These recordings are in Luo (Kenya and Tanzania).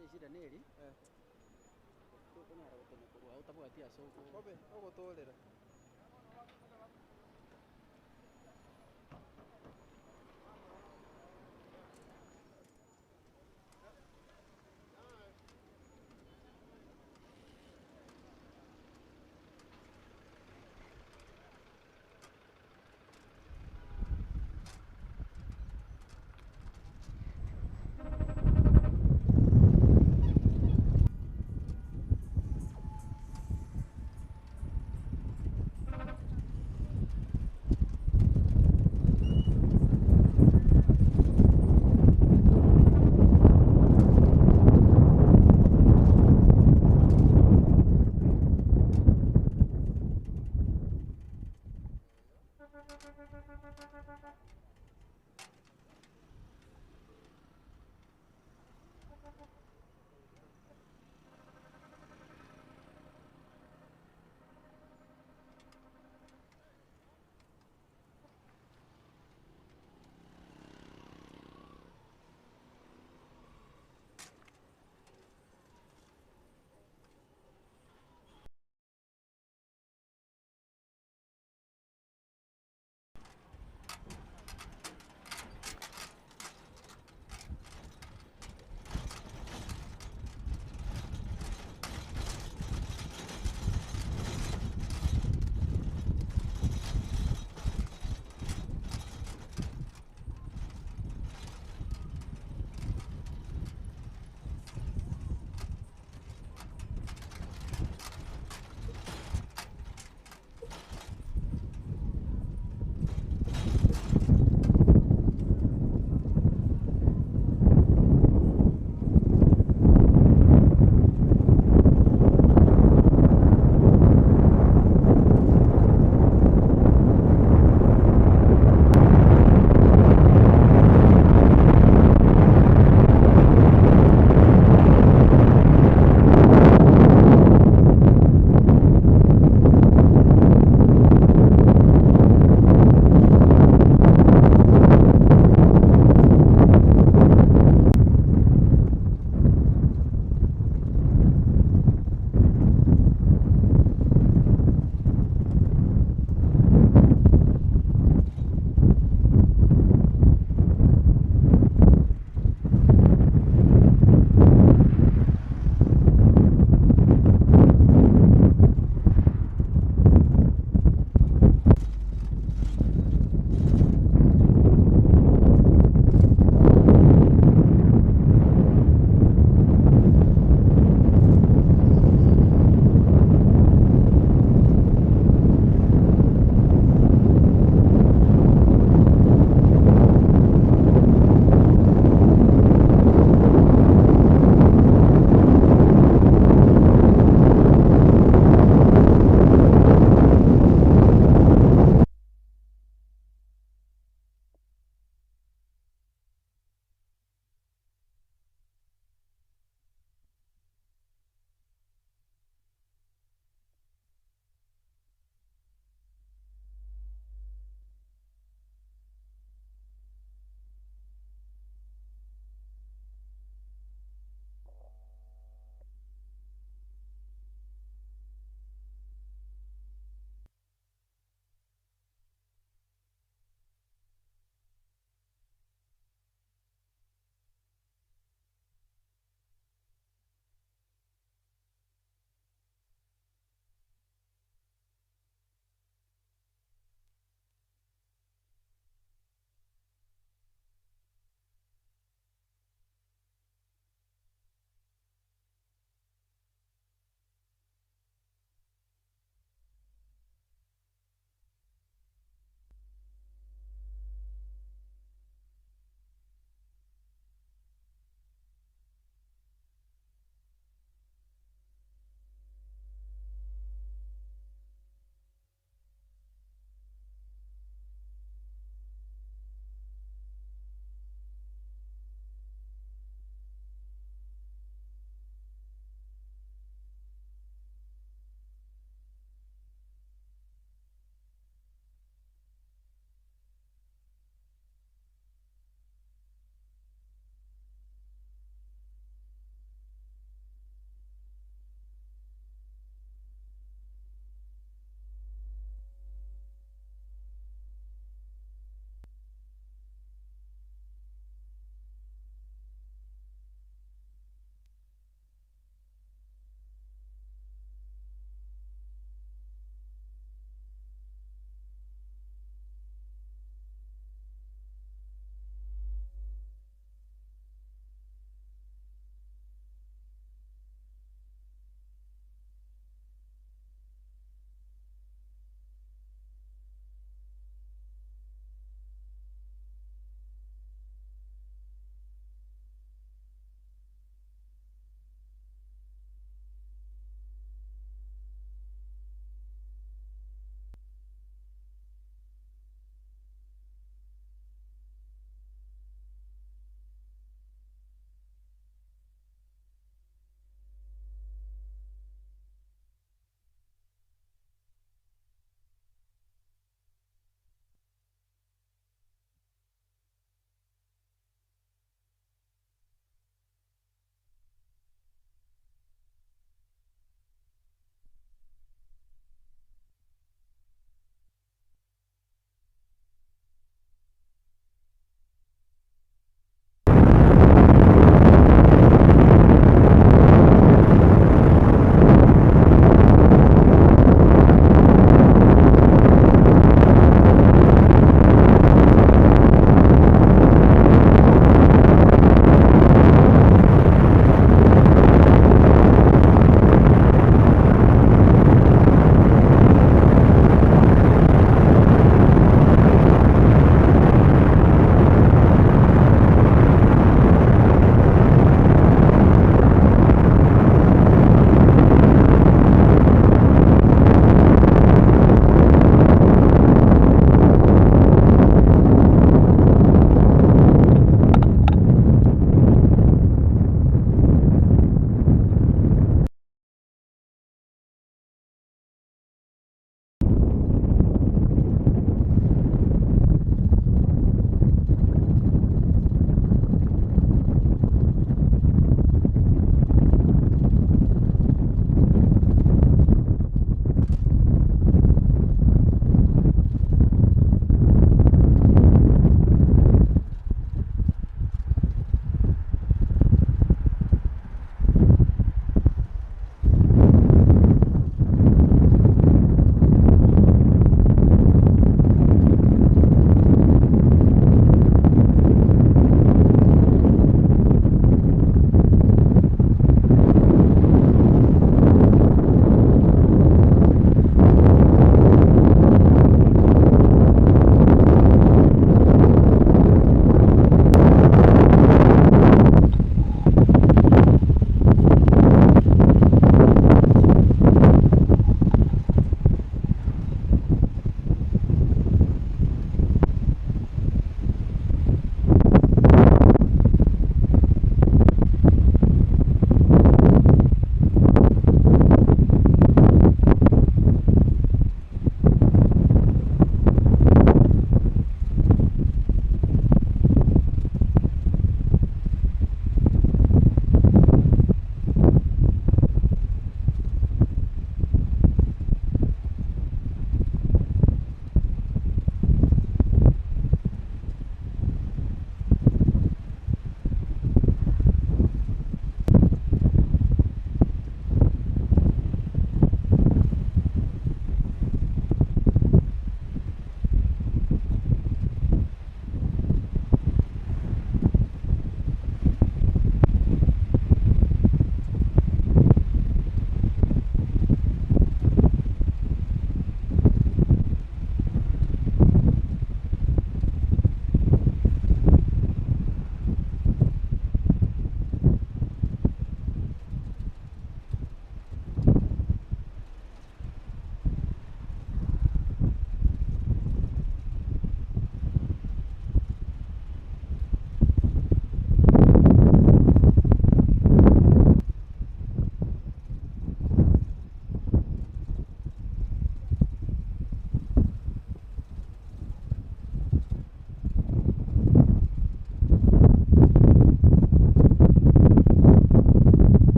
Omanyete eshida neri, tokonyara gotema korwa otabwati ase oko. Bobe, ogotorera.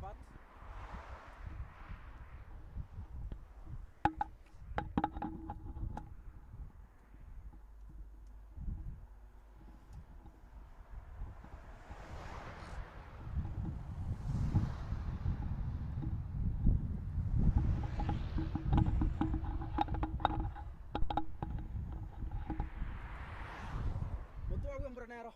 part. Nero.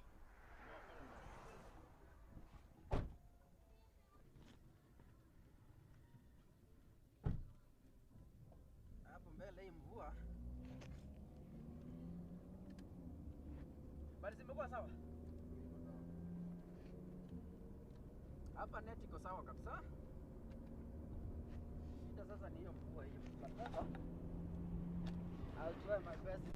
Hapo mbele hii mvua. Bali zimekuwa sawa. Hapa net iko sawa kabisa. Shida sasa ni hiyo mvua hiyo. Sasa I'll try my best.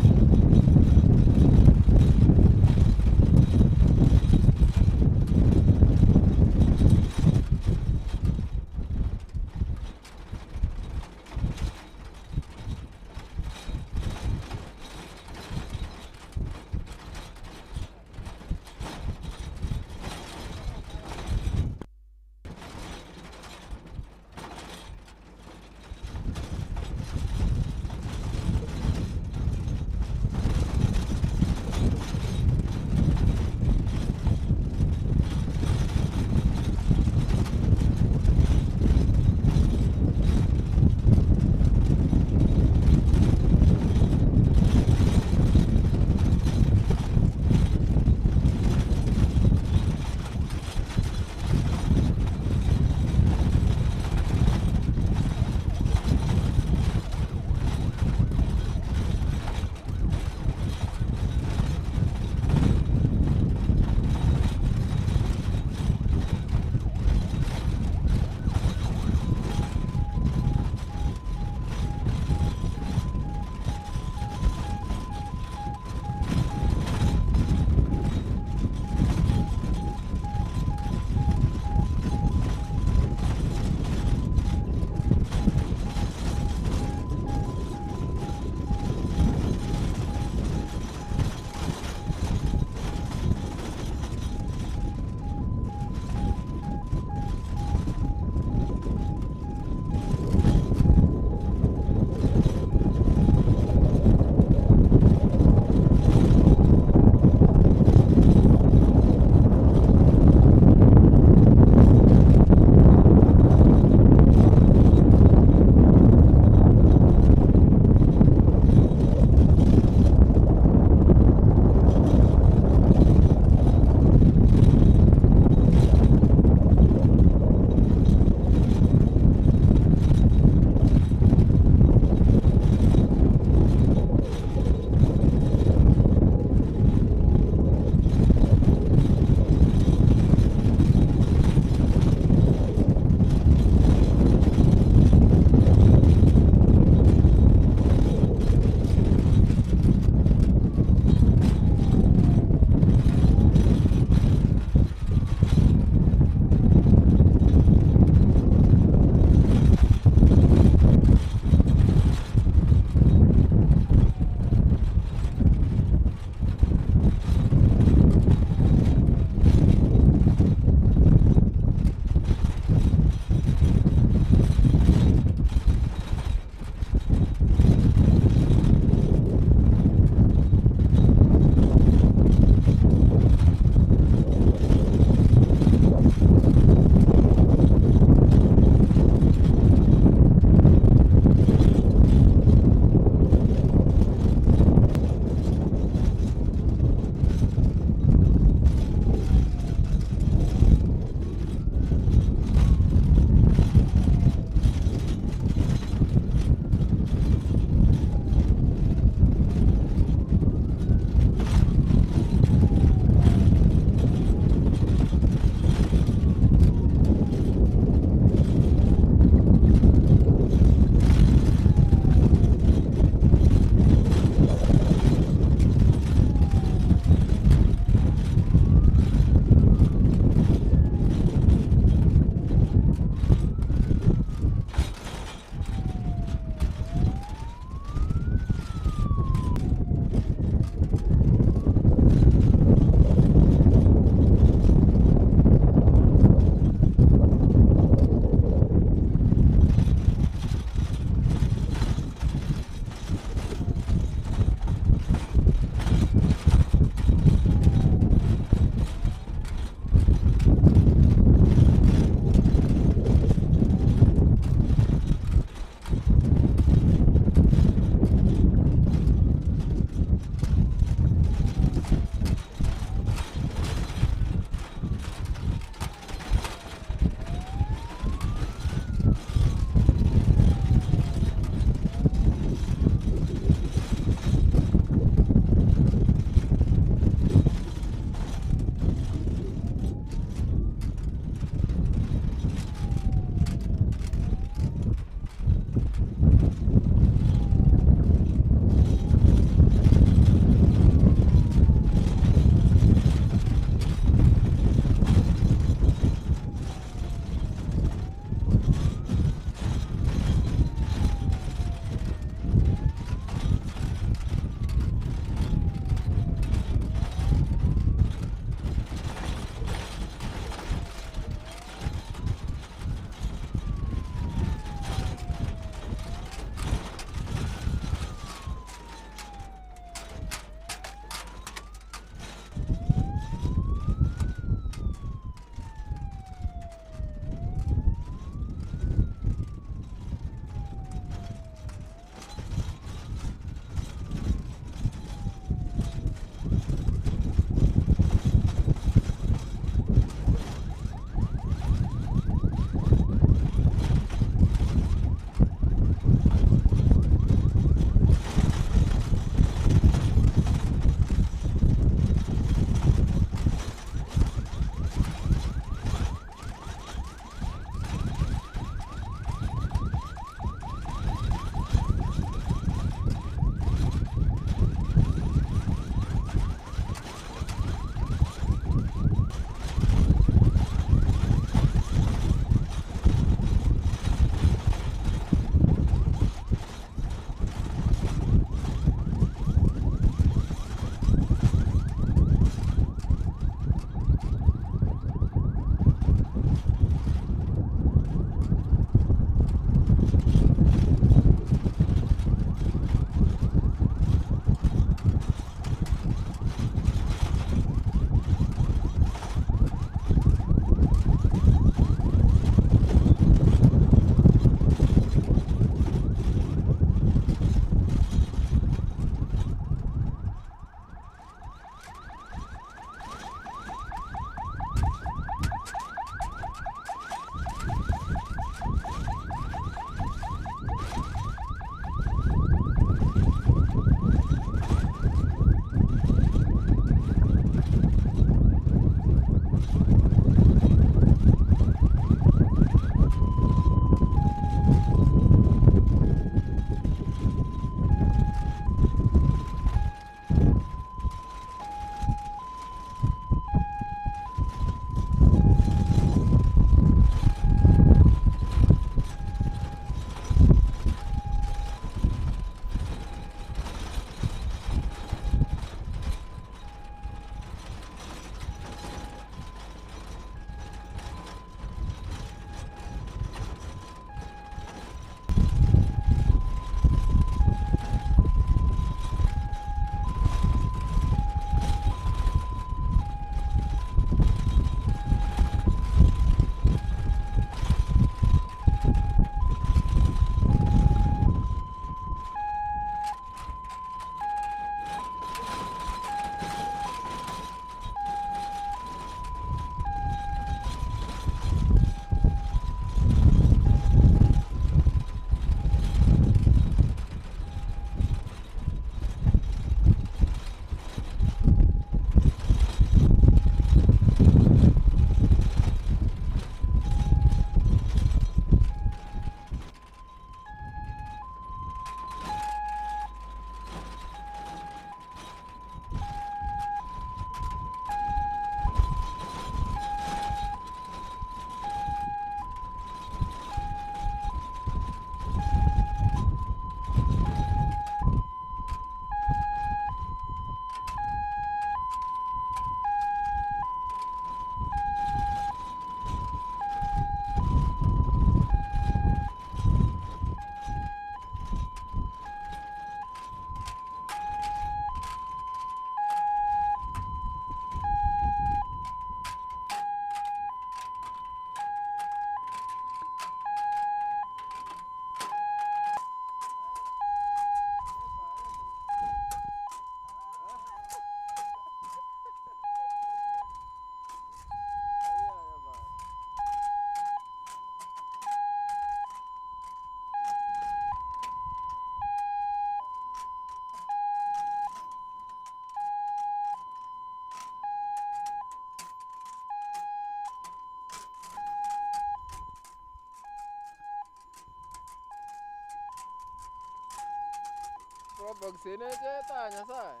Kobokisenech ta Nyasaye.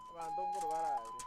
Abanto nkoro baraire.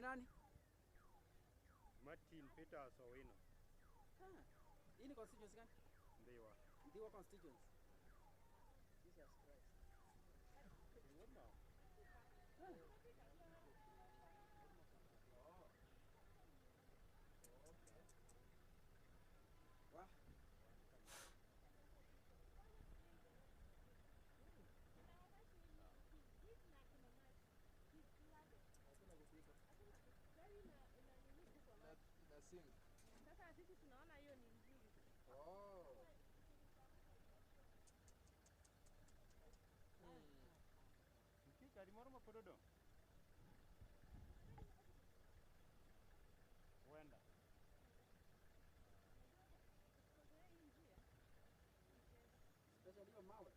Ni nani? Martin Peters Owino. Ah, hii ni constituency gani? Ndhiwa. Ndhiwa constituency. Jesus Christ. Ah. Oh. Okay. Wah. Hakuna kupika. Ina sink. Sasa sisi tunaona hiyo ni nzuri. Oh. Nitie gari moro ma pod odong'? Wenda. Especially hiyo mawe.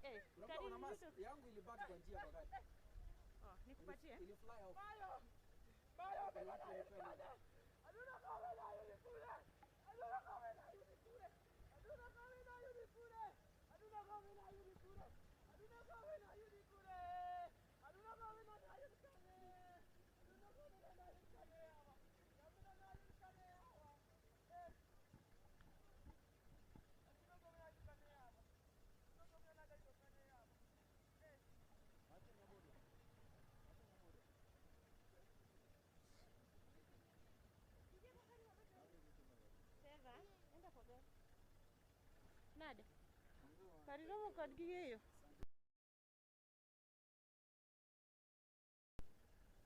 Eh, Unajua gari kuna mask nzito. yangu ilibaki kwa njia kwa gari. Oh, nikupatie? Ili fly off. Kuna watu walipea nini? Seva, enda kwa gari. Nade? Gari romo kod ging'eyo.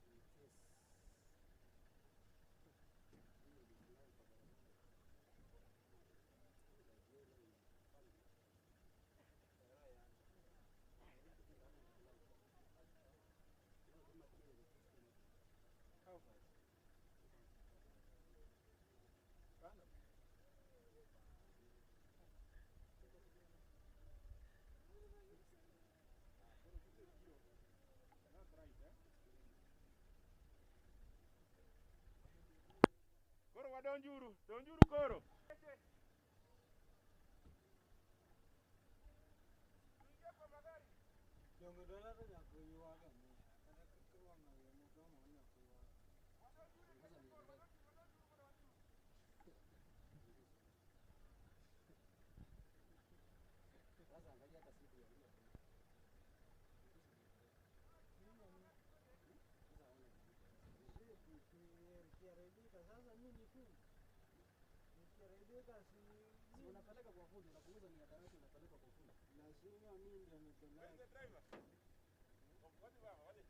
In case. Mimi nilifly kwa barabara. How fast? Random. That's right, eh? Koro wadonjuru, donjuru koro. Dongo dola to nyaka ywag ang'e. Kata ka wang' oyie mosomo nyaka ywag. Sasa niendelee. Sasa angalia hata siku ya leo. Sasa ona. Ikiharibika sasa mimi ni fundi. Ikiharibika si Si unapeleka kwa fundi, unapunguza mihadarati unapeleka kwa fundi. Lazima mimi ndio nipeleke. Where's the driver? Wadhi baba, wadhi.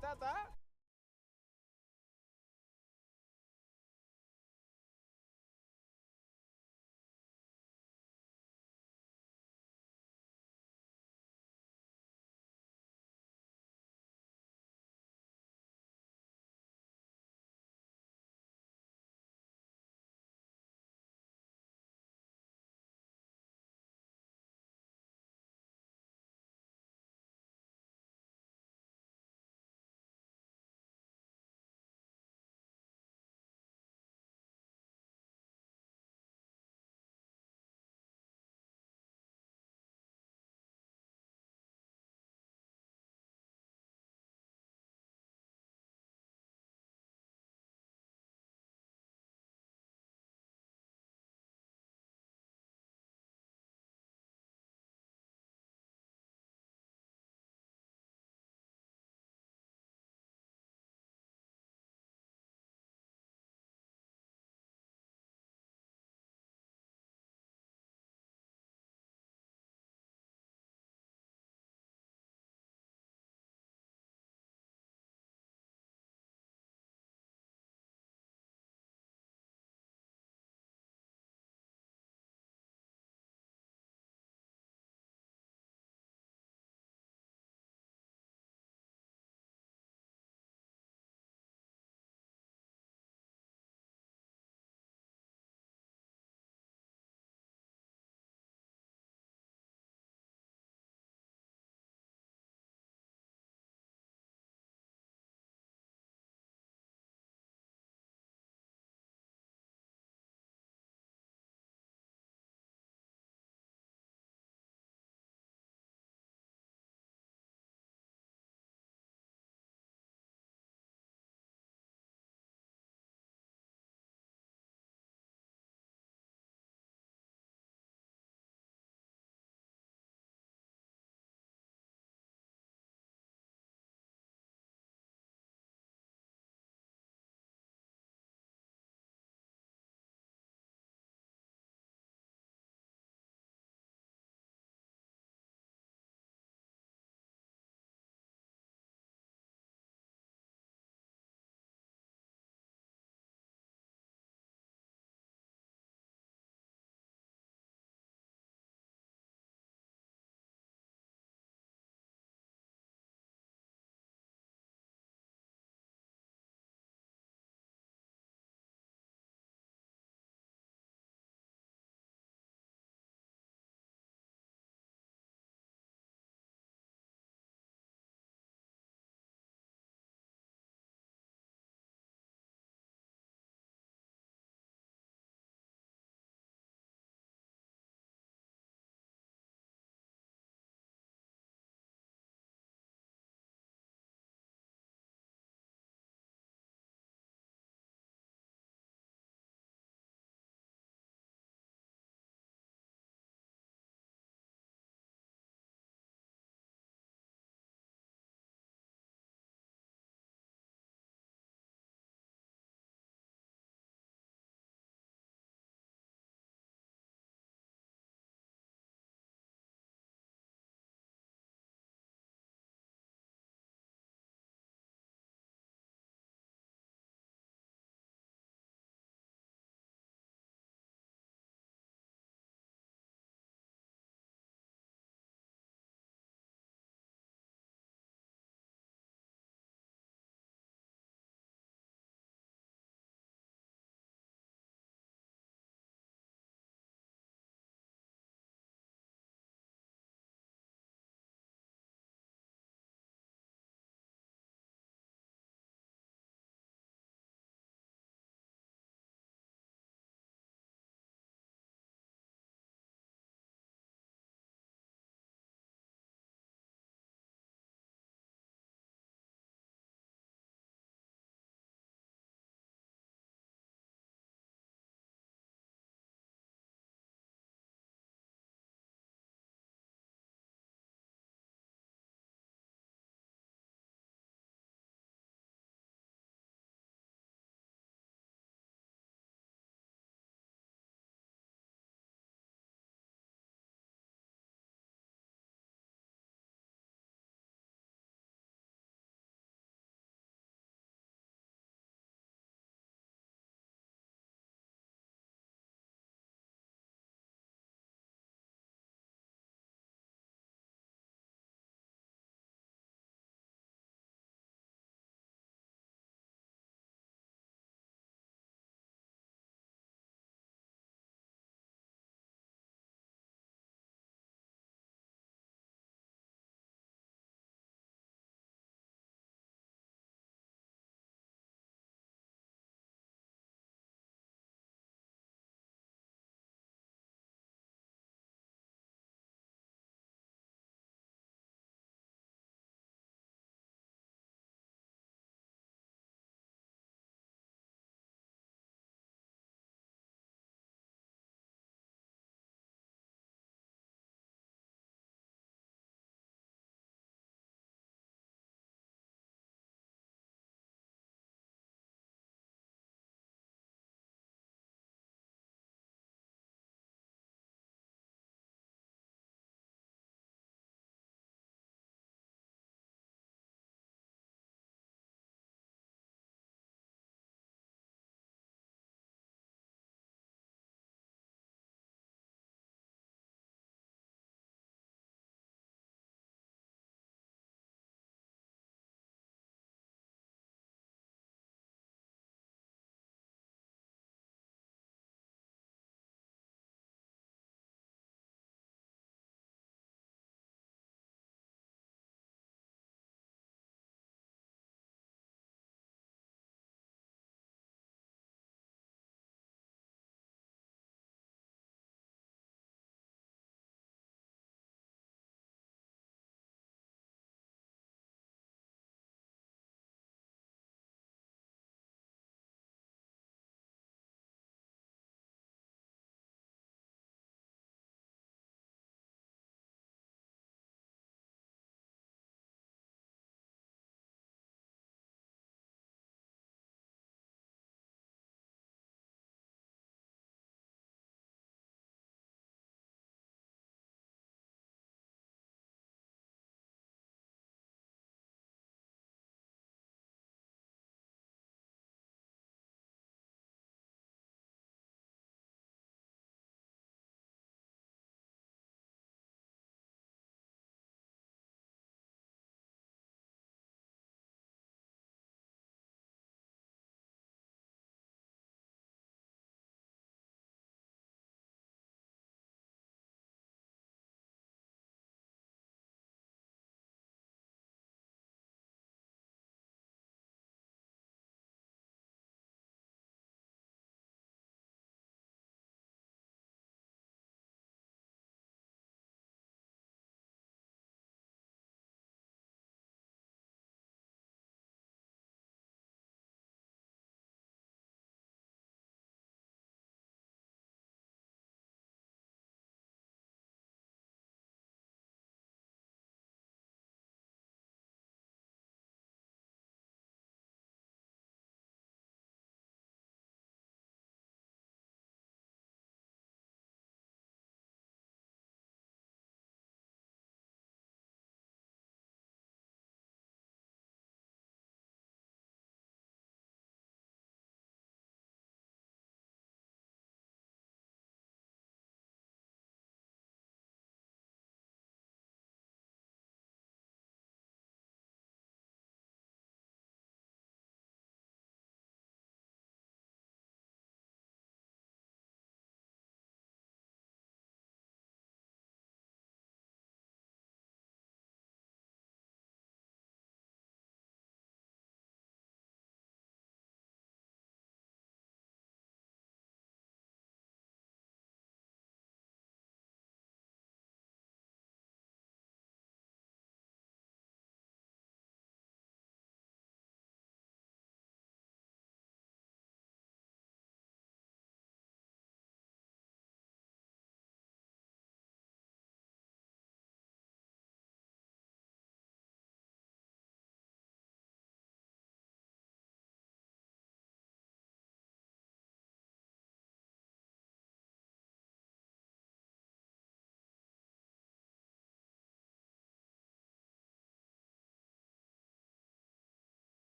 Sasa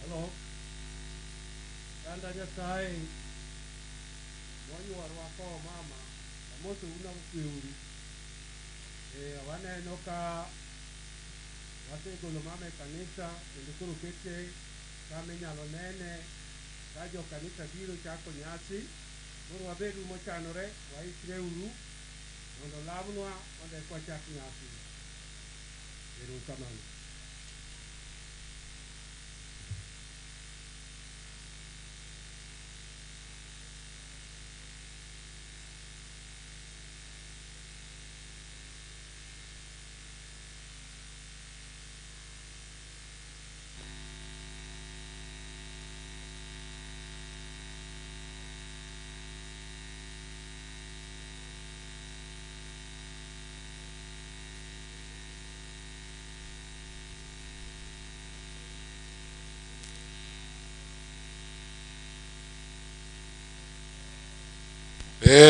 Hello. Oganda Nyasaye moyuorwa kowo mama, amosou kweuru. Waneno ka wasegolo mama e kanisa kendo koro okete kama inyalo nene ka jo kanisa biro chako nyasi. Koro wabedu mochanore, waikreuru mondo lamnwa mondo eka wachak nyasi. Erokamano.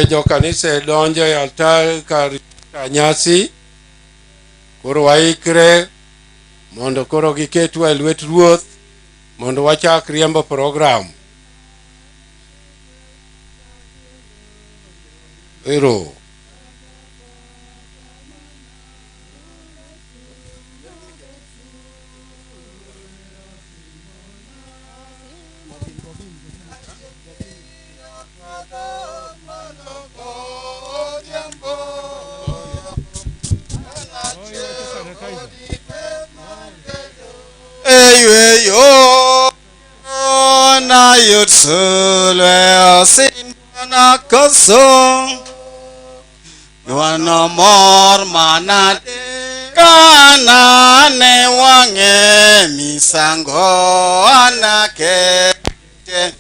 Jo kanisa donjo e altar kar nyasi. Koro waikre mondo koro giketwa e lwet Ruoth mondo wachak riembo program. Ero. Eyweyo na yud sulwe osimbona koso Wano mor manade kana ne wang'e misango anakete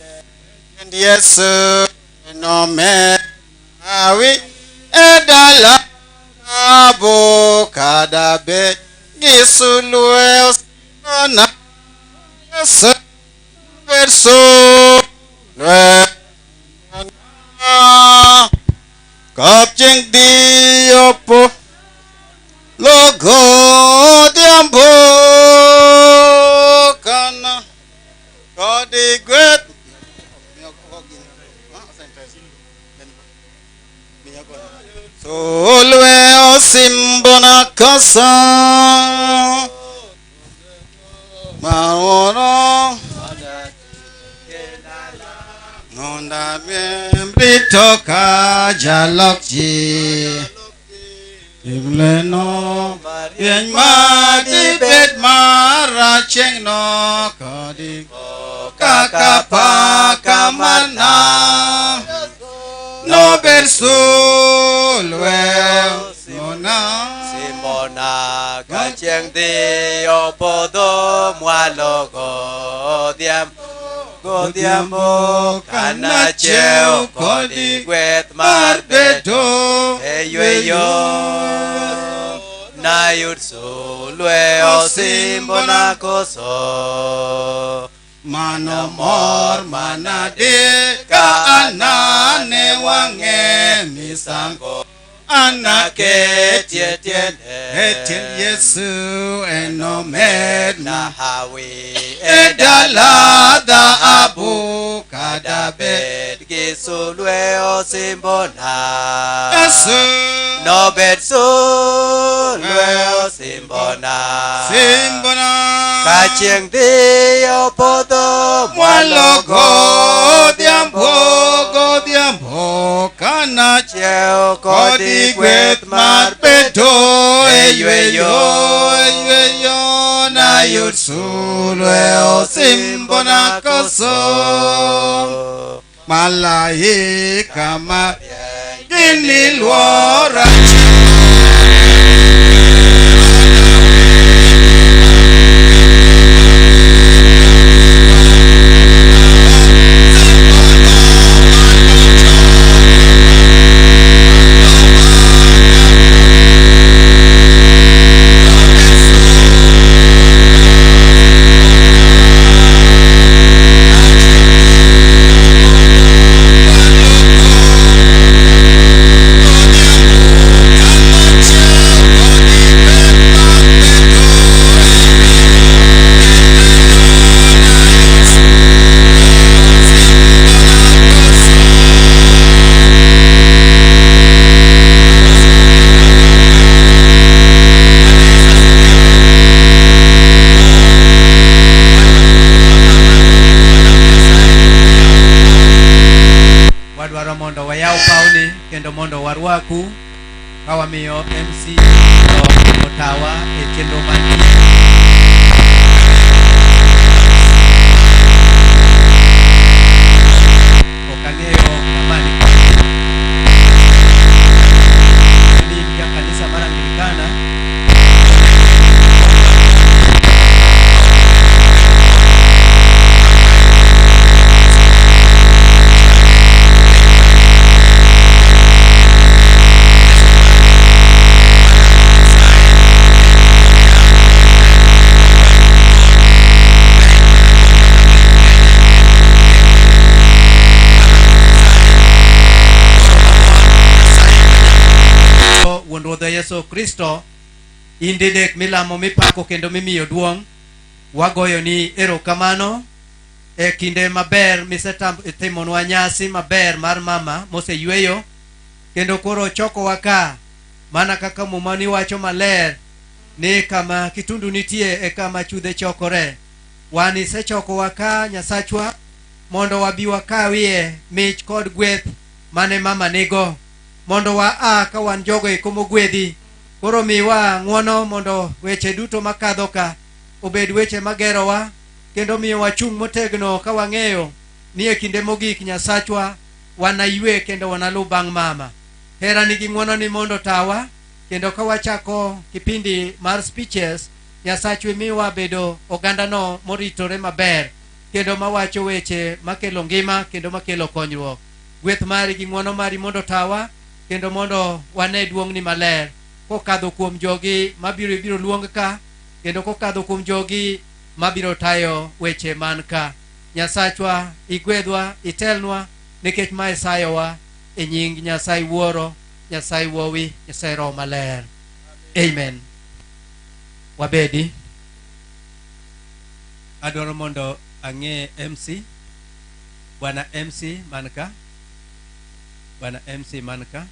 Yesu nome awi e dala abo kadabe gi sulwe osimbona Yesu sulwe Kapcheng diopo logo diambo kana kodi gwet Sulwe osimbona kosa Maoro Nonda brito ka jalok ji Ibleno Bien ma di bet mara cheng no kodi kaka pa kamana no bersulwe mona Simona ka chieng' dhi opodho mwalo godhiambo kana chiew kodi gweth mar bedo e yweyo nayud sulwe osimbona koso Mano mor manade ka anane wang'e misango anaketie tiende Etiel Yesu enomed na hawi e dala dhahabu kadabe kadabed gi sulwe osimbona Yesu nobed sulwe osimbona simbona ka chieng' dhi opodho mwalo godhiambo godhiambo kana chiew kodi kodi gweth mar bedo e yweyo e yweyo nayud sulwe osimbona koso malaika ma gini luora Adwaro mondo wayaw pawni kendo mondo warwaku ka wamiyo MC otawa e chenro mantie. Ok ang'eyo ng'ama ni ni in ja kanisa mar Anglikana. Wuon Ruodhwa Yesu Kristo, in didek milamo mipako kendo mimiyo duong', wagoyo ni erokamano e kinde maber misetimonwa nyasi maber mar mama moseyweyo kendo koro chokowa ka mana kaka Muma ni wacho maler ni kama kitundu nitie e kama chudhe chokore. Wan isechokowa ka Nyasachwa mondo wabi wakawie mich kod gweth mane mama nigo, mondo wa a ka wan jogo eko mogwedhi. Koro miwa ng'uono mondo weche duto makadho ka obed weche magerowa kendo miyo wachung' motegno ka wang'eyo ni e kinde mogik Nyasachwa wanaywe kendo wanalu bang' mama. Herani gi ng'uononi mondo tawa kendo ka wachako kipindi mar speeches, Nyasachwa miwa bedo ogandano moritore maber kendo mawacho weche makelo ngima kendo makelo konyruok. Gweth mari gi ng'uono mari mondo tawa kendo mondo wane duong'ni maler kokadho kuom jogi mabiro biro luong ka kendo kokadho kuom jogi mabiro tayo weche man ka. Nyasachwa igwedhwa, itelnwa nikech mae sayowa e nying Nyasaye Wuoro, Nyasaye Wuowi, Nyasaye Roho Maler. Amen. Wabedi. Adwaro mondo ang'e MC, Bwana MC man ka, Bwana MC man ka.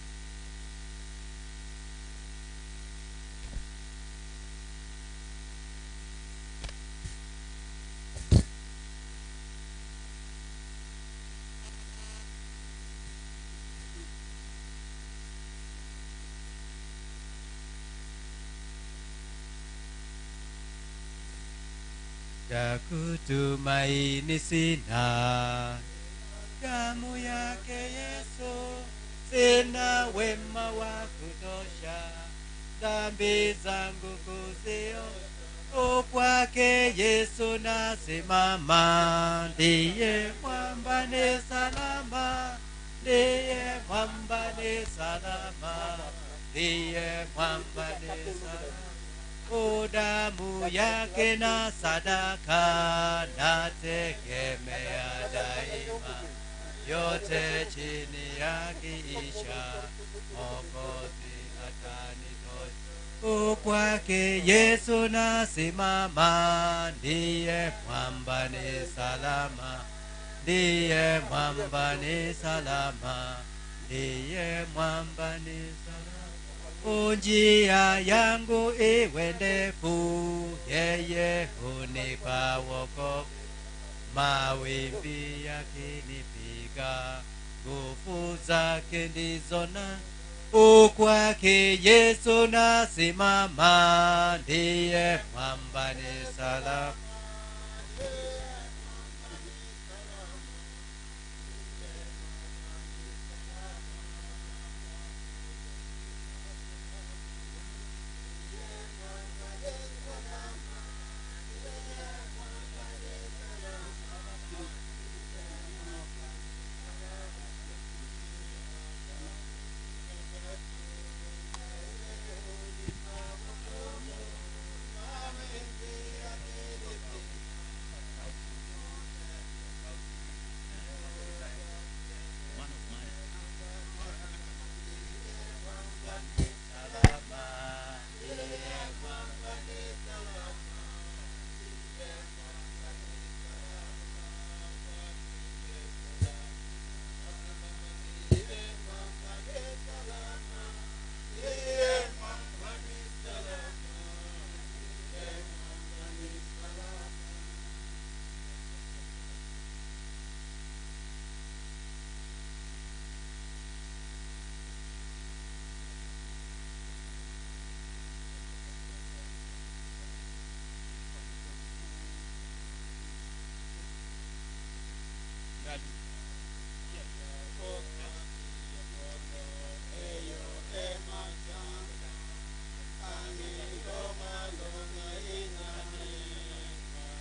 Cha kutumaini sina, damu yake Yesu, sina wema wa kutosha, dhambi zangu kuzio kwake Yesu nasimama, ndiye mwamba ni salama, ndiye mwamba ni salama, ndiye mwamba ni salama. O damu yake na sadaka nategemea daima, yote chini yakiisha, Mwokozi atanitosha. Kwake Yesu nasimama, ndiye mwamba ni salama, ndiye mwamba ni salama, ndiye mwamba ni salama. Njia yangu iwe ndefu, yeye hunipa wokovu. Mawimbi yakinipiga, nguvu zake ndizo na kwake Yesu nasimama, ndiye mwamba ni salama.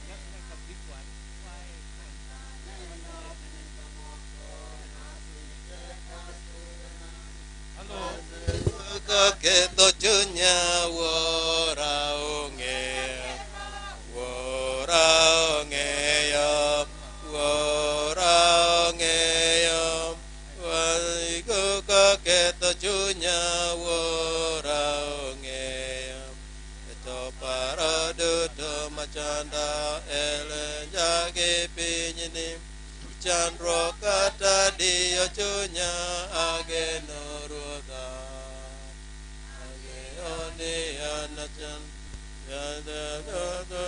Just like a big one. Ketho chunya wuora ong'eyo, wuora ong'eyo, wuora ong'eyo. Waiko ketho chunya wuora ong'eyo. To paro duto machanda e lwenja gi pinyni, chandruok kata diyo chunya ageno Ruodha. Ageno ni anachan. Da, da, da, da.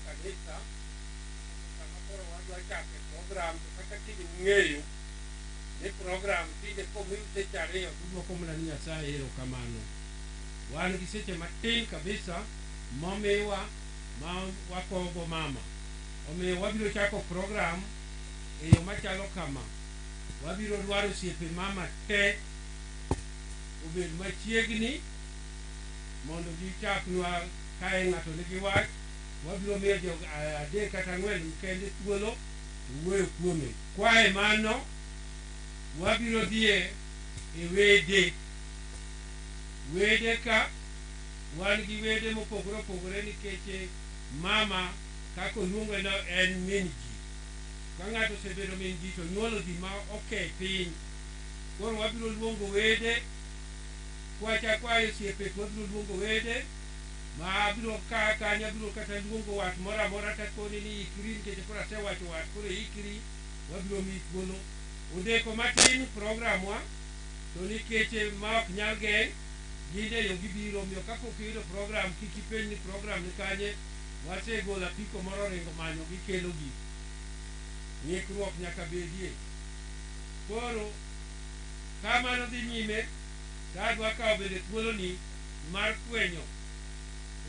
Kanisa sama koro wadwa chako program to kaka tinde ung'eyo ni program tinde komiu seche ariyo duoko mana ni Nyasaye erokamano. Wan gi seche matin kabisa momiwa ma wakowo mama. Omiyo wabiro chako program e yo machalo kama. Wabiro dwaro osiepe mama te obed machiegni mondo gichaknwa kae ng'ato nigi wach. Wabiro miyo jo adek kata ang'wen kende thuolo to wuoyo kuome. Kwae mano, wabiro dhie e wede. Wede ka wan gi wede mopogore opogore nikech mama kaka oluonge no en min ji. Ka ng'ato osebedo min ji to nyuolo ji ma oke piny. Koro wabiro luongo wede, kwachakwayo osiepe to wabiro luongo wede ma abiro ka kanyo abiro kata luongo wat moro amora takoni ni ikri nikech koro asewacho wat koro ikri wabiro miyi thuolo. Odeko matin program wa to nikech ma ok nyal geng' gin e yo gibiro omiyo kapok iyudo program kik ipenj ni program ni kanye wasegolo apiko moro oringo manyo gi kelo gi. Ng'ikruok nyaka bedie. Koro kamano dhi nyime tadwa kawo bende thuoloni mar fwenyo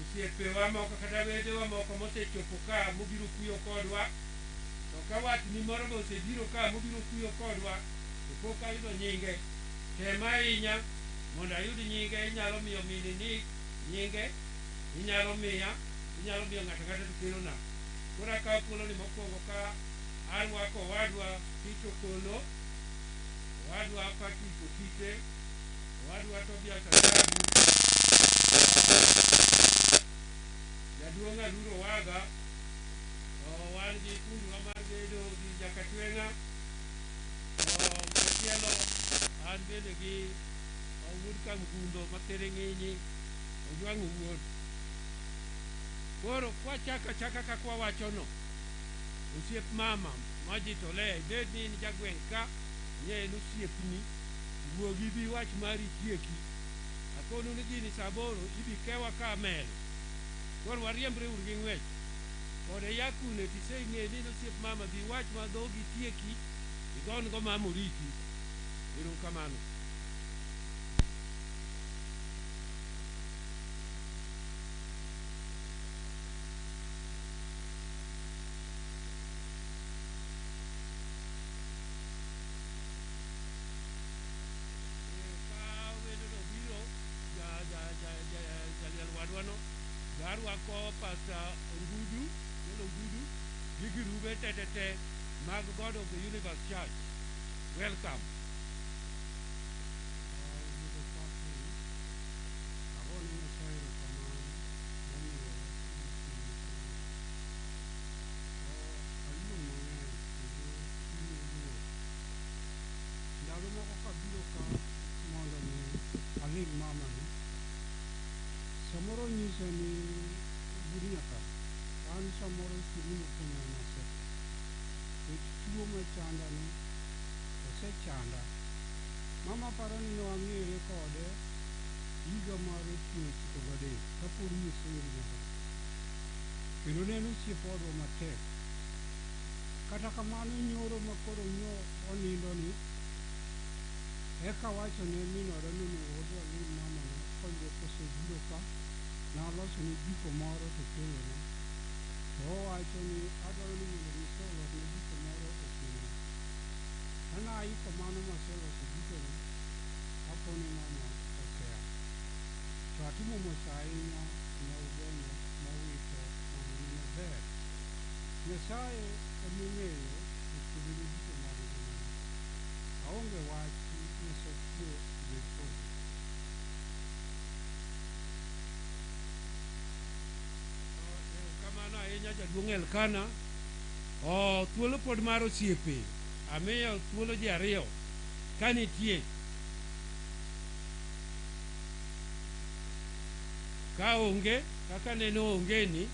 osiepewa moko kata wedewa moko mosechopo ka mobiro kuyo kodwa. To ka watni moro be osebiro ka mobiro kuyo kodwa to pok ayudo nyinge. Tem ahinya mondo ayud nyinge. Inyalo miyo mini ni nyinge, inyalo miya, inyalo miyo ng'ato ang'ata to kelona. Koro akawo thuoloni mokwongo ka arwako owadwa Tito Kolo, owadwa Patrick Okite, owadwa Tobias Asagu, jaduong' Aluro Waga, wan gi fundiwa mar gedo gi Jakatweng'a, machielo an bende gi wuod Kamgundo Makereng'inyi, Ojwang' wuod. Koro kwachako achaka kaka wawachono, osiep mama majitolea, ibed ni in jagweng' ka, nye en osiepni, wuogi bi wach mari tieki. Akonu ni gini saa aboro ibi kewa ka mel. Koro wariembre uru gi ng'wech. Kode ya kune tiseng'e ni in osiep mama bi wach ma dhogi tieki, igon go mama oriti. Erokamano. Ka wedono biro, jaliel wadwano, garwako Pastor Ongudu, Jolo Ongudu, gi girube te mag God of the Universe Church. Welcome. Ndalo moko kabiro ka mondo mi alim mamani, samoro nyisa ni wuod nyaka, an samoro chiegni mokwongo nasetho. Nikech tuo machanda ni osechanda. Mama paro ni ne wang'ere kode higa mar 93 kapod Misiri nyaka. Kendo ne en osiep odwa matek. Kata kamano nyoro ma koro nyo onindo ni, eka wacho ne min oda ni onego wadhi walim mamana konyruok osebiro ka, naloso ne jiko moro to kelona. To owacho ni adwaro ni mondo mi olosna jiko moro e pinyno. Ka naiko mano maseloso jikono, kapo ni mama osea. To atimo mos ahinya ne Ugenya mowito mamane maber. Nyasaye emong'eyo e kindene duto mag ngimane. Aonge wach, Nyasach kwe obed kodu. Erokamano ahinya jaduong' Elkana. Oh, thuolo pod mar osiepe. Amiyo thuolo ji ariyo ka nitie. Ka onge, kaka neno onge ni,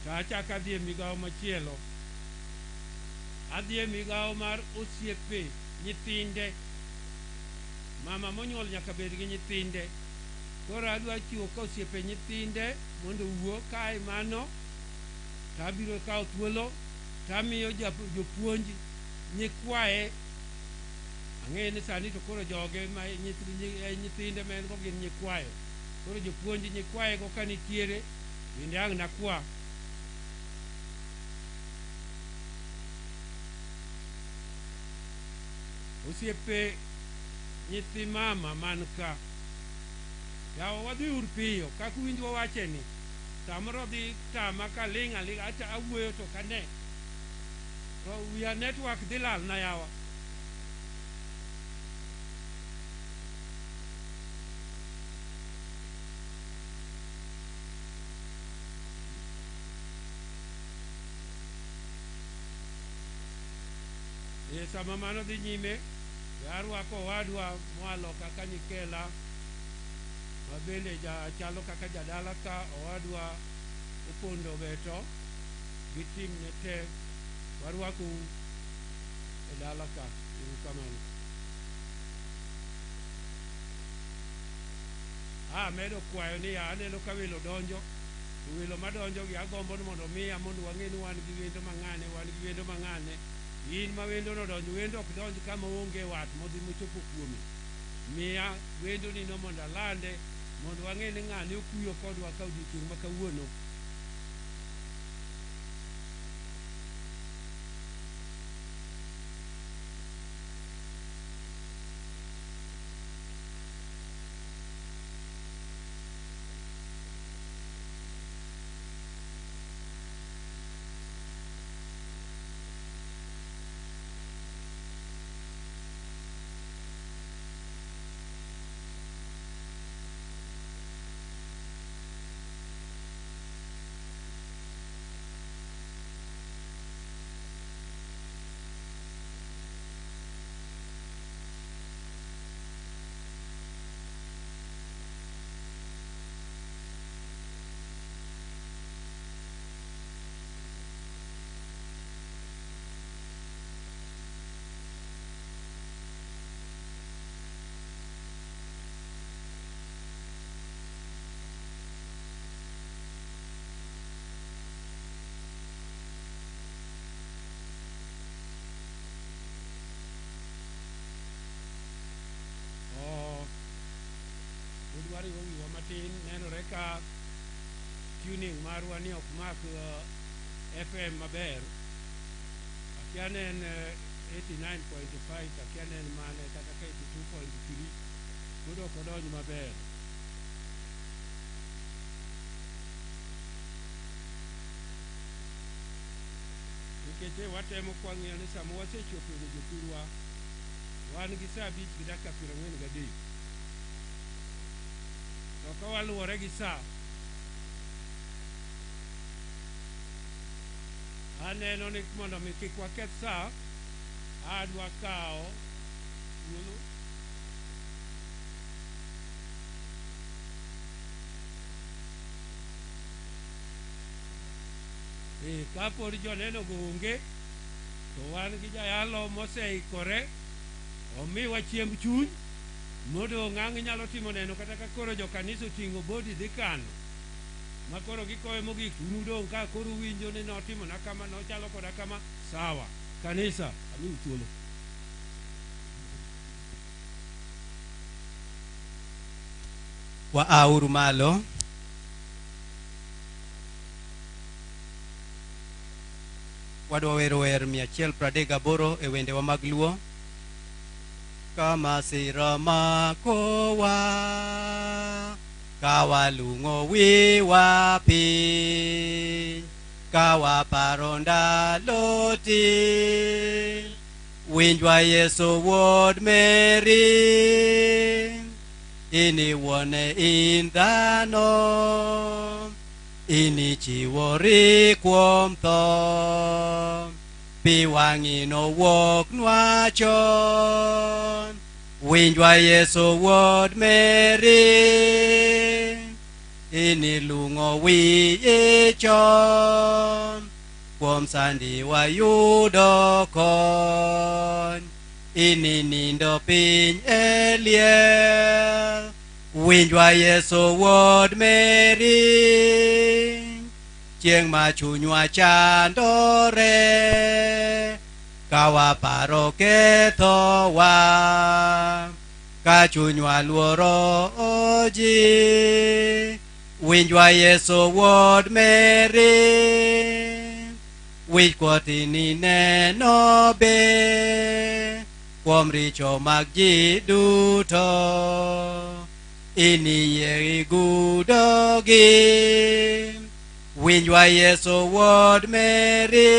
to achako adhi e migawo machielo. Adhi e migawo mar osiepe nyithinde. Mama monyuol nyaka bed gi nyithinde. Koro adwa chiwo ka osiepe nyithinde mondo owuo kae mano, to abiro kawo thuolo to amiyo jopuonj nyikwaye. Ang'eyo ni sani to koro joge ma nyithinde ma en go gin nyikwaye. Koro jopuonj nyikwaye go ka nitiere, bende ang' nakwa. Osiepe nyithi mama man ka. Yawa wadhi ur piyo, kaka uwinjo wawache ni. Samoro dhi tama ka ling' aling'a, acha awuoyo to kane. To wiya network dhi lal na yawa. E sama mano dhi nyime, be arwako owadwa moa loka ka Nyikela, ma bende chalo kaka jadala ka owadwa Opondo Beto gi timne te, warwakou e dala ka. Erokamano. Amedo kwayo ni aneno ka welo donjo, to welo madonjo gi agombo ni mondo miya mondo wang'e ni wan gi wendo mang'ane, wan gi wendo mang'ane. In ma wendo no donjo, wendo ok donj kama onge wat modhi mochopo kuome. Miya wendo ni no mondo alande, mondo wang'e ni ng'ane okuyo kodwa ka odiochieng' ma kawuono. Pod wariwo wiwa matin, nenore ka tuning marwa ni ok mak FM maber. Akia ne en 89.5, akia ne en mane, kata ka 82.3, pod ok odonj maber. Nikech watemo kwang'iyo ni sama wasechopo e jothurwa, wan gi saa 5:43. To ka waluwore gi sa, aneno ni mondo mi kik waketh sa, adwa kawo thuolo kapod joneno go onge, to wan gi jayalo moseikore, omiwa chiemb chuny, modong' ang' nyalo timo neno kata ka koro jokanisa oting'o bodi dhi kano. Ma koro gikowe mogik, un udong' ka koro uwinjo ni notimona kama, nochalo koda kama, sawa. Kanisa, amiu thuolo. Waauru malo. Wadwa wero wer 138 e wendewa mag Luo. Ka masira makowa, ka walung'o wiwa piny, ka waparo ndalo tin, winjwa Yesu wuod Mary, in iwuone in dhano, in ichiwori kuom tho. Pi wang'i nowuoknwa chon, winjwa Yesu wuod Mary, in ilung'o wiyi chon, kuom sandi wayudo kony, in inindo piny e liel, winjwa Yesu wuod Mary, chieng' ma chunywa chandore, ka waparo kethowa, ka chunywa luoro oji, winjwa Yesu wuod Mary, wich kuot inineno be, kuom richo mag ji duto, iniyie igudogi, winjwa Yesu wuod Mary,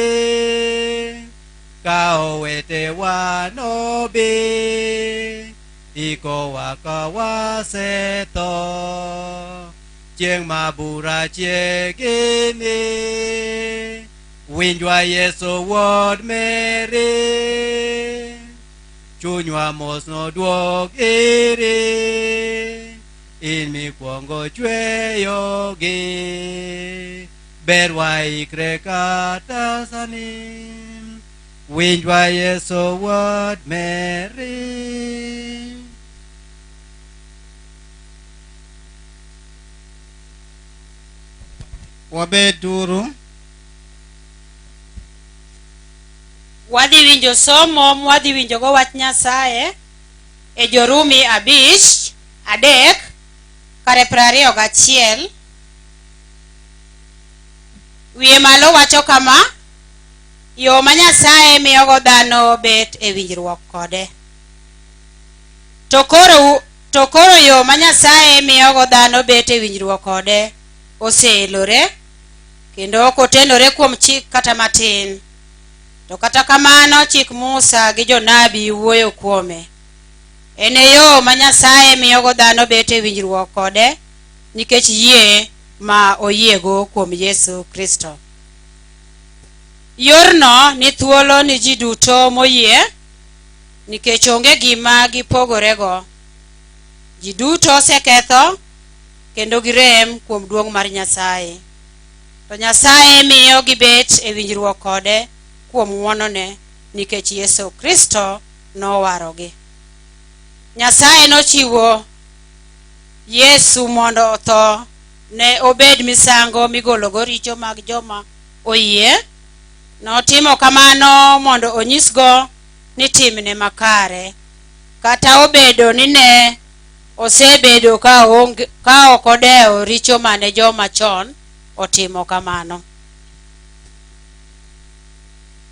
ka owetewa nobi, ikowa ka wasetho, chieng' ma bura chiegni, winjwa Yesu wuod Mary, chunywa mos noduog iri, in mikwongo chweyogi, ber waikre kata sani, winjwa Yesu wuod Mary. Wabeduru. Wadhi winjo somo mwadhi winjogo wach Nyasaye e Jorumi 5 3 kare 21. Wiye malo wacho kama: yo ma Nyasaye miyogo dhano bet e winjruok kode. To koro yo ma Nyasaye miyogo dhano bet e winjruok kode oseelore, kendo ok otenore kuom chik kata matin. To kata kamano chik Musa gi jonabi wuoyo kuome. En e yo ma Nyasaye miyogo dhano bet e winjruok kode nikech yie ma oyiego kuom Yesu Kristo. Yorno ni thuolo ni ji duto moyie, nikech onge gima gipogorego. Ji duto oseketho kendo girem kuom duong' mar Nyasaye. To Nyasaye miyo gibet e winjruok kode kuom ng'wonone nikech Yesu Kristo nowarogi. Nyasaye nochiwo Yesu mondo otho ne obed misango migologo richo mag joma oyie. Notimo kamano mondo onyisgo ni timne makare, kata obedo ni ne osebedo ka ok odewo richo mane joma chon otimo kamano.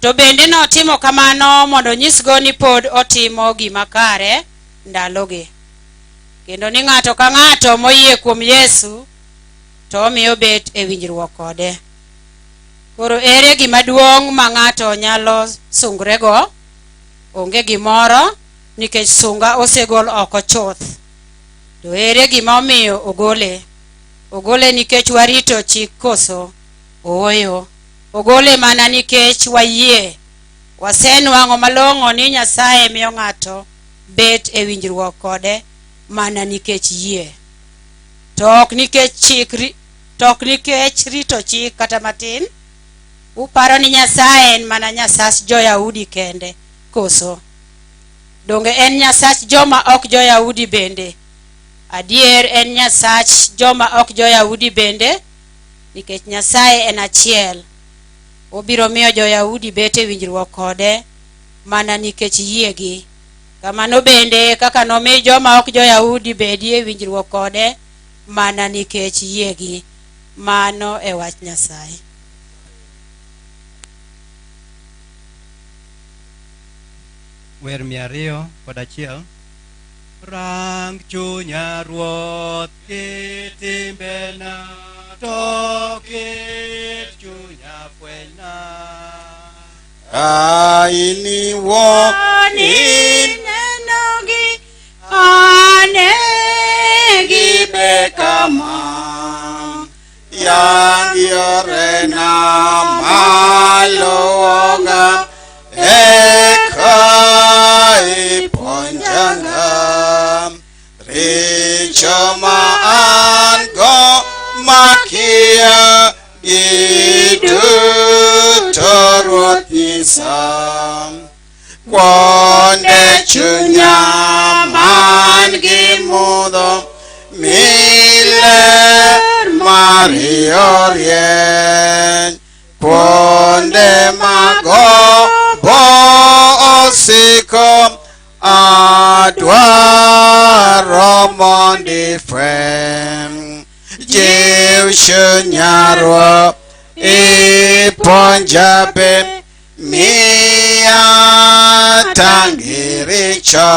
To bende notimo kamano mondo onyisgo ni pod otimo gima kare ndalogi, kendo ni ng'ato ka ng'ato moyie kuom Yesu to omiyo bet e winjruok kode. Koro ere gima duong' ma ng'ato nyalo sungrego? Onge gimoro, nikech sunga osegol oko chuth. To ere gima omiyo ogole? Ogole nikech warito chik koso? Ooyo. Ogole mana nikech wayie. Wasenwang'o malong'o ni Nyasaye miyo ng'ato bet e winjruok kode mana nikech yie, to ok nikech chik, to ok nikech rito chik kata matin. Uparo ni Nyasaye en mana Nyasach jo-Yahudi kende koso? Donge en Nyasach joma ok jo-Yahudi bende? Adier en Nyasach joma ok jo-Yahudi bende, nikech Nyasaye en achiel. Obiro miyo jo-Yahudi bet e winjruok kode mana nikech yiegi. Kamano bende kaka nomi joma ok jo-Yahudi bedi e winjruok kode mana nikech yiegi. Mano e wach Nyasaye. Wer 201. Rang chunya Ruoth gi timbena, to ket chunya fwenyna. Aini wo Inenogi ane gibekama yang yorena maloga eka iponjanga richo ma an go makia giduto Ruoth nyisa kuonde chunya man gi mudho miler mari orieny kuonde magombo osiko adwaro mondo ifweny jiw chunya Ruoth ipuonja be miya tang' gi richo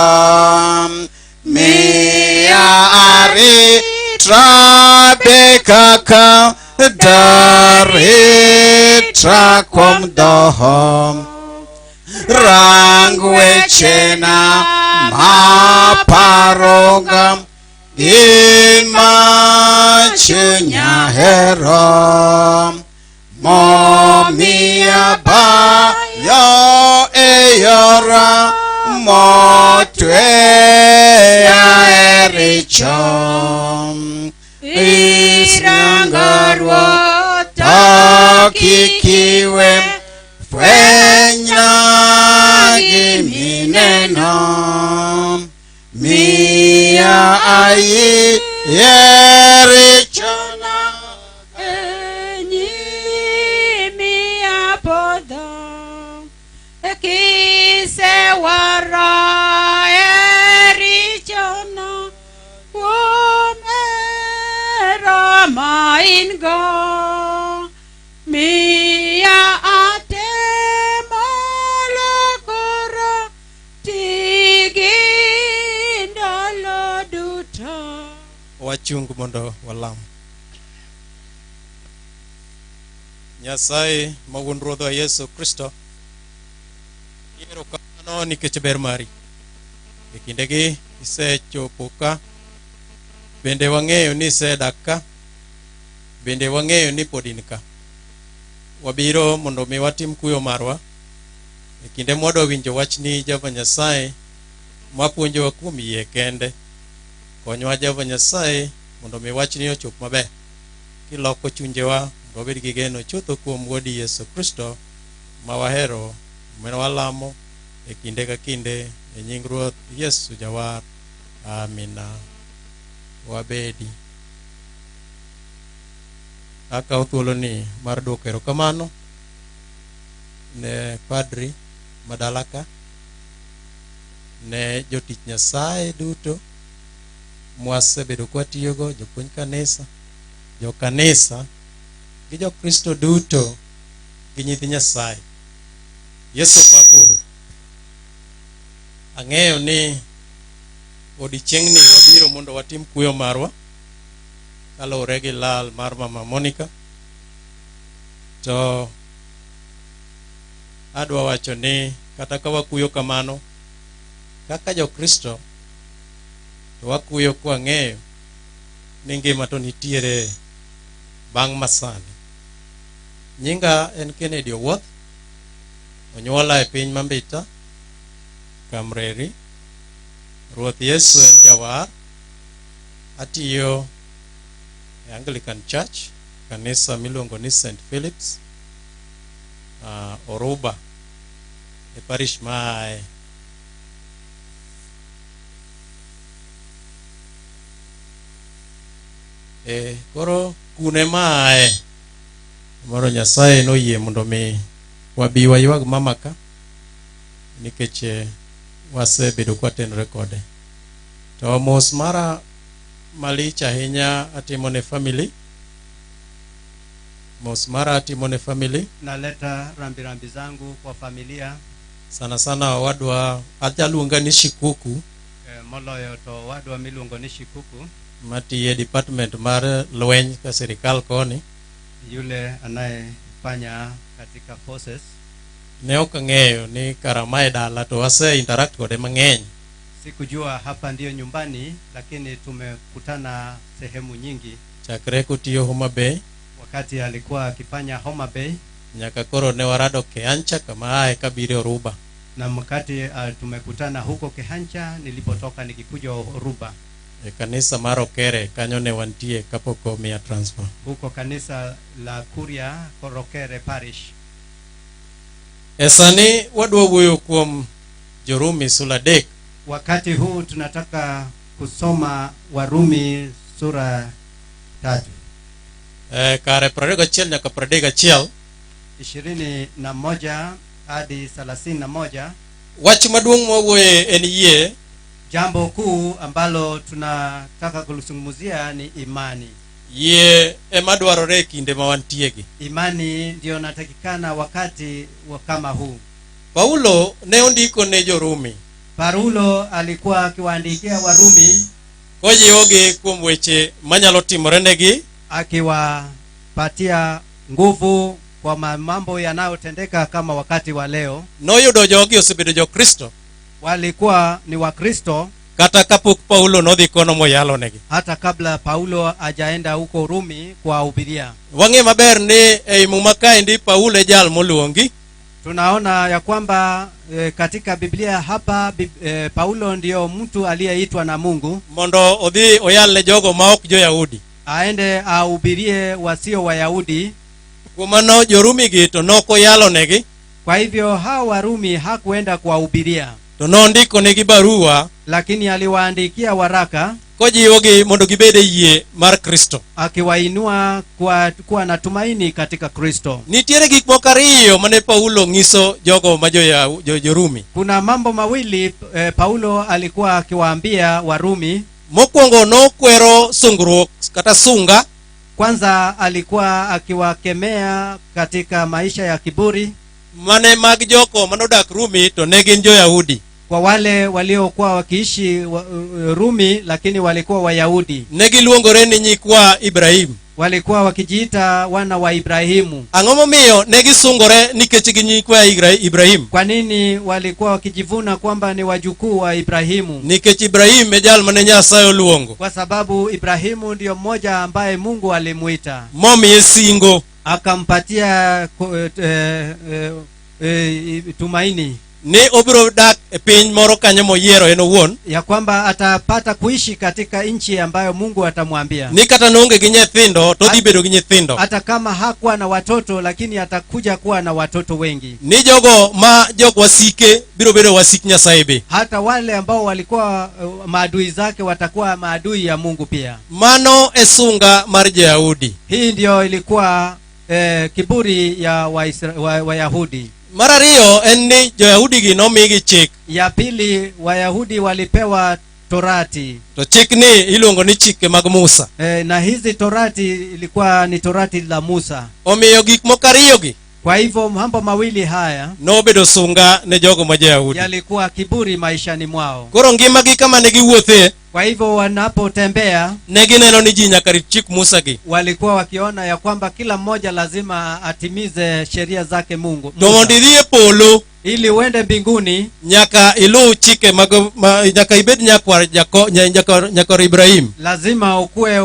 miya aritra be kaka daritra kuom dhoho rang wechena maparoga gima chunya hero momiya bayo e yora motweya e richo Irango Ruoth to kik iwe fwenya gimineno miya ayie richona nyimi apodho kisewara e richona kuom hera ma in go miya atemo lokora tigi ndalo duto. Wachung mondo walam. Nyasaye ma wuon Ruodhwa Yesu Kristo, erokamano nikech ber mari. E kindegi isechopo ka, bende wang'eyo ni isedak ka, bende wang'eyo ni pod in ka. Wabiro mondo mi watim kuyo marwa e kinde mwadwa winjo wachni Jehova Nyasaye mapuonjowa kuom yie kende. Konywa Jehova Nyasaye mondo mi wachni ochop maber. Kiloko chunjewa mondo wabed gi geno chutho kuom Wuodi Yesu Kristo ma wahero ma walamo e kinde ka kinde e nying Ruoth Yesu Jawar. Amina. Wabedi. Akawo thuoloni mar duoko erokamano ne padri madalaka, ne jotich Nyasaye duto mwasebedo kwatiyogo, jopuonj kanisa, jokanisa gi jokristo duto gi nyithi Nyasaye. Yesu pakuru. Ang'eyo ni odiechieng'ni wabiro mondo watim kuyo marwa kaluwore gi lal mar Mama Monica. To adwa wacho ni kata ka wakuyo kamano kaka jokristo to wakuyo kwang'eyo ni ngima to nitiere bang' masani. Nyinga en Kennedy Owuoth, onyuola e piny Mambita, Kamreri. Ruoth Yesu en jawar. Atiyo e Anglican Church, kanisa miluongo ni St. Philip's, Oruba, e parish maaye. Koro kune maaye moro Nyasaye noyie mondo mi wabi waywag mama ka nikech wasebedo kwatenore kode. To mos mara malich ahinya atimo ne family. Mos mara atimo ne family. Naleta rambirambi zangu kwa familia. Sana sana owadwa ajaluonga ni Shikuku Moloyo to owadwa miluongo ni Shikuku matiyo e department mar lweny ka sirikal koni. Yule anayefanya katika forces. Ne ok ang'eyo ni kara mae dala to wase interact kode mang'eny. Sikujua hapa ndiyo nyumbani, lakini tumekutana sehemu nyingi. Chakre kotiyo Homa Bay wakati alikuwa akifanya Homa Bay nyaka koro ne warado Kehancha kama ae kabiro Oruba. Na wakati tumekutana huko Kehancha nilipotoka nikikuja Oruba. E kanisa mar Okere kanyo ne wantie kapok omiya transfer. Huko kanisa la Kuria Korokere Parish. E sani wadwa wuoyo kuom Jorumi sula 3. Wakati huu tunataka kusoma Warumi sura 3. Kare 21 nyaka 31. 21 hadi 31. Wach maduong' mwawuoye en yie. Jambo kuu ambalo tunataka kulizungumzia ni imani. Yie ema dwarore e kinde ma wantiegi. Imani ndiyo natakikana wakati wa kama huu. Paulo ne ondiko ne Jorumi. Paulo alikuwa akiwaandikia Warumi kojiwogi kuom weche manyalo timore negi, akiwapatia nguvu kwa mambo yanayotendeka kama wakati wa leo. Noyudo jogi osebedo Jokristo. Walikuwa ni Wakristo kata kapok Paulo nodhi kono moyalo negi. Hata kabla Paulo hajaenda huko Rumi kuwahubiria. Wang'e maber ni ei Muma kaendi Paulo e jal moluongi. Tunaona ya kwamba katika Biblia hapa Paulo ndio mtu aliyeitwa na Mungu mondo odhi oyal ne jogo ma ok jo-Yahudi, aende ahubirie wasio Wayahudi. Kuom mano Jorumi gi to nok oyalo negi. Kwa hivyo hao Warumi hakuenda kuwahubiria, to nondiko negi barua, lakini aliwaandikia waraka kojiwogi mondo gibed e yie mar Kristo, akiwainua kuwa na tumaini katika Kristo. Nitiere gik moko ariyo mane Paulo ng'iso jogo ma Jorumi. Kuna mambo mawili Paulo alikuwa akiwaambia Warumi. Mokwongo nokwero sungruok kata sunga. Kwanza alikuwa akiwakemea katika maisha ya kiburi mane mag joko manodak Rumi to ne gin jo-Yahudi. Kwa wale waliokuwa wakiishi Rumi lakini walikuwa Wayahudi. Ne giluongore ni nyikwa Ibrahim. Walikuwa wakijiita wana wa Ibrahimu. Ang'o momiyo ne gisungore nikech gin nyikwa Ibrahim? Kwa nini walikuwa wakijivuna kwamba ni wajukuu wa Ibrahimu? Nikech Ibrahim e jal mane Nyasaye oluongo. Kwa sababu Ibrahimu ndiyo mmoja ambaye Mungu alimuita. Momiye singo. Akampatia tumaini. Ni obiro dak e piny moro kanyo moyiero en owuon, ya kwamba atapata kuishi katika nchi ambayo Mungu atamwambia. Ni kata noonge gi nyithindo to odhi bedo gi nyithindo. Hata kama hakuwa na watoto lakini atakuja kuwa na watoto wengi. Ni jogo ma jok wasike biro bedo wasik Nyasaye be. Hata wale ambao walikuwa maadui zake watakuwa maadui ya Mungu pia. Mano e sunga mar Joyahudi. Hii ndio ilikuwa kiburi ya Wayahudi. Mar ariyo en ni Joyahudi gi nomigi chik. Ya pili, Wayahudi walipewa Torati. To chik ni iluongo ni chike mag Musa. Na hizi Torati ilikuwa ni Torati la Musa. Omiyo gik moko ariyo gi Kwa hivyo mambo mawili haya nobedo sunga ne jogo ma Joyahudi. yalikuwa kiburi maishani mwao. Koro ngimagi kama ne giwuothe, Kwa hivyo wanapotembea ne gineno ni ji nyaka rit chik Musa gi. walikuwa wakiona ya kwamba kila mmoja lazima atimize sheria zake Mungu. To mondo idhi e polo, ili uende mbinguni, nyaka iluw chike mag nyaka ibed nyakwar nyakwar Ibrahim. Lazima ukue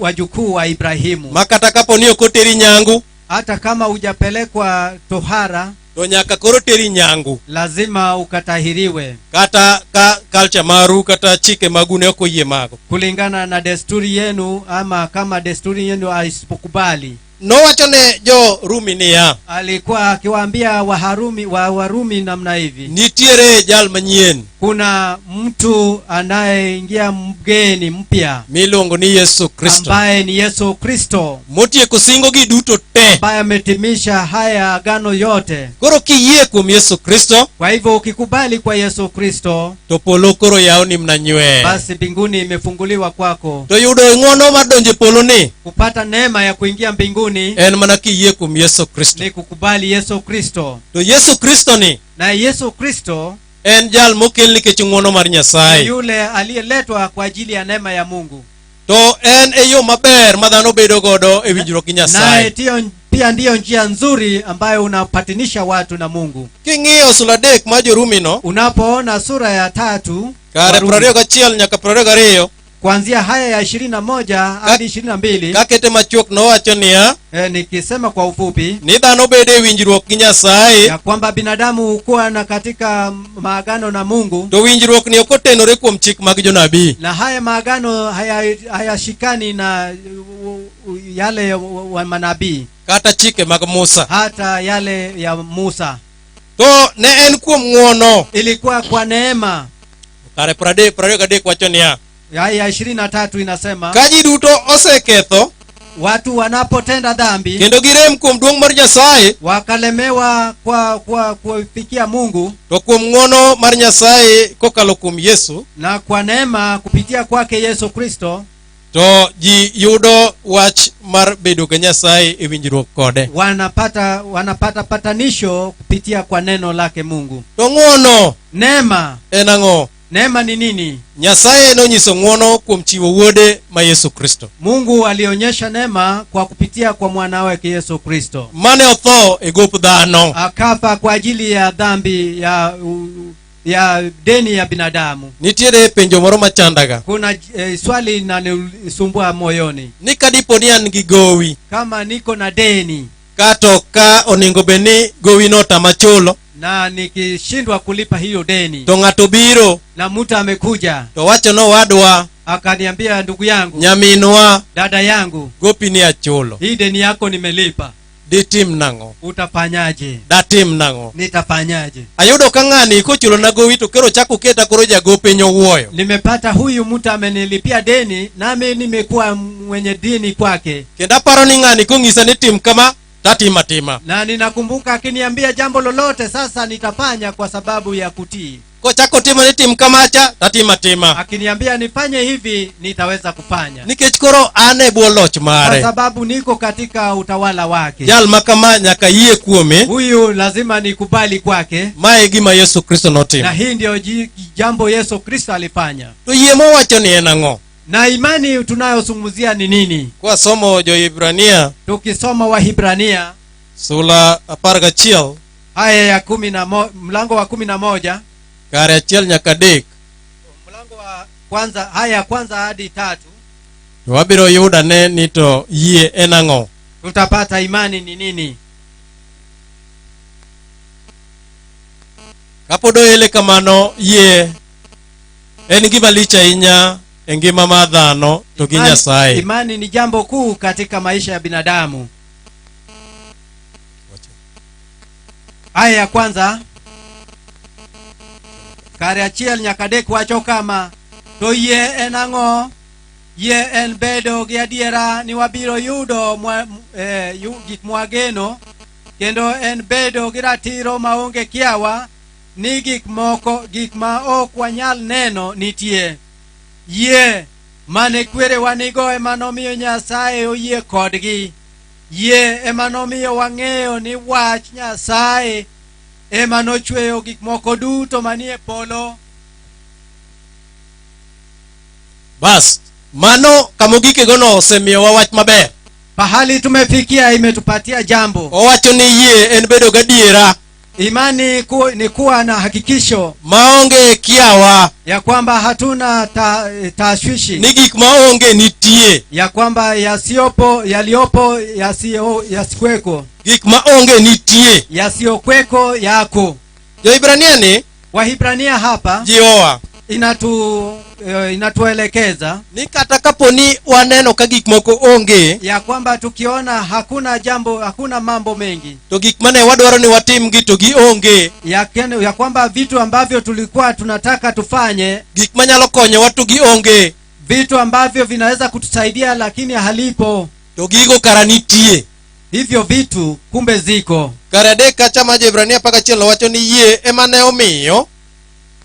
wajukuu wa Ibrahimu. Ma kata kapo ni ok oteri nyangu, hata kama hujapelekwa tohara, to nyaka koro teri nyangu. Lazima ukatahiriwe. Kata ka culture maru kata chike magu ne ok oyie mago. Kulingana na desturi yenu ama kama desturi yenu haisipokubali. Nowacho ne jo Rumi niya, alikuwa akiwaambia Warumi namna hivi, nitiere jal manyien. Kuna mtu anayeingia mgeni mpya miluongo ni Yesu Kristo, ambaye ni Yesu Kristo, motieko singo gi duto te. Ambaye ametimisha haya agano yote. Koro kiyie kuom Yesu Kristo, Kwa hivyo ukikubali kwa Yesu Kristo, to polo koro yawni mana nywe. Basi mbinguni imefunguliwa kwako. To yudo ng'wono mar donjo e polo ni Kupata neema ya kuingia mbinguni en mana kiyie kuom Yesu Kristo. Ni kukubali Yesu Kristo. To Yesu Kristo ni Na Yesu Kristo en jal mokel nikech ng'wono mar ni Nyasaye. Yule aliyeletwa kwa ajili ya neema ya Mungu. To en e yo maber ma dhano bedo godo e winjruok gi Naye Nyasaye. Pia ndiyo njia nzuri ambayo unapatanisha watu na Mungu. King'iyo sula 3 mar Jorumi no, Unapoona sura ya 3 kare Warumi, 21 nyaka 22, kuanzia haya ya 21 hadi 22, kakete machuok nowacho niya, nikisema kwa ufupi, ni dhano bedo e winjruok gi Nyasaye, ya kwamba binadamu hukuwa na katika maagano na Mungu, to winjruok ni ok otenore kuom chik mag jonabii. Na haya maagano hayashikani na yale wa manabii, kata chike mag Musa, hata yale ya Musa. To ne en kuom ng'wono. Ilikuwa kwa neema. Kare 23 wacho niya, Aya 23 inasema, ka ji duto oseketho, watu wanapotenda dhambi, kendo girem kuom duong' mar Nyasaye, wakalemewa kwa kufikia Mungu, to kuom ng'wono mar Nyasaye kokalo kuom Yesu, na kwa neema kupitia kwake Yesu Kristo, to ji yudo wach mar bedo gi Nyasaye e winjruok kode. Wanapata patanisho kupitia kwa neno lake Mungu. To ng'wono Neema en ang'o? Neema ni nini? Nyasaye nonyiso ng'wono kuom chiwo wuode ma Yesu Kristo. Mungu alionyesha neema kwa kupitia kwa mwana wake Yesu Kristo. Mane otho e gop dhano. Akafa kwa ajili ya dhambi ya deni ya binadamu. Nitiere penjo moro machandaga. Kuna swali linanisumbua moyoni. Ni kadipo ni an gi gowi. Kama niko na deni. Kato ka onego bed ni gowi no tama chulo. Na nikishindwa kulipa hiyo deni. To ng'ato biro. Na mtu amekuja. To wacho no wadwa. Akaniambia ndugu yangu. Nyaminwa. Dada yangu. Gopi ni achulo. Hii deni yako nimelipa. Ditim nang'o? Utafanyaje? Datim nang'o? Nitafanyaje? Ayudo ka ng'ani kochulo na gowi to koro chako keta koro jago piny owuoyo. Nimepata huyu mtu amenilipia deni nami nimekuwa mwenye deni kwake. Kendo aparo ni ng'ani kong'isa ni tim kama tatima tima. Na ninakumbuka akiniambia jambo lolote sasa nitafanya kwa sababu ya kutii. Kochako timo ni tim kamacha tatima tima. Akiniambia nifanye hivi nitaweza kufanya. Nikech koro an e bwo loch mare. Kwa sababu niko katika utawala wake. Jal ma kama nyaka yie kuome. Huyu lazima nikubali kwake. Ma e gima Yesu Kristo notimo. Na hii ndio jambo Yesu Kristo alifanya. To yie mowacho ni en ang'o? Na imani tunayozungumzia ni nini? Kwa somo Jo-Hibrania, tukisoma Wahibrania sula 11, aya ya mlango wa 11, kare 1 nyaka 3. Mlango wa kwanza, aya ya kwanza hadi 3. To wabiro yudo ne ni to yie en ang'o? Tutapata imani ni nini? Kapod oele kamano, yie en gima lich ahinya e ngima mar dhano to gi Nyasaye. Imani ni jambo kuu katika maisha ya binadamu. Aya ya kwanza kare 1 nyaka 3 wacho kama, to yie en ang'o? Yie en bedo gi adiera ni wabiro yudo gik mwageno, kendo en bedo gi ratiro maonge kiawa ni gik moko, gik ma ok wanyal neno nitie. Yie mane kwerewa nigo ema nomiyo Nyasaye oyie kodgi. Yie ema nomiyo wang'eyo ni wach Nyasaye ema nochweyo gik moko duto manie polo. Bas, mano kamogikego no osemiyowa wach maber. Pahali tumefikia imetupatia jambo. Owacho ni yie en bedo gadiera. Imani ni kuwa na hakikisho maonge kiawa ya kwamba hatuna tashwishi, ni gik maonge nitie, ya kwamba yasiyopo, yaliyopo, yasikweko, gik maonge nitie, yasiyokweko yako. Jo-Hibrania ni Wahibrania hapa jiowa. Inatuelekeza ni kata kapo ni waneno ka gik moko onge, ya kwamba tukiona hakuna jambo, hakuna mambo mengi, to gik mane wadwaro ni watimgi to gionge, ya kwamba vitu ambavyo tulikuwa tunataka tufanye, gik manyalo konyowa to gionge, vitu ambavyo vinaweza kutusaidia lakini halipo, to gigo kara nitie. Hivyo vitu kumbe ziko. Kar adek kacha ma Joibrania 11 wacho ni yie ema ne omiyo.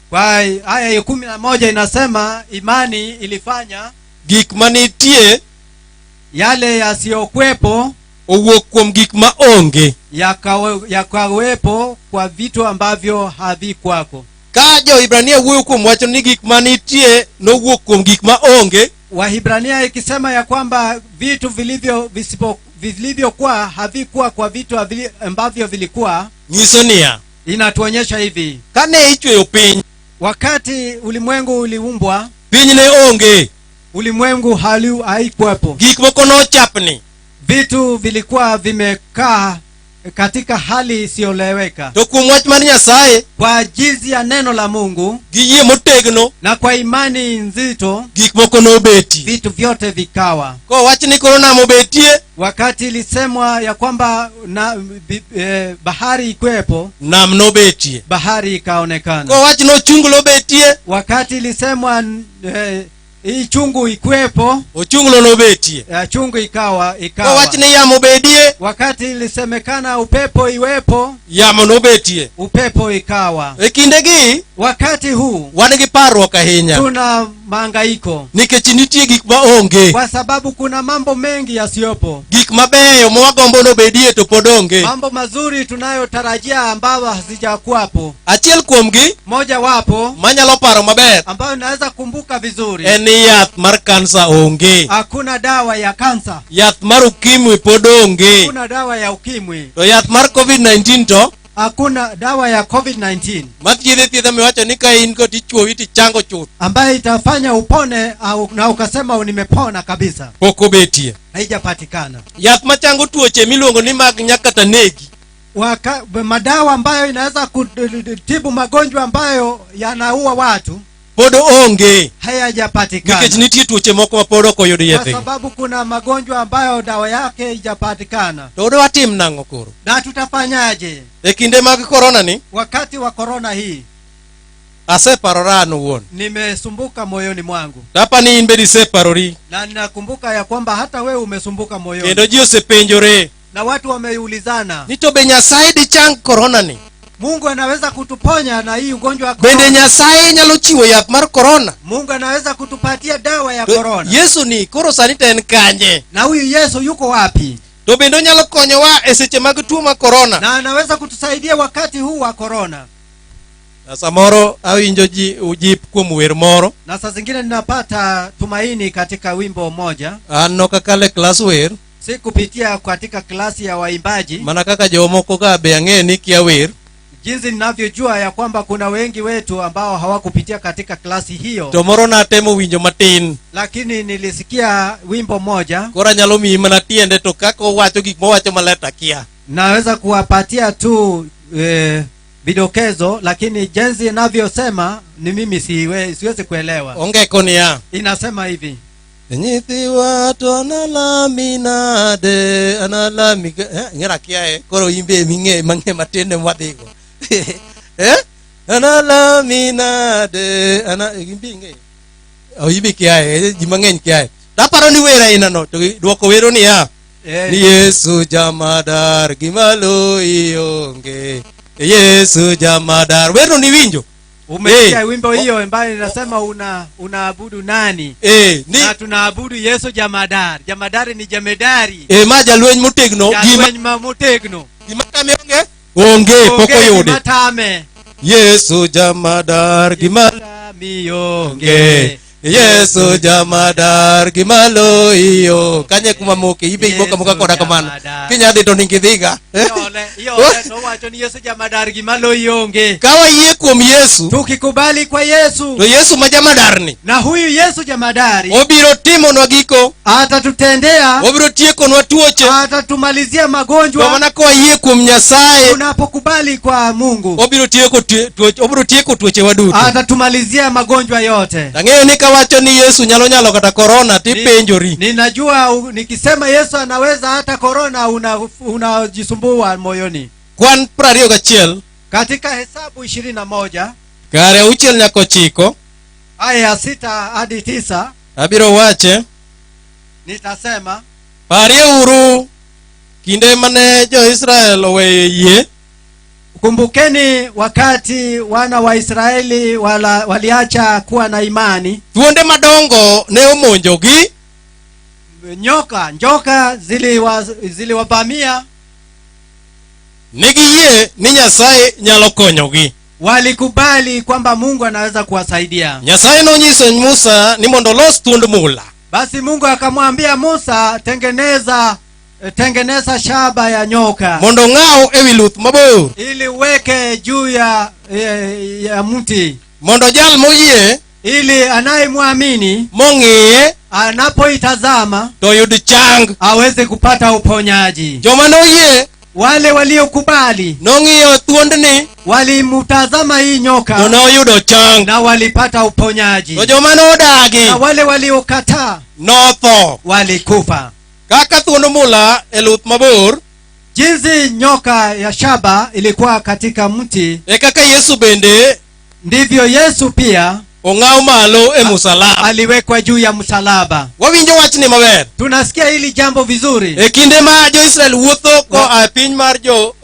Kwa aya ya 11 inasema imani ilifanya gik manitie yale yasiyokuwepo owuok kuom gik ma onge, yakawepo kwa vitu ambavyo havikuwako. Ka Jo-Hibrania wuoyo kuom wacho ni gik manitie nowuok kuom gik ma onge, Wahibrania ikisema ya kwamba vitu vilivyokuwa havikuwa kwa vitu ambavyo vilikuwa, nyiso niya, inatuonyesha hivi: kane ichweyo piny, wakati ulimwengu uliumbwa, piny ne onge, ulimwengu haikuwepo, gik moko nochapni, vitu vilikuwa vimekaa katika hali isiyoeleweka. To kuom wach mar Nyasaye, kwa jinsi ya neno la Mungu, gi yie motegno, na kwa imani nzito, gik moko nobeti, vitu vyote vikawa. Kowach ni koro nam obetie, wakati ilisemwa ya kwamba bahari ikwepo, nam nobetie, bahari ikaonekana. Kowach ni ochunglo obetie, wakati ilisemwa hii chungu ikwepo, ochunglo nobetie, chungu ikawa. Kowach ni yamo bedie, wakati ilisemekana upepo iwepo, yamo nobetie, upepo ikawa. E kindegi, wakati huu wan gi parruok ahinya, tuna mahangaiko nikech nitie gik ma onge, kwa sababu kuna mambo mengi yasiyopo. Gik mabeyo mwagombo nobedie to pod onge, mambo mazuri tunayotarajia ambayo hazijakuwapo. Achiel kuomgi, moja wapo manyalo paro maber, ambayo naweza kumbuka vizuri, en ni yath mar kansa onge. Hakuna dawa ya kansa. Yath mar ukimwi pod onge. Hakuna dawa ya ukimwi. To yath mar COVID-19 to hakuna dawa ya COVID-19 mathiedhe thiedha miwacho ni ka in go tichuowi tichango chuth, ambaye itafanya upone au, na ukasema nimepona kabisa, pok obetie, haijapatikana. Yath machango tuoche miluongo ni mag nyakata negi, madawa ambayo inaweza kutibu magonjwa ambayo yanaua watu pod onge, hayajapatikana, nikech nitie tuoche moko ma pod ok oyud yedhe, kwa sababu kuna magonjwa ambayo dawa yake haijapatikana. To watim nang'o koro? Na tutafanyaje e kinde mag korona ni? Wakati wa korona hii aseparora an owuon, nimesumbuka moyoni mwangu. Tapa ni in bende iseparori, na ninakumbuka ya kwamba hata wewe umesumbuka moyoni, kendo ji osepenjore, na watu wameulizana ni to be Nyasaye dichang korona ni? Mungu anaweza kutuponya na hii ugonjwa wa korona? Bende Nyasaye nyalo chiwo yath mar korona? Mungu anaweza kutupatia dawa ya korona? Yesu ni koro sani to en kanye? Na huyu Yesu yuko wapi? To bende onyalo konyowa e seche mag tuo mar korona? Na anaweza kutusaidia wakati huu wa korona? Na samoro awinjo ji ujip kuom wer moro, na saa zingine ninapata tumaini katika wimbo mmoja. An nok akale klas wer, si kupitia katika klasi ya waimbaji, mana kaka jomoko ka be ang'eyo ni kia wer, jinsi ninavyojua ya kwamba kuna wengi wetu ambao hawakupitia katika klasi hiyo. To moro natemo winjo matin, lakini nilisikia wimbo moja, koro anyalo miyi mana tiende, to kaka owacho gik mowacho maler takia, naweza kuwapatia tu vidokezo, lakini jinsi ninavyosema ni mimi siwezi kuelewa. Ongeko niya, inasema hivi: nyithiwa to analami nade, analami ng'era kia koro imbe ming'e mang'e matin mwadhigo. Analami nade, ana imbe ng'e oimbe kia ji mang'eny kia. Taparo ni wer aina no, to duoko wero niya, ni Yesu jamadar gimalo ionge, Yesu jamadar. Werno ni winjo? Umesikia wimbo hiyo ambayo inasema unaabudu nani? Na tunaabudu Yesu jamadar. Jamadari ni jemedari. Ma jalweny motegno, jalweny ma motegno. Gima tame onge? Onge, pok oyude. Gima tame. Yesu jamadar gima onge. Yesu jamadar gimalo iyo kanye kuma moke ibe imoka moka koda kamano kinya dhi to ningi dhiga Iole, iole to wacho ni Yesu jamadar gima loyi onge. ka wayie kuom Yesu Tukikubali kwa Yesu to Yesu ma jamadarni na huyu Yesu jamadari obiro timonwa giko atatutendea, obiro tiekonwa tuoche atatumalizia to magonjwa. mana ka wayie kuom Nyasaye Tunapokubali kwa Mungu obiro tieko tuoche obiro tieko tuochewa duto atatumalizia magonjwa yote. Ang'eyo ni kawacho ni Yesu nyalo nyalo kata korona tipenjori Ninajua nikisema Yesu anaweza hata korona unajisumbua moyoni. Kwan 21 Katika Hesabu 21 kare 6 nyaka 9 aya ya 6 hadi 9 abiro wache nitasema parieuru kinde mane jo-Israel oweyo yie kumbukeni wakati wana wa Israeli waliacha kuwa na imani, thuonde madongo ne omonjogi njoka ziliwavamia. Ne giyie ni Nyasaye nyalo konyogi Walikubali kwamba Mungu anaweza kuwasaidia. Nyasaye nonyiso Musa ni mondo olos thuond mula Basi Mungu akamwambia Musa, tengeneza shaba ya nyoka mondo ong'aw ewi luth mabor ili uweke juu ya mti mondo jal moyie ili anayemwamini mong'iye anapoitazama to oyud chang aweze kupata uponyaji. Joma noyie Wale waliokubali nong'iyo thuondni walimtazama hii to nyoka noyudo chang na walipata uponyaji, to joma nodagi na wale waliokataa notho walikufa. Kaka thuond mula e luth mabor Jinsi nyoka ya shaba ilikuwa katika mti, e kaka Yesu bende ndivyo Yesu pia ong'aw malo e musalaba aliwekwa juu ya msalaba. Wawinjo wachni maber Tunasikia hili jambo vizuri. E kinde ma jo-Israel wuotho koa e piny mar jo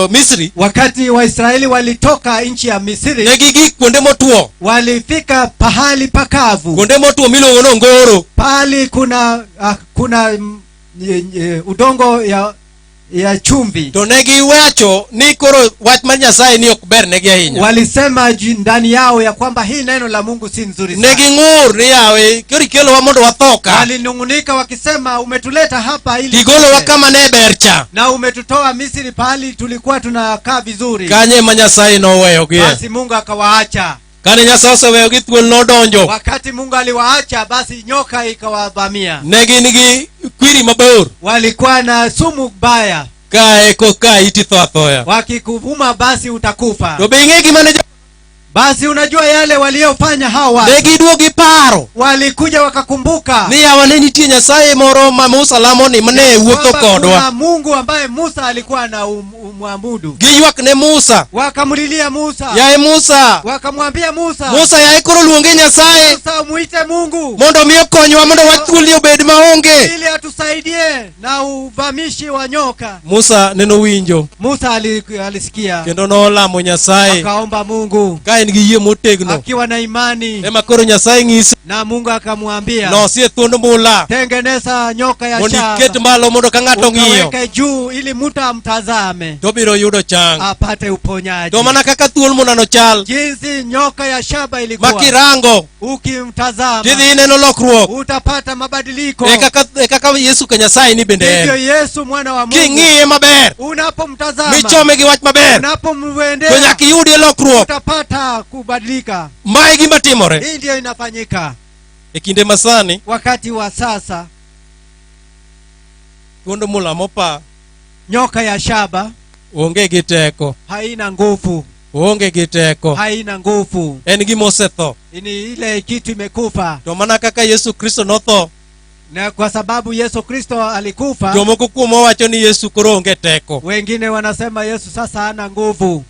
Misri Wakati Waisraeli walitoka nchi ya Misri, ne gigik kuonde motwo walifika pahali pakavu, kuonde motwo miluongo ni ongoro pahali kuna udongo ya chumvi. To ne giwacho ni koro wach mar Nyasaye ni ok ber negi ahinya Walisema ndani yao ya kwamba hii neno la Mungu si nzuri ne sana. ging'ur ni yawe koro ikelowa mondo watho ka Walinung'unika wakisema, umetuleta hapa ili tigolowa tufe. kama ne ber cha Na umetutoa Misri pahali tulikuwa tunakaa vizuri. Kanye ema Nyasaye noweyogie Basi Mungu akawaacha. Kane Nyasaye oseweyogi thuol nodonjo Wakati Mungu aliwaacha, basi nyoka ikawavamia. Ne gin gi kwiri mabor Walikuwa na sumu baya, kae koka iti tho athoya wakikuvuma basi utakufa. To be ing'e gima ne Basi unajua yale waliofanya hawa ne watu, giduogo paro walikuja wakakumbuka ni yawa ne nitie Nyasaye moro ma Musa lamo ni mane wuotho kwamba kodwa kuna Mungu ambaye Musa alikuwa na umwabudu. Giywak ne Musa Wakamlilia Musa, yaye Musa wakamwambia Musa, Musa yaye koro luonge Nyasaye Musa muite Mungu mondo mi okonywa mondo wach thuolni obed maonge ili atusaidie na uvamishi wa nyoka. Musa nenowinjo Musa alisikia kendo nolamo Nyasaye akaomba Mungu ka en gi yie motegno akiwa na imani, ema koro Nyasaye ng'ise na Mungu akamwambia losie thuond mula tengeneza nyoka ya mondo shaba iket malo mondo ka ng'ato ng'iyo ukaweke juu ili mtu amtazame to obiro yudo chang apate uponyaji. To mana kaka thuol mulano chal Jinsi nyoka ya shaba ilikuwa, ma kirango ukimtazama tidhi ineno lokruok utapata mabadiliko. E kaka Yesu ka Nyasaye ni bende Ndivyo en Yesu mwana wa Mungu, king'iye maber unapomtazama michome gi wach maber to unapomwendea nyaka iyudie lokruok utapata kubadilika. Mae gima timore Hii ndiyo inafanyika e kinde masani wakati wa sasa. Thuond mula mopa Nyoka ya shaba onge gi teko haina nguvu, onge gi teko haina nguvu, en gima osetho ni ile kitu imekufa. To mana kaka Yesu Kristo notho Na kwa sababu Yesu Kristo alikufa, jomoko kuomwa wacho ni Yesu koro onge teko wengine wanasema Yesu sasa hana nguvu.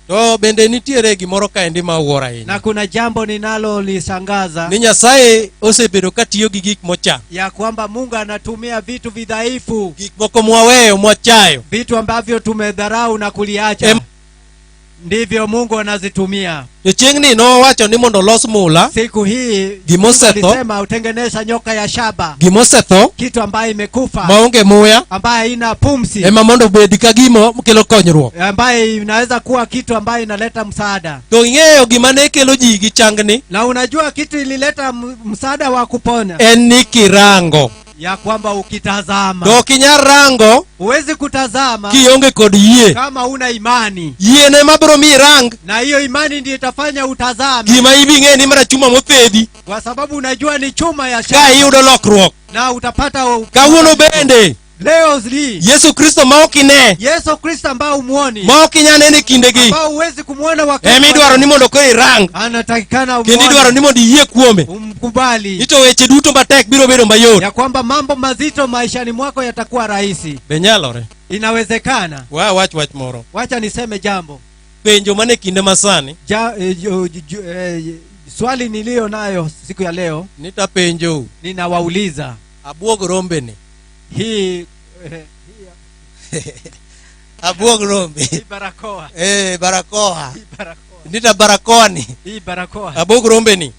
To bende nitiere gimoro kaendi ma wuoro ahinya Na kuna jambo ninalolishangaza ni Nyasaye osebedo katiyo gi gik mocha ya kwamba Mungu anatumia vitu vidhaifu, gik moko mwaweyo mwachayo vitu ambavyo tumedharau na kuliacha, Ndivyo Mungu anazitumia. To chieng'ni nowacho ni mondo olos mula, Siku hii Gimosetho. alisema utengeneza nyoka ya shaba, gimosetho kitu ambayo imekufa, maonge muya ambaye haina pumzi, ema mondo obed ka gimo kelo konyruok. ambaye inaweza kuwa kitu ambayo inaleta msaada. To ing'eyo gima ne kelo ji gi changni Na unajua kitu ilileta msaada wa kupona en ni kirango. ya kwamba ukitazama, To ok inyal rango huwezi kutazama kionge kod yie. kama una imani, Yie ema biro miyi rang na hiyo imani ndiyo itafanya utazame, gima ibi ing'e ni mana chuma mothedhi kwa sababu unajua ni chuma ya ka shaba iyudo lokruok. na utapata Kawuono bende leo hii Yesu Kristo ma ok ine, Yesu Kristo ambao umuoni, ma ok inyal nene e kindegi, ambao huwezi kumuona wakati ema idwaro ni mondo koro irang anatakikana kendo idwaro umuone, ni mondo iyie kuome. umkubali Ni to weche duto matek biro bedo mayot. ya kwamba mambo mazito maishani mwako yatakuwa rahisi. Be nyalore? Inawezekana. Wa wach wach moro. Wacha niseme jambo Penjo mane kinde masani ja, eh, jo, jo, eh, swali niliyo nayo siku ya leo ni tapenjou ninawauliza abuog rombeni hii eh, abuog rombe hii barakoa eh barakoa hii barakoa nita barakoa ni hii barakoa abuog rombeni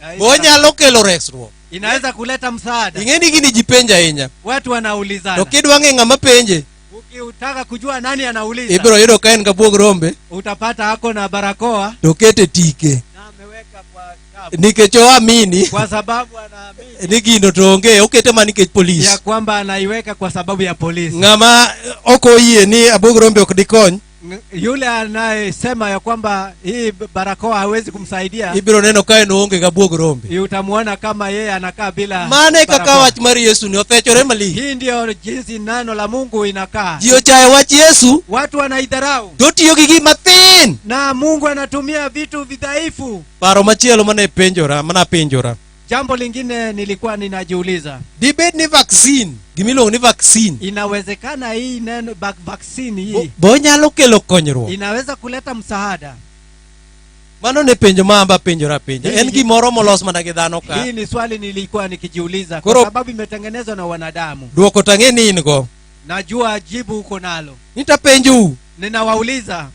Eh, hii bo onyalo kelo resruok inaweza kuleta msaada. ing'e ni gini ji penjo ahinya Watu to wanaulizana, kidwa ng'e ng'ama penje ukitaka kujua nani anauliza ibiro yudo ka en gabuog rombe utapata ako na barakoa to okete tike na ameweka kwa shavu, nikech oamini kwa sababu anaamini ni gino to onge okete mana nikech ya polis kwamba anaiweka kwa sababu ya polisi. ng'ama ok oyie ni abuog rombe ok dikony Yule anayesema ya kwamba hii barakoa hawezi kumsaidia, ibiro neno ka en oonge gabuog rombe utamuona kama yeye anakaa bila mano e kaka barakoa. wach mar yesu ni othechore malich Hii ndiyo jinsi neno la Mungu inakaa. ji ochayo wach yesu Watu wanaidharau to otiyo gi gima thin na Mungu anatumia vitu vidhaifu. paro machielo mane penjora mana penjora Jambo lingine nilikuwa ninajiuliza, dibed ni vaccine gimiluongo ni vaccine inawezekana hii neno vaccine hii bo onyalo kelo konyruok inaweza kuleta msaada? mano ne penjo ma amba penjora penja en gimoro molos mana gi dhano ka Hii ni swali nilikuwa nikijiuliza kwa Koro- sababu imetengenezwa na wanadamu. duoko tang'e ni in go Najua jibu uko nalo. nitapenjou Ninawauliza,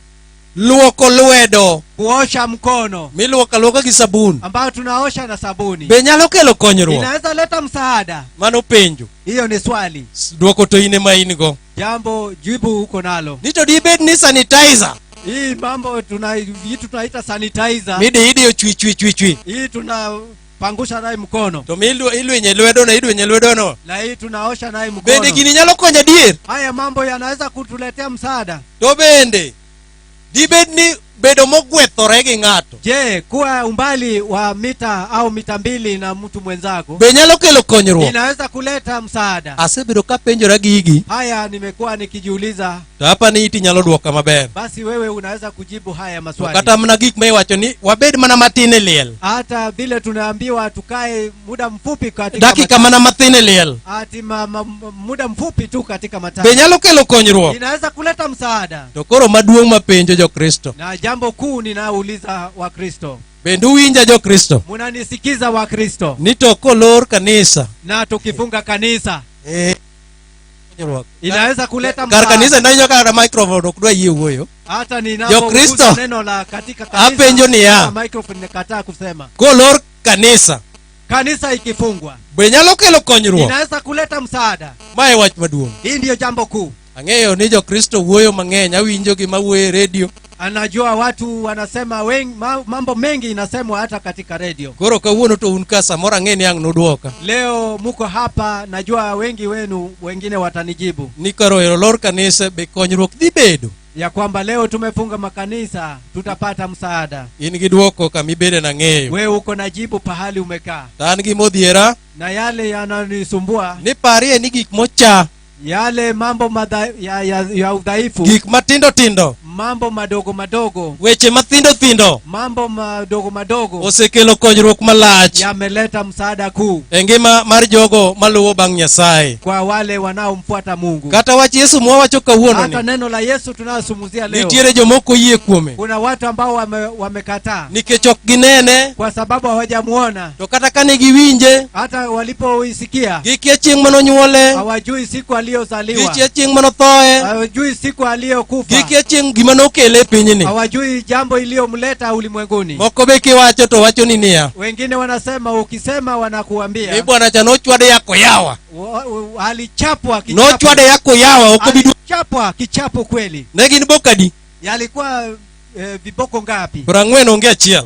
luoko lwedo kuosha mkono miluoko aluoka gi sabun ambao tunaosha na sabuni be nyalo kelo konyruok inaweza leta msaada? mano penjo Hiyo ni swali. Duoko to in ema in go Jambo jibu uko nalo. ni to dibed ni sanitizer Hii mambo tuna vitu tunaita sanitizer. midi idiyo chwi chwi chwi chwi Hii tunapangusha naye mkono to ilwenye lwedono idwenye lwedono na hii tunaosha naye bende mkono. gini nyalo konyo adier Haya mambo yanaweza kutuletea msaada. to bende dibed ni bedo mogwethore gi ng'ato Je, kuwa umbali wa mita au mita 2 na mtu mwenzako be nyalo kelo konyruok inaweza kuleta msaada? asebedo kapenjora gigi Haya nimekuwa nikijiuliza, to apa ni iti nyalo duoka maber basi wewe unaweza kujibu haya to maswali. kata mana gik ma iwacho ni wabed mana matin e liel Hata vile tunaambiwa tukae muda mfupi katika dakika mana mathin e liel ati muda mfupi tu katika matatu be nyalo kelo konyruok inaweza kuleta msaada. to koro maduong' mapenjo jokristo Na jambo kuu ninauliza Wakristo, bende uwinja jokristo munanisikiza Wakristo? ni to kolor kanisa Na tukifunga kanisa eh, konyruok. inaweza kuleta kar msaada. kanisa nanyo kata microphone ok dwa yie wuoyo Hata Jokristo, ninapogusa neno la katika kanisa, apenjo niya. kama microphone nikataa kusema. kolor kanisa Kanisa ikifungwa be nyalo kelo konyruok inaweza kuleta msaada. ma e wach maduong' Hii ndiyo jambo kuu. ang'eyo ni jokristo wuoyo mang'eny awinjo gima wuoyo e redio Anajua watu wanasema wengi, mambo mengi inasemwa hata katika redio. koro kawuono to un ka samoro ang'e ni ang' nudwoka Leo muko hapa, najua wengi wenu wengine watanijibu ni koro ero lor kanisa be konyruok dhi bedo ya kwamba leo tumefunga makanisa, tutapata msaada. in gi dwoko kamibede nang'eyo Wewe uko na jibu pahali umekaa, to an gimodhiera na yale yananisumbua, ni parie ni gik mocha yale mambo ya udhaifu, gik matindo tindo mambo madogo madogo, weche mathindo thindo mambo madogo madogo osekelo konyruok malach yameleta msaada kuu e ngima mar jogo maluwo bang' Nyasaye kwa wale wanaomfuata Mungu. kata wach Yesu mwawacho kawuono Hata ni neno la Yesu tunayozungumzia leo, nitiere jomoko oyie kuome kuna watu ambao wamekataa nikech ok ginene kwa sababu hawajamuona, to kata kane giwinje hata walipoisikia gikia chieng' manonyuole hawajui siku aliyozaliwa, Gikia chieng' manothoe. hawajui siku aliyokufa, Gikia chieng' gima nokele e pinyni. hawajui jambo iliyomleta ulimwenguni. Moko be kiwacho to wacho ni niya. Wengine wanasema, ukisema Ni wanakuambia bwana cha nochwade yako yawa. Alichapwa kichapo, Nochwade yako yawa ok obi alichapwa kichapo kweli. Ne gin bokadi. Yalikuwa viboko ngapi? 40 onge achiel.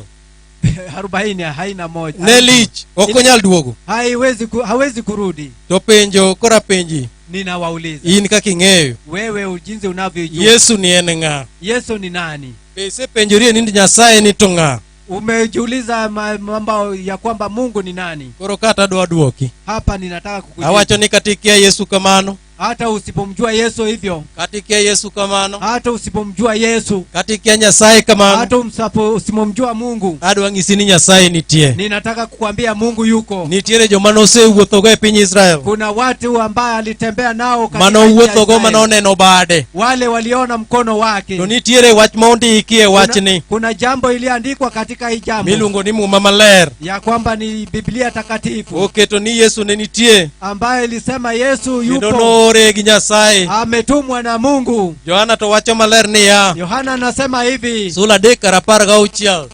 40 haina moja. Ne lich ok onyal duogo. Hawezi kurudi. To penjo koro apenji. Ninawauliza In kaka ing'eyo. wewe, jinsi unavyojua Yesu ni en ng'a? Yesu ni nani? Be isepenjorie ni Nyasaye ni to ng'a? Umejiuliza mambo ya kwamba Mungu ni nani? Koro kata adwa duoki. Hapa ninataka kukujibu. Awacho ni kata ikia Yesu kamano. Hata usipomjua Yesu hivyo, Kata ikia Yesu kamano. hata usipomjua Yesu, Kata ikia Nyasaye kamano. hata usipomjua Mungu, Adwa ng'isi ni Nyasaye nitie. ninataka kukwambia Mungu yuko. Nitiere joma nosewuothogo e piny Israel. Kuna watu ambaye alitembea nao katika nchi ya Manowuothogo Israeli. manoneno bade. Wale waliona mkono wake. To nitiere wach ma ondiki e wachni Kuna jambo iliandikwa katika hii jambo miluongo ni Muma Maler. ya kwamba ni Biblia takatifu Oketo ni Yesu ne nitie ambayo ilisema Yesu kendo yupo, noore gi Nyasaye. ametumwa na Mungu. Yohana to wacho maler niya Yohana anasema hivi sula 3 kar 16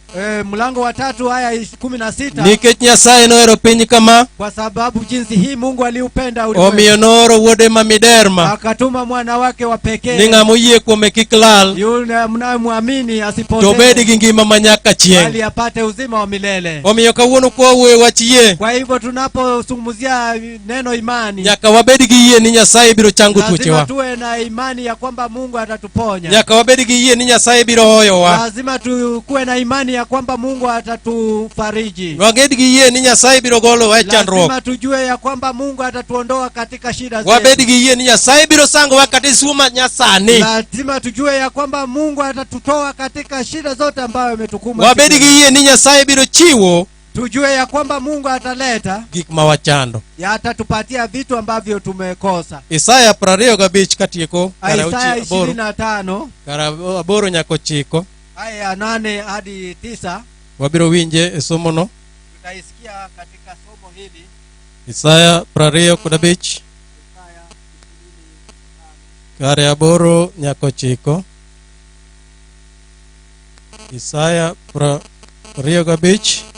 mlango wa 3 aya 16, nikech Nyasaye nohero piny kama kwa sababu jinsi hii Mungu aliupenda ulimwengu omiyo nooro wuode ma miderma akatuma mwana wake wa ni pekee, ng'ama oyie kuome kik lal yule mnayemwamini to obed asipotee, gi ngima ma nyaka chieng'. bali apate uzima wa milele. Omiyo kawuono kwawuoyo wach yie, Kwa hivyo tunapozungumzia neno imani, nyaka wabed gi yie ni Nyasaye biro chango lazima tuochewa. tuwe na imani ya kwamba Mungu atatuponya. Nyaka wabed gi yie ni Nyasaye biro hoyowa. Lazima tukuwe na imani ya kwamba Mungu atatufariji. Wabed gi yie ni Nyasaye biro golowa e chandruok. Lazima tujue ya kwamba Mungu atatuondoa katika shida Wabed zetu. gi yie ni Nyasaye biro sangowa kata e suo ma nyasani. Lazima tujue ya kwamba Mungu atatutoa katika shida zote ambayo imetukumba. Wabed gi yie ni Nyasaye biro chiwo Tujue ya kwamba Mungu ataleta gik ma wachando. ya atatupatia vitu ambavyo tumekosa. Isaya 25 katieko kar Isaya 8 25 kar 8 nyaka 9 aya 8 hadi 9 wabiro winje e somono. tutaisikia katika somo hili. Isaya 25 kar 8 nyaka 9. Isaya 25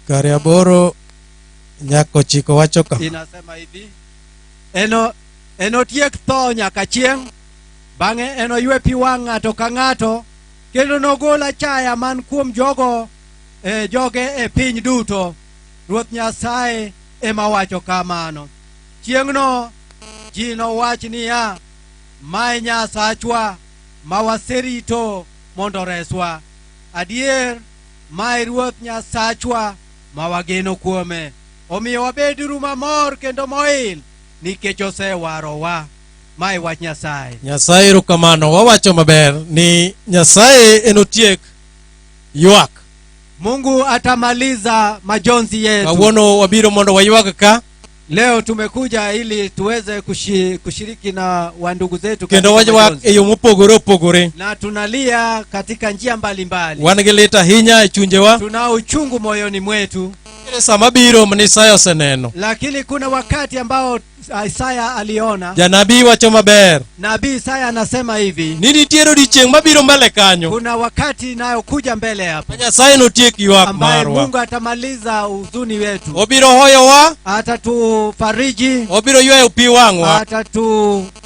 kar 8 nyaka 9 wacho kama. Inasema hivi: Enotiek tho nyaka chieng', bang'e enoywe pi wang' ng'ato ka ng'ato, kendo nogol achaya man kuom jogo joge e piny duto. Ruoth Nyasaye ema wacho kamano. Chieng'no ji nowach niya, mae Nyasachwa ma waserito mondo oreswa. Adier, mae Ruoth Nyasachwa ma wageno kuome. Omiyo wabeduru mamor kendo moil nikech osewarowa. Mae wach Nyasaye. Nyasaye erokamano. Wawacho maber ni Nyasaye enotiek ywak. Mungu atamaliza majonzi yetu. Kawuono wabiro mondo waywag ka Leo tumekuja ili tuweze kushiriki na wandugu zetu kendo katika waywak majonzi. e yo mopogore opogore. Na tunalia katika njia mbalimbali. Wan gi lit ahinya e chunjewa. Tuna uchungu moyoni mwetu. Nitiere sama biro mane Isaya oseneno. Lakini kuna wakati ambao Isaya aliona. Janabii wacho maber Nabii Isaya anasema hivi, ni nitiere odiechieng' mabiro mbele kanyo kuna wakati inayokuja mbele hapo ma Nyasaye notiek ywak ambaye marwa. Mungu atamaliza huzuni wetu, Obiro hoyowa, atatufariji, obiro ywayo pi wang'wa.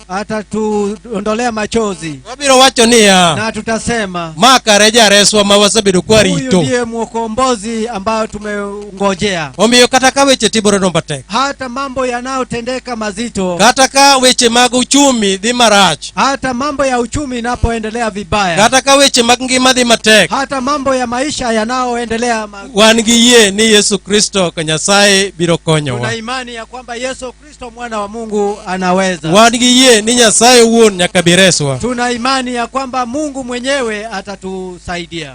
Atatuondolea machozi, Wabiro wacho niya, na tutasema ma kare jareswa ma wasebedo huyu kwarito. ndiye mwokombozi ambayo tumengojea. Omiyo kata ka weche timore no matek, Hata mambo yanayotendeka mazito, kata ka weche mag uchumi dhi marach, hata mambo ya uchumi inapoendelea vibaya, kata ka weche mag ngima dhi matek, hata mambo ya maisha yanayoendelea wan gi yie ni Yesu Kristo ka Nyasaye biro konyowa. tuna imani ya kwamba Yesu Kristo mwana wa Mungu anaweza. Wan gi yie ni Nyasaye wuon nyaka bi reswa. Tuna imani ya kwamba Mungu mwenyewe atatusaidia.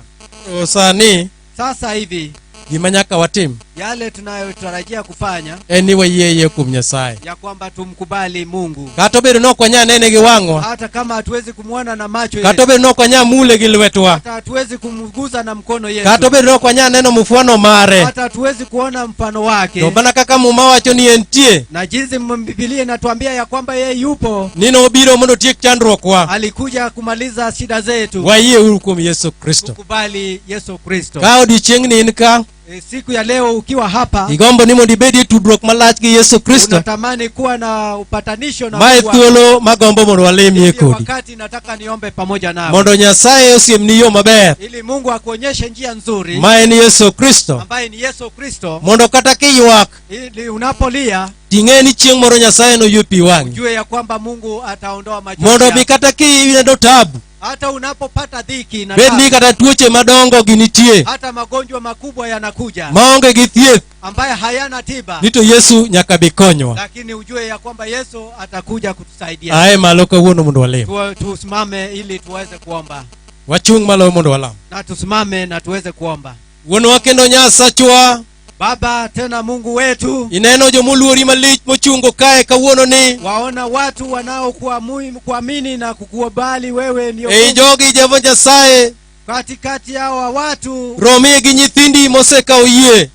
To sani Sasa hivi Gima nyaka watim Yale tunayotarajia kufanya en ni wayie yie kuom Nyasaye. ya kwamba tumkubali Mungu, Kata obedo ni ok wanyal nene gi wang'wa, hata kama hatuwezi kumwona na macho kata yetu, obedo ni ok wanyal mule gi lwetwa, hata hatuwezi kumguza na mkono kata yetu, obedo ni ok wanyal neno mfano mare, hata hatuwezi kuona mfano to wake, mana kaka Muma wacho ni entie, na jinsi Biblia inatuambia ya kwamba yeye yupo, ni nobiro mondo otiek chandruokwa. alikuja kumaliza shida zetu. Wayie uru kuom Yesu Kristo. Tukubali Yesu Kristo. Ka odiochieng'ni in ka, E, siku ya leo ukiwa hapa igombo ni mondo ibedie tudruok malach gi Yesu Kristo, unatamani kuwa na upatanisho na mae Mungu wako. thuolo magombo mondo walemie Ndiyo kodi. wakati nataka niombe pamoja nawe Mondo Nyasaye osiemni yo maber, ili Mungu akuonyeshe njia nzuri ma en Yesu Kristo. ambaye ni Yesu Kristo, Mondo kata kiywak, ili unapolia ting'e ni chieng' moro Nyasaye noywe pi wang'i. ujue ya kwamba Mungu ataondoa machozi Mondo mi yako. kata kiyudo tabu, Hata unapopata dhiki na bed ni tabu, kata tuoche madongo gi nitie, hata magonjwa makubwa yanakuja maonge gi thieth, ambaye hayana tiba, ni to Yesu nyaka bi konywa. lakini ujue ya kwamba Yesu atakuja kutusaidia. Ae malo kawuono mondo walem. Tusimame ili tuweze kuomba, Wachung' malo mondo walam. na tusimame na tuweze kuomba. Wuonwa kendo Nyasachwa, Baba tena Mungu wetu, ineno jomoluori malich mochungo kae kawuono ni waona watu wanaokuamini na kukubali wewe ndio ei Mungu. jogi Jehova Nyasaye, Katikati yao watu romie gi nyithindi mosekawo yie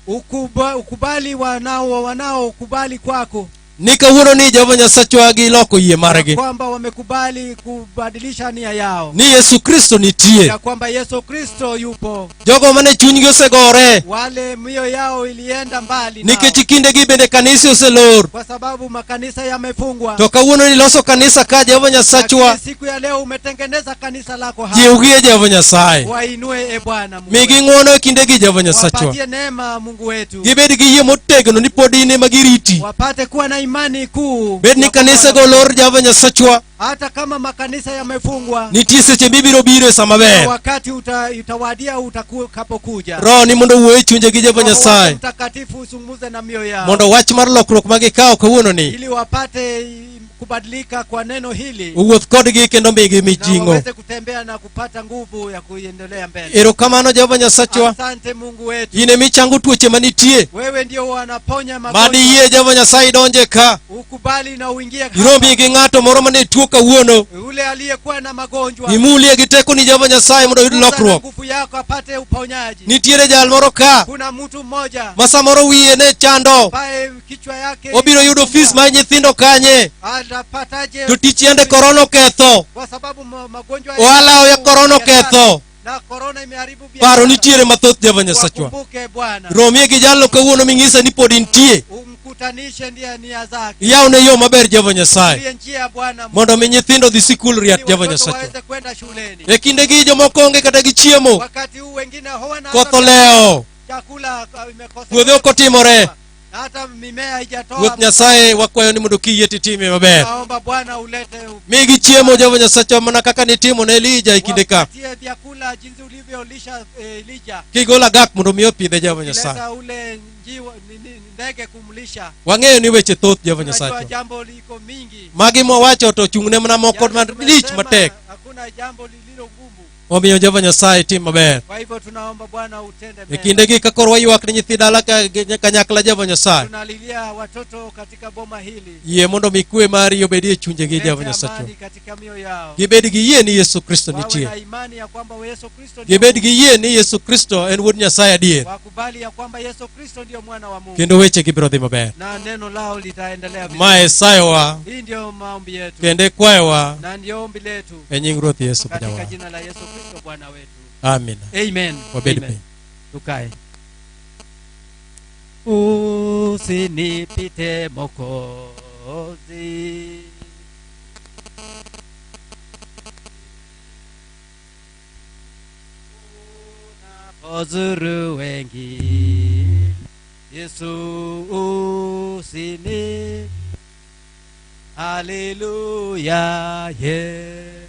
ukubali wanaokubali kwako ni kawuono ni Jehova Nyasachwa giloko yie margi kwamba wamekubali kubadilisha nia yao ni Yesu Kristo nitie. ya kwamba Yesu Kristo yupo. Jogo mane chunygi osegore Wale mioyo yao ilienda mbali nao, nikech kindegi bende kanise oselor, kwa sababu makanisa yamefungwa. to kawuono niloso kanisa ka Jehova Nyasachwa, Lakini siku ya leo umetengeneza kanisa lako hapa, jiwgie Jehova Nyasaye, wainue e Bwana Mungu migi wetu. ng'wono e kindegi Jehova Nyasachwa, Wapatie neema Mungu wetu, gibed gi yie motegno ni pod in ema giriti. wapate kuwa na imani kuu Bed ni ya kuwa kanisego olor Jehova Nyasachwa, hata kama makanisa yamefungwa, nitie seche mibiro biro e sama na ber. wakati utawadia utakapokuja. Roho ni mondo owuo e chunjegi Jehova Roho wako Nyasaye, Mtakatifu uzungumze na mioyo yao mondo wach mar lokruok ma gikawo kawuono ni ili wapate kubadilika kwa neno hili owuoth kodgi kendo migi na mijing'o. waweze kutembea na kupata nguvu ya kuendelea mbele. Erokamano Jehova Nyasachwa, Asante Mungu wetu, in emichango tuoche manitie. wewe ndio wanaponya Mad magonjwa. iyie Jehova Nyasaye idonje ka, Ukubali na uingie hapa. iromie gi ng'ato moro mane tuo kawuono, Yule aliyekuwa na magonjwa imulie gi tekoni Jehova Nyasaye mondo oyud gusa na lokruok. nguvu yako apate uponyaji. Nitiere jal moro ka Kuna mtu mmoja ma samoro wiye ne chando, ambaye kichwa yake obiro yudo fis mar nyithindo kanye, atapataje? to tich yande korona oketho, Kwa sababu magonjwa ohala ya korona oketho. na korona imeharibu biashara. Paro nitiere mathoth Jehova Nyasachwa. Wakumbuke Bwana, Romie gi jalno kawuono ming'ise ni pod intie, umkutanishe ndiye nia zake, iyawne yo maber Jehova Nyasaye, ndiye njia ya Bwana Mungu, mondo mi nyithindo odhi sikul ili riat Jehova watoto Nyasachwa. waweze kwenda shuleni. E kindegi jomoko onge kata gi chiemo, Wakati huu wengine hawana koth hata olewo, chakula imekosekana, puodho ok otimore. na hata mimea haijatoa. Ruoth Nyasaye wakwayo ni mondo kiyie titime maber. Naomba Bwana ulete Migi chiemo Jehova Nyasachwa mana kaka nitimo ne Elija e kinde ka. wapatie vyakula jinsi ulivyolisha Elija, Kigolo agak mondo mi opidhe Jehova Nyasaye. leta ule njiwa ndege kumlisha. Wang'eyo ni weche thoth Jehova Tunajua Nyasachwa. jambo liko mingi, Magi mwawacho to ochung'ne mana moko Yale malich tumesema, matek. hakuna jambo lililo ngumu. Omiyo Jehova Nyasaye tim maber. Kwa hivyo tunaomba Bwana utende E mema. kindegi ka koro waywak ne nyithi dala kanyakla Jehova Nyasaye. Tunalilia watoto katika boma hili, Yie mondo mi kwe mari obedie e chunjegi Jehova lete Nyasachwa. amani katika mioyo yao, Gibed gi yie ni Yesu Kristo wawe nitie. na imani ya kwamba Yesu Kristo ndiyo Gibed gi yie ni Yesu Kristo en wuod Nyasaye adier. wakubali ya kwamba Yesu Kristo ndiyo mwana wa Mungu Kendo wechegi biro dhi maber. na neno lao litaendelea vizuri. Ma e sayowa Hii ndiyo maombi yetu kendo e kwayowa na ndiyo ombi letu e nying Ruoth Yesu katika Jawarwa. jina la Yesu Kristo Bwana wetu. Amina. Amen. Wabed Amen. piny. Tukae. Usinipite Mwokozi. Unapozuru wengi, Yesu usini. Haleluya, yeah.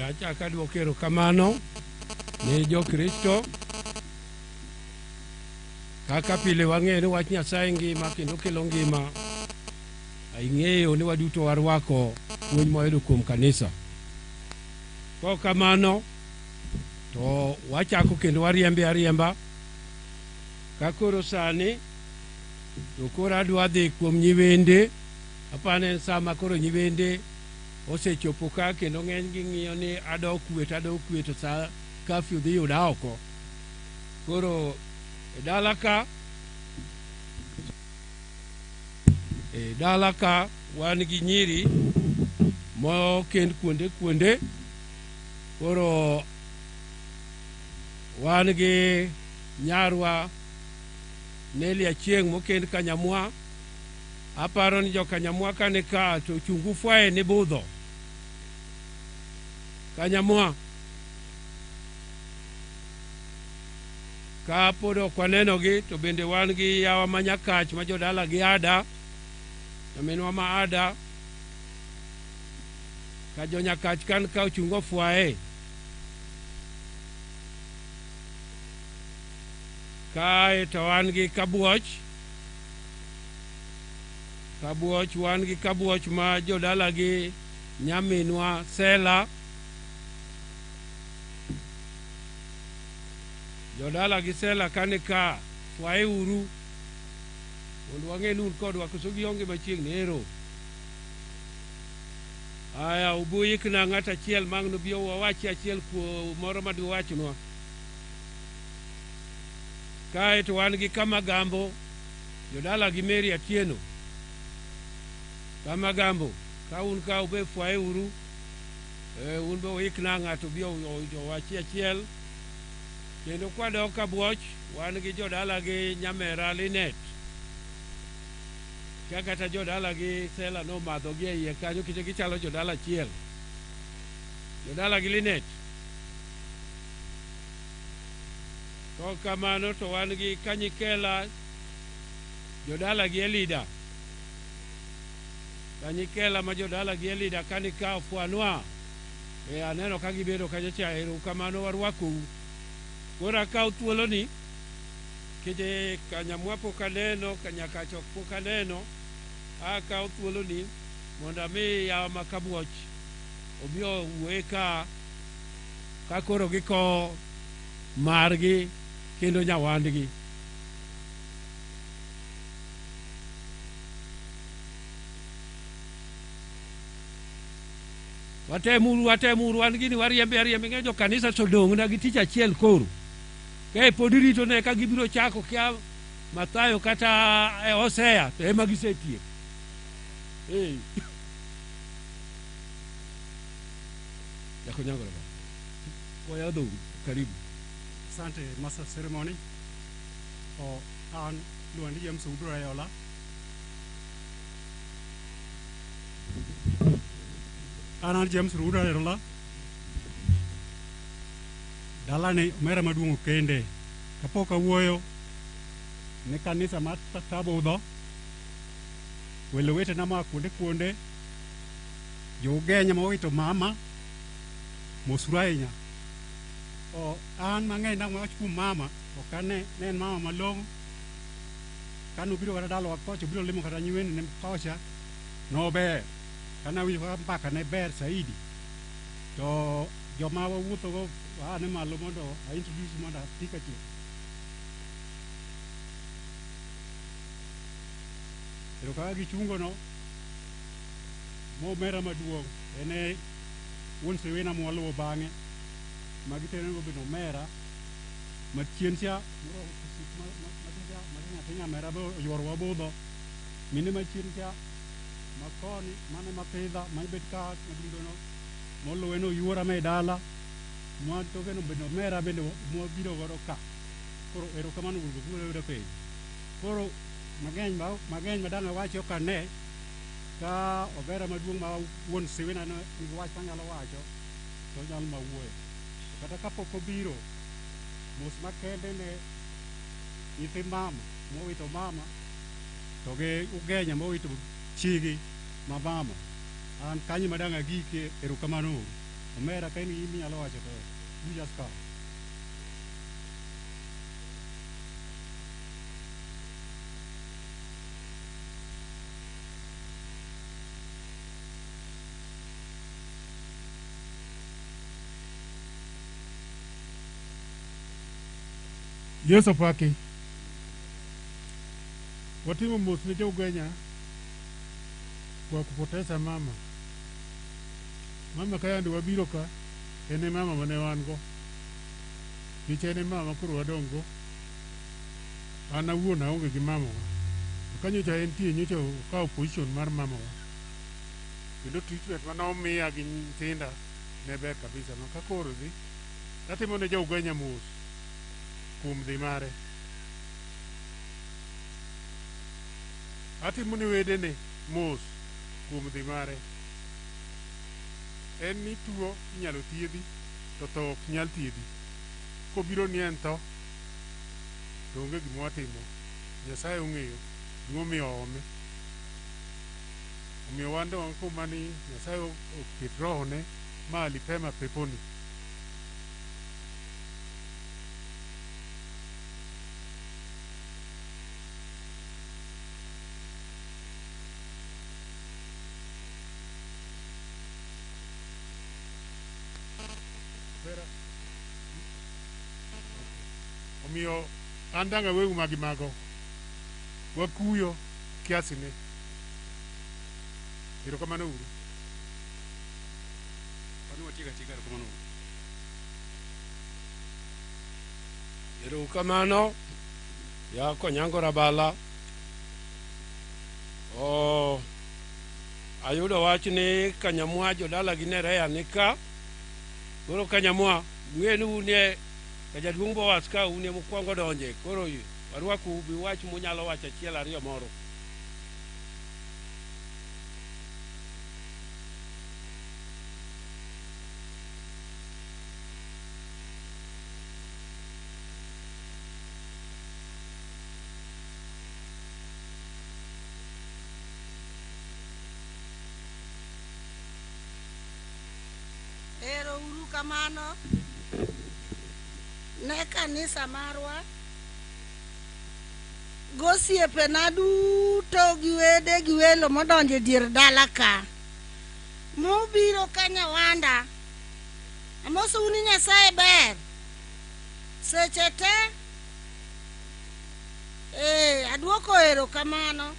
Achako aduoko erokamano ne jo-Kristo. Kaka pile wang'eyo ni wach Nyasaye ngima kendo kelo ngima. Ing'eyo ni waduto warwako puonj mwayudo kuom kanisa. Kok kamano to wachako kendo wariembe ariemba. Ka koro sani to koro adwa dhi kuom nyiwende. Apani en sama koro nyiwende osechopo ka kendo ng'eny gi ng'iyo ni adok kwe to adok kwe to sa kafyu dhi yuda oko. Koro e dala ka wan gi nyiri mokend kuonde kuonde. Koro wan gi nyarwa Nelly Achieng' mokend Kanyamwa. Aparo ni jo Kanyamwa kane ka to chungu fwaye ni budho. Kanyamwa. Ka pod ok wanenogi to bende wan gi yawa ma Nyakach ma jodala gi Ada, nyaminwa ma Ada. Ka jo Nyakach kan ka ochungo fwaye. Kae to wan gi Kabuoch. Kabuoch, wan gi Kabuoch ma jodala gi nyaminwa Sela. Jodala gi Sela kane ka fwaye uru mondo wang'e ni un kodwa koso gionge machiegni ero. Aya, ubuikna ng'at achiel mang' nobi wawachi achiel kuom moro madwachnwa. Kae to wan gi Kamagambo, jodala gi Mary Atieno. Kamagambo, ka un ka ube fwaye uru, un be uikna ng'ato obi owachi achiel. Kendo kwadok Kabuoch, wan gi jodala gi nyamera Linet. Ka kata jodala gi Sela nomadho gi e iye kanyo nikech gichalo jodala achiel. Jodala gi Linet. Kok kamano to wan gi Kanyikela, jodala gi Elida. Kanyikela ma jodala gi Elida kani ka ofwanwa. Aneno ka gibedo kanyo cha, erokamano warwakou. Koro akaw thuoloni nikech Kanyamwa pok aneno, Kanyakach ok pok aneno. Akaw thuoloni mondo ami yawa ma Kabuoch obi owuoye ka koro gikowo margi kendo nyawandgi. Watemuru, wan gini wariembe ariembe. Ng'e jo kanisa to dong'na gi tich achiel koro. Kae pod irito ne ka gibiro chako kia Mathayo kata Hosea to ema gisetieko. Jakonyango ba. Koya dhogu, karibu. Asante Master Ceremony. O an Luandi James Udro Ayola. An James Udro Ayola. Dalani omera maduong' okende. Kapok awuoyo ne kanisa mar Tabudho, welo wetena moa kuonde kuonde, jo Ugenya mowito mama, mosuru ahinya. O an mang'eny dang' wach kuom mama, ok ane ne en mama malong'o. Kane obiro kata dalawa kocha, obiro limo kata nyiwene kocha, nober. Kane awinjo kaka mbaka ne ber saidi. To joma wawuothogo ane malo mondo a introduce mondo atik achiel. Ero kaka gichungo no, mo omera maduong' en e wuon Sewena mwaluwo bang'e, ma gitenego bende omera machien cha morwako suit ma nyathi nyamera be oyuorowa budho. Mine machien cha makoni mane mapidha mabet ka madundono moluwe no yuora ma e dala ma toke no bende omera bende mwabiro godo ka. Koro erokamano uru biro yudo piny. Koro mang'eny ma dang' awachi ok ane ka omera maduong' ma wuon Siwina no nigi wach manyalo wacho to onyalo mawuoye. To kata kapok obiro, mos makende ne nyithi mama mowito mama to gi Ugenya mowito chigi ma mama. An kanyo ma dang' agike, erokamano uru. Omera ka in gi gima inyalo wacho to you just come. Yesu opaki. Watimo mos ne Jougenya kwa kupoteza mama. Mama ka yande wabiro ka, en e mama mane wan go. Nikech en e mama koro wadong' go. An awuon aonge gi mamawa. To ka nyocha entie nyocha okawo position mar mamawa. Kendo treatment mane omiya gi nyithinda ne ber kabisa. Ma ka koro dhi, atimo ne Jougenya mos kuom dhi mare. Atimo ne wedene mos kuom dhi mare. En ni tuo inyalo thiedhi to tho ok nyal thiedhi. Kobiro ni en tho, to onge gima watimo. Nyasaye ong'eyo gimomiyo oome. Omiyo wan to wan kuma ni Nyasaye oket rohone mahali pema peponi. Vera. Omiyo an dang' aweu magi mago. Wakuyo kiasi ne. Erokamano uru. Wan watieko atieka erokamano uru. Erokamano ya Konyango Rabala. Oh, ayudo wach ni Kanyamwa jodala gi Nerea ni ka. Koro Kanyamwa, ng'e ni unie ka jaduong' Boaz ka unie mokwongo donje. Koro warwaku bi wach munyalo wacho achiel ariyo moro. Ero uru kamano ne kanisa marwa gosiepena duto gi wede gi welo modonjo e dier dala ka mobiro ka Nyawanda. Amosou ni Nyasaye ber seche te. Aduoko erokamano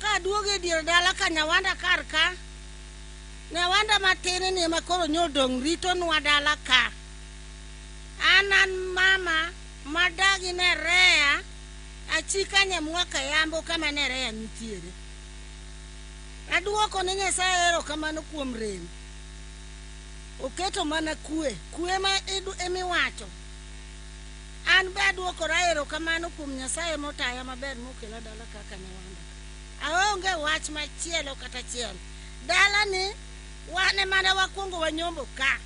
ka aduogo e dier dala ka Nyawanda kar ka. Nyawanda matin ni ema koro nyodong' ritonwa dala ka. An mama madagi Nerea achika Nyamwa Kayambo kama Nerea nitiere. Aduoko ne Nyasaye erokamano kuom rem. Oketo mana kwe, kwe ma emiwacho. An be aduokora erokamano kuom Nyasaye motaya maber mokela dala kaka Nyawanda. Aonge wach machielo kata achiel. Dala ni wan emane wakwongo wanyombo ka.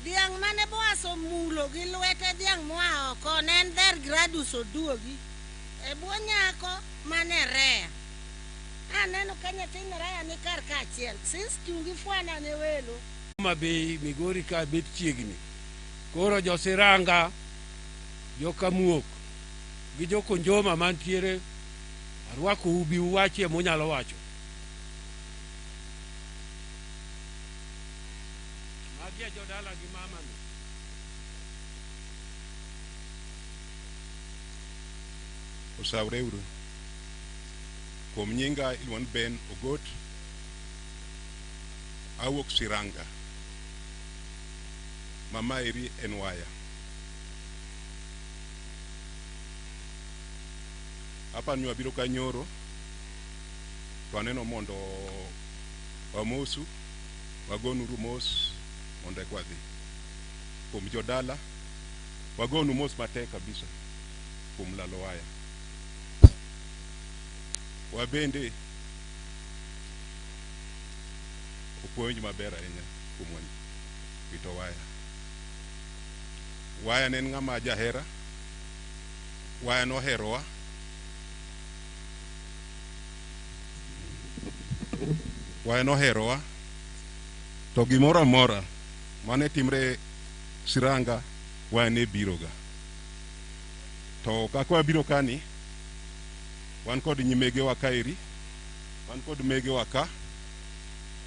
Dhiang' mane Boaz omulo gi lwete dhiang' moa oko ne en dher Gradus oduogi e bwo nyako mane Rea. Aneno ka nyathi Nerea ni kar kaachiel. Since chungi fwana ne welo. Homa Bay, Migori ka bet chiegni. Koro jo Siranga, jo Kamuok gi jo Konjoma mantiere arwako ubi uwachie munyalo wacho. Magi e jodala gi mama ni. Osawre uru. Kuom nyinga iluongo Ben Ogot. Awuok Siranga. Mama eri en waya. Apa ni wabiro ka nyoro to aneno mondo wamosu wagonuru mos mondo eka wadhi. Kuom jodala wagonu mos matek kabisa kuom lalo waya. Wabende ok wawinj maber ahinya kuom wito waya. Waya ne en ng'ama jahera, waya noherowa, waya noherowa To gimoro amora mane timre Siranga wan e biroga. To kaka wabiro kani, wan kod nyimegewa kaeri, wan kod megewa ka,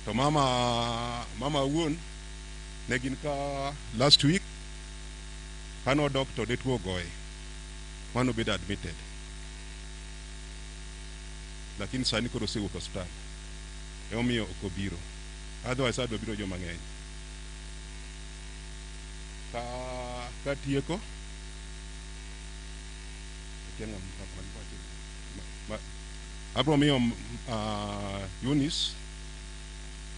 to mama mama wuon ne gin ka last week kanodok to ne tuo ogoye manobedo admitted, lakini sani koro osewuok osiptal, emomiyo ok obiro. Otherwise adwa biro joma ng'eny. Ka katieko abro miyo Eunice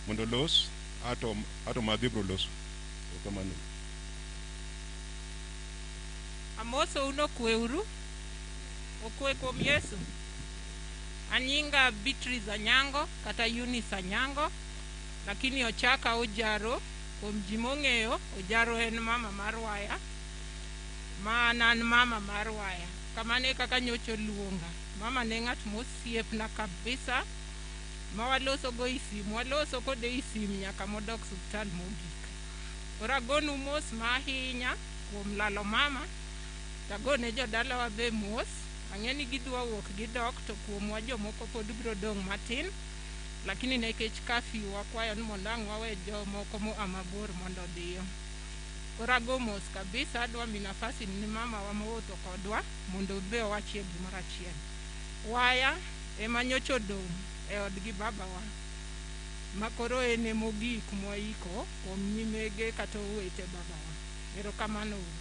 mondo olos ato ato madhi bro loso. Kamano. Amoso un okweuru. Okwe kuom Yesu. Anyinga Beatrice Anyango kata Eunice Anyango, lakini ochaka Ojaro. Kuom ji mong'eyo, Ojaro en mama mar waya. Ma an an mama mar waya. Kamano e kaka nyocha oluonga. Mama ne ng'at mosiepna kabisa ma waloso go i simu, waloso kode i sim nyaka modok suptal mogik. Koro agonu mos ma ahinya kuom lalo mama, tagone jodalawa be mos. Ang'e ni gidwa wuok gidok, to kuomwa jomoko pod biro dong' matin, lakini nikech curfew wakwayo ni mondo ang' wawe jomoko moa mabor mondo odhiyo. Koro ago mos kabisa, adwa mi nafasi ni mama wa mowuotho kodwa mondo be owachie gimoro achiel. Waya ema nyocha odong' e odgi babawa ma koro en emogik mwaiko kuom nyimege kata owete babawa. Erokamano uru.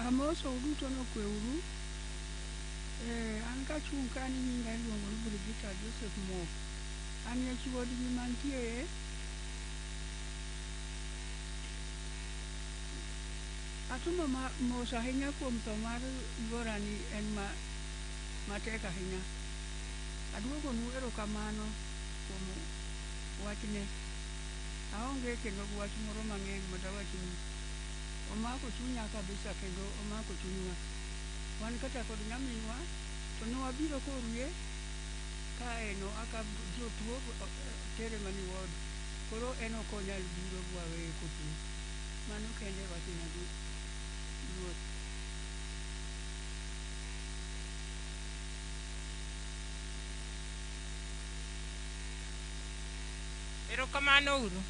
Amoso uduto nokweuru. An kachung' ka ni nyinga iluongo ni Brigita Joseph Mok. An e wuodgi mantie. Atumo mos ahinya kuom tho mar yuorani en matek ahinya. Aduogonu erokamano kuom wachne. Aonge kendo gi wach moro mang'eny madawachni. Omako chunya kabisa kendo omako chunywa. Wan kata kod nyaminwa to ne wabiro koruye kae no aka jotuo tere mani ward. Koro en ok onyal biro bwaweye kotuo. Mano kende wachna gi Ruoth. Erokamano uru.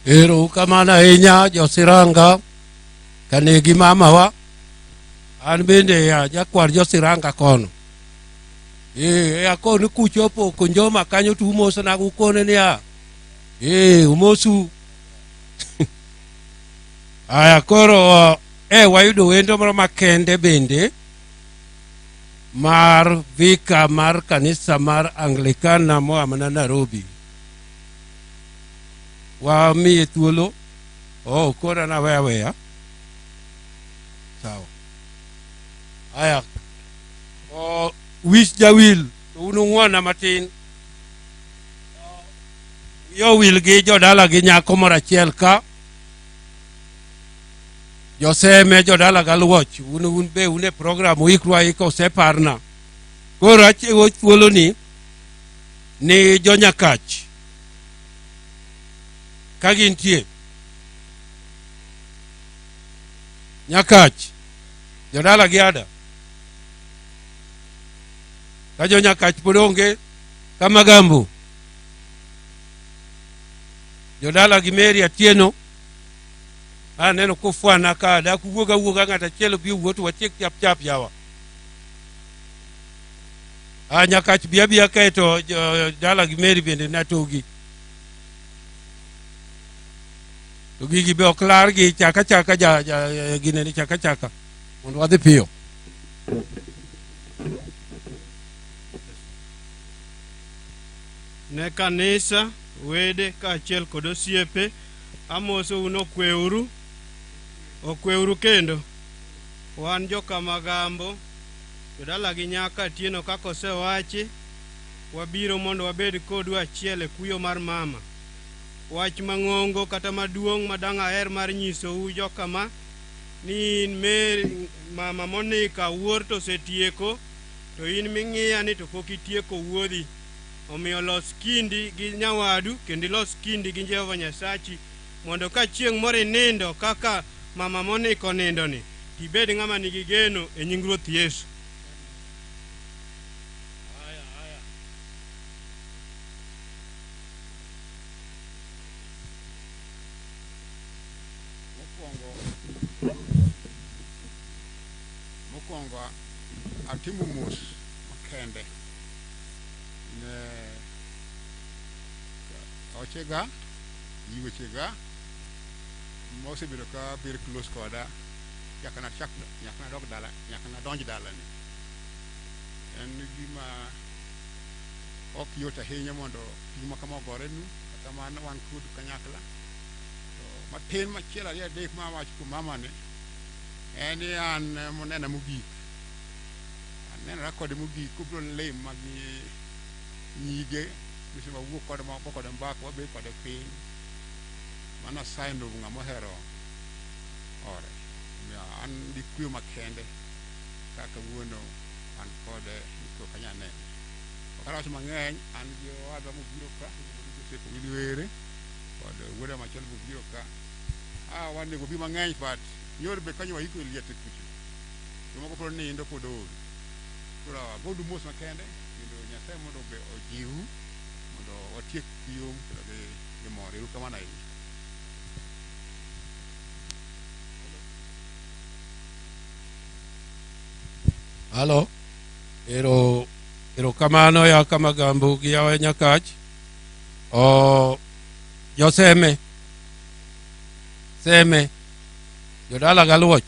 Ero kamano ahinya josiranga kanegi mamawa. An bende jakwar josiranga kono. Akoni kuchopo Konjoma kanyo to umosona gukone niya. Umosu. Aya koro wayudo wendo moro makende bende mar vika mar kanisa mar Anglikana moa mana Nairobi. Wamiye thuolo. Oh, koro naweya weya. Sawa. Aya. Oh, wich jawil to un ung'wona matin. Yo wil gi jodala gi nyako moro achiel ka. Joseme jodala galuoch un un be un e program uikru aika oseparna. Koro achiwo thuolo ni ni jonyakach ka gintie. Nyakach jodala gi ada. Ka jonyakach pod onge Kamagambo. Jodala gi Mary Atieno. Aneno kufwana ka dak wuog awuoga ng'at achiel obi owuo to watiek chap chap yawa. A Nyakach bi abiya kae to dala gi Mary bende natogi. To gigi be ok lar gi chaka chaka ja, ja ginene chaka chaka mondo wadhi piyo. Ne kanisa, wede kaachiel kod osiepe, amosou nokweuru, okweuru kendo. Wan jokamagambo, jodala gi nyaka Atieno kaka osewachi, Wabiro mondo wabed kodu achiel e kuyo mar mama. Wach mang'ongo kata maduong' madang' aher mar nyisou jokama ni in Mary, mama Monica wuor to osetieko, to in ming'iya ni to pok itieko wuodhi. Omiyo los kindi gi nyawadu kendo ilos kindi gi Jehova Nyasachi mondo ka chieng' moro inindo kaka mama Monica onindoni, tibed ng'ama nigi geno e nying Ruoth Yesu. Mokwongo atimo mos makende ne ochega, yiwechega mosebedo ka very close koda nyaka nachak nyaka nadog dala nyaka nadonj dalani. En gima ok yot ahinya mondo gima kama ogore nu, kata kamano wan kodu kanyakla. To matin machielo ariyo adek ma awach kuom mamani en ni an monena mogik. Anenora kode mogik kobiro lima gi nyige mise wawuok kode wago kode mbaka wabet kode piny. Mano sign of ng'ama ohero ore. Omiyo an gi kuyo makende kaka kawuono an kode ok anyal nene. Ok adwa wacho mang'eny, an gi owadwa mobiro ka iluongo ni Joseph Owili Were kod wuoda machielo bobiro ka. Ah, wanego bi mang'eny but nyoro be kanyo waiko e liete kucho. Jomoko pod nindo pod ool. Koro agodu mos makende kendo Nyasaye mondo be ojiwu mondo watiek gi yom kendo gi mor. Erokamano ahinya. Halo. Ero erokamano ya Kamagambo gi yawa Nyakach. O joseme. Seme. Jodala galuoch.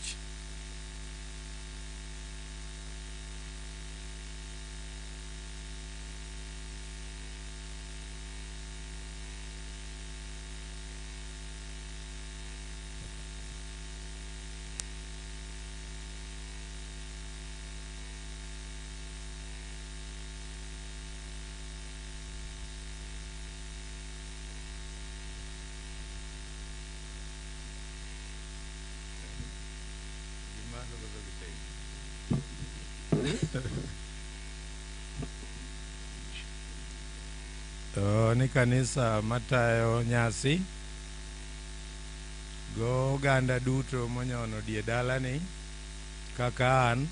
To ni kanisa matayo nyasi go oganda duto monyono die dalani kaka an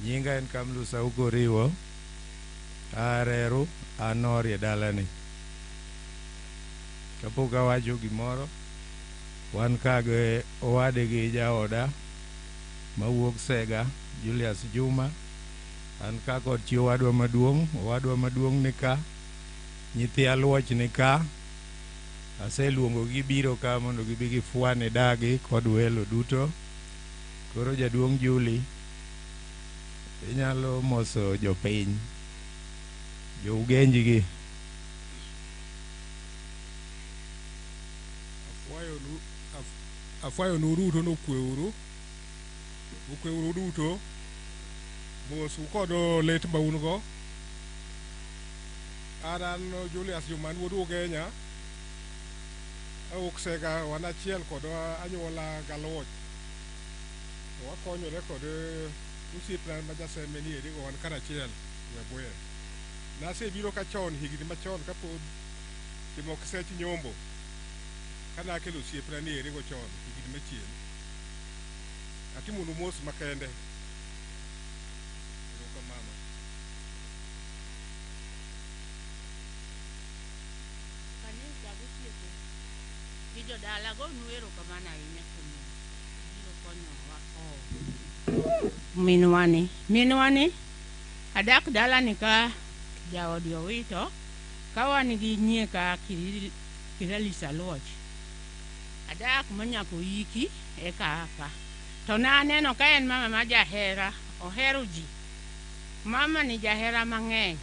nyinga en Kamlusa Ukoriwo areru an orie dalani. Kapok awacho gimoro, wan ka gi owadgi jaoda mawuok Sega, Julius Juma. An ka kod chi owadwa maduong', owadwa maduong' ni ka, nyithi aluoch ni ka. Aseluongogi biro ka mondo gibi gifwane dagi kod welo duto. Koro jaduong' Juli, inyalo moso jopiny, jougenjgi. Afwayonu duto nokweuru, ukweuru duto, mosu kod lit ma un go. An an Julius Juma an wuod Ugenya, awuok Sega, wan achiel kod anyuola Galuoch. To wakonyore kod osiepna ma jaseme ni eri go wan karachiel Webuye. Nasebiro ka chon higni machon kapod timo kisech nyombo kane akelo osiepna ni eri go chon higni machien. Atimonu mos makende. Erokamano. Kanisa gosiepe gi jodala gonu erokamano ahinya kuom biro konyowa kowo minwani. Minwani adak dalani ka jaodi owito ka wan gi nyieka Kiralisa Aluoch. Adak manyaka oyiki eka aa ka. To naneno ka en mama ma jahera, ohero ji. Mama ni jahera mang'eny.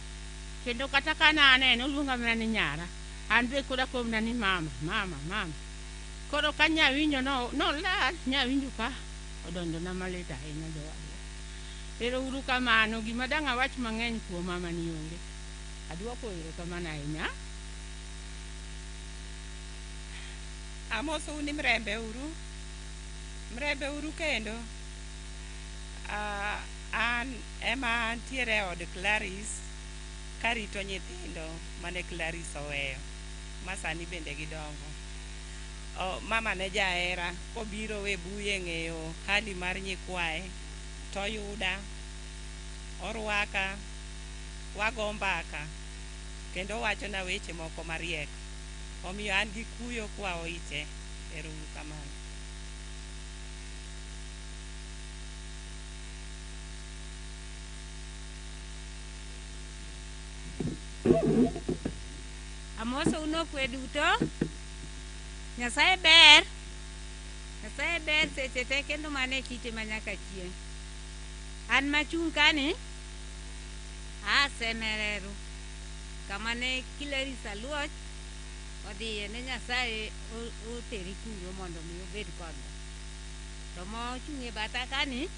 Kendo kata ka nanene oluonga mana ni nyara. An be koro akomna ni mama, mama, mama. Koro ka nyawinjo no nolal, nyawinjo ka odonjona malit ahinya jowadwa. Ero uru kamano, gima dang' awach mang'eny kuom mama ni onge. Aduoko erokamano ahinya. Amosou ni mrembe uru. Mrembe uru kendo. An ema antiere e od Clarice karito nyithindo mane Clarice oweyo ma sani bende gidongo. Mama ne jahera kobiro Webuye ng'eyo hali mar nyikwaye toyuda, orwaka, wago mbaka kendo owachona weche moko mariek. Omiyo an gi kuyo kwa oite. Ero uru kamano. Amosou nokwe duto. Nyasaye ber. Nyasaye ber seche te kendo mano e kite manyaka chieng'. An machung' kani, asemereru kama ne Clarice Aluoch odhiye ne Nyasaye oteri kuro mondo mi obed kodwa. To mochung' e batha kani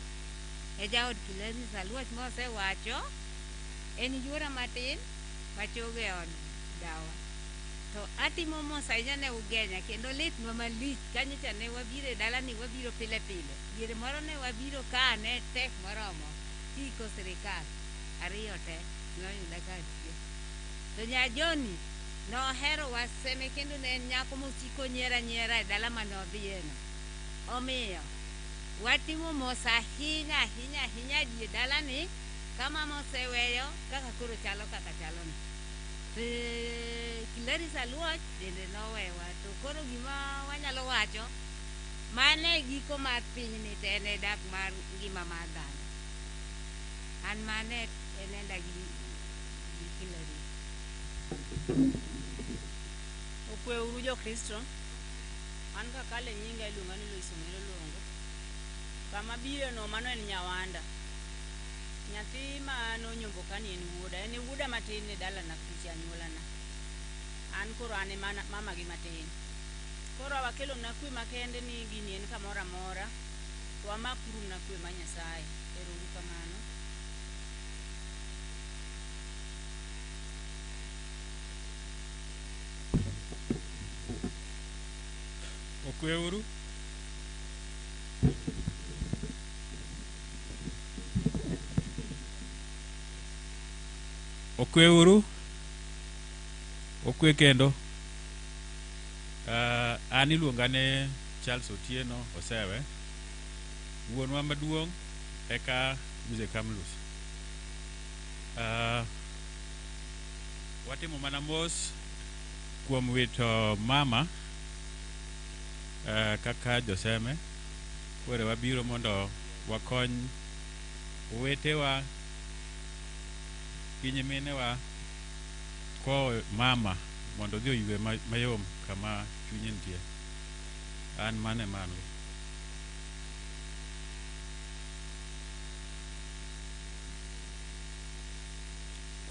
e jaod Clarice Aluoch mosewacho en yuora matin machogo e od dawa. To atimo mos ahinya ne Ugenya kendo litnwa malich kanyocha ne wabiro e dalani wabiro pile pile. Diere moro ne wabiro ka ne tek moromo kiko sirikal ariyo te noyuda ka atiyo. To nya Joni nohero waseme kendo ne en nyako mosiko nyiera nyiera e dala mane odhiyeno. Omiyo watimo mos ahinya ahinya ahinya e dalani ka mama oseweyo kaka koro chalo kaka chaloni. Clarice Aluoch bende nowewa to koro gima wanyalo wacho mane giko mar pinyni to en e dak mar ngima mar dhano. An mane e nenda gi Clarice. Okwe uru jo-Kristo. An kakale nyinga iluonga ni Lois Ong'er Olongo. Kama biro no mano en Nyawanda. Nyathi ma nonyombo kani en wuoda. En e wuoda matin e dalana kucha anyuolana. An koro an e mama gi matin. Koro wakelo na kwe makende ni gini en kamoro amora. To wamakuru na kwe ma Nyasaye. Ero uru kamano. Okwe uru. Okwe uru. Okwe kendo. An iluonga ni Charles Otieno Osewe. Wuonwa maduong' eka Mzee Kamlus. Watimo mana mos kuom wito mama kaka joseme. Koro wabiro mondo wakony owetewa gi nyiminewa kowo mama mondo odhi oywe mayom kama chunye nitie. An mano ema an go.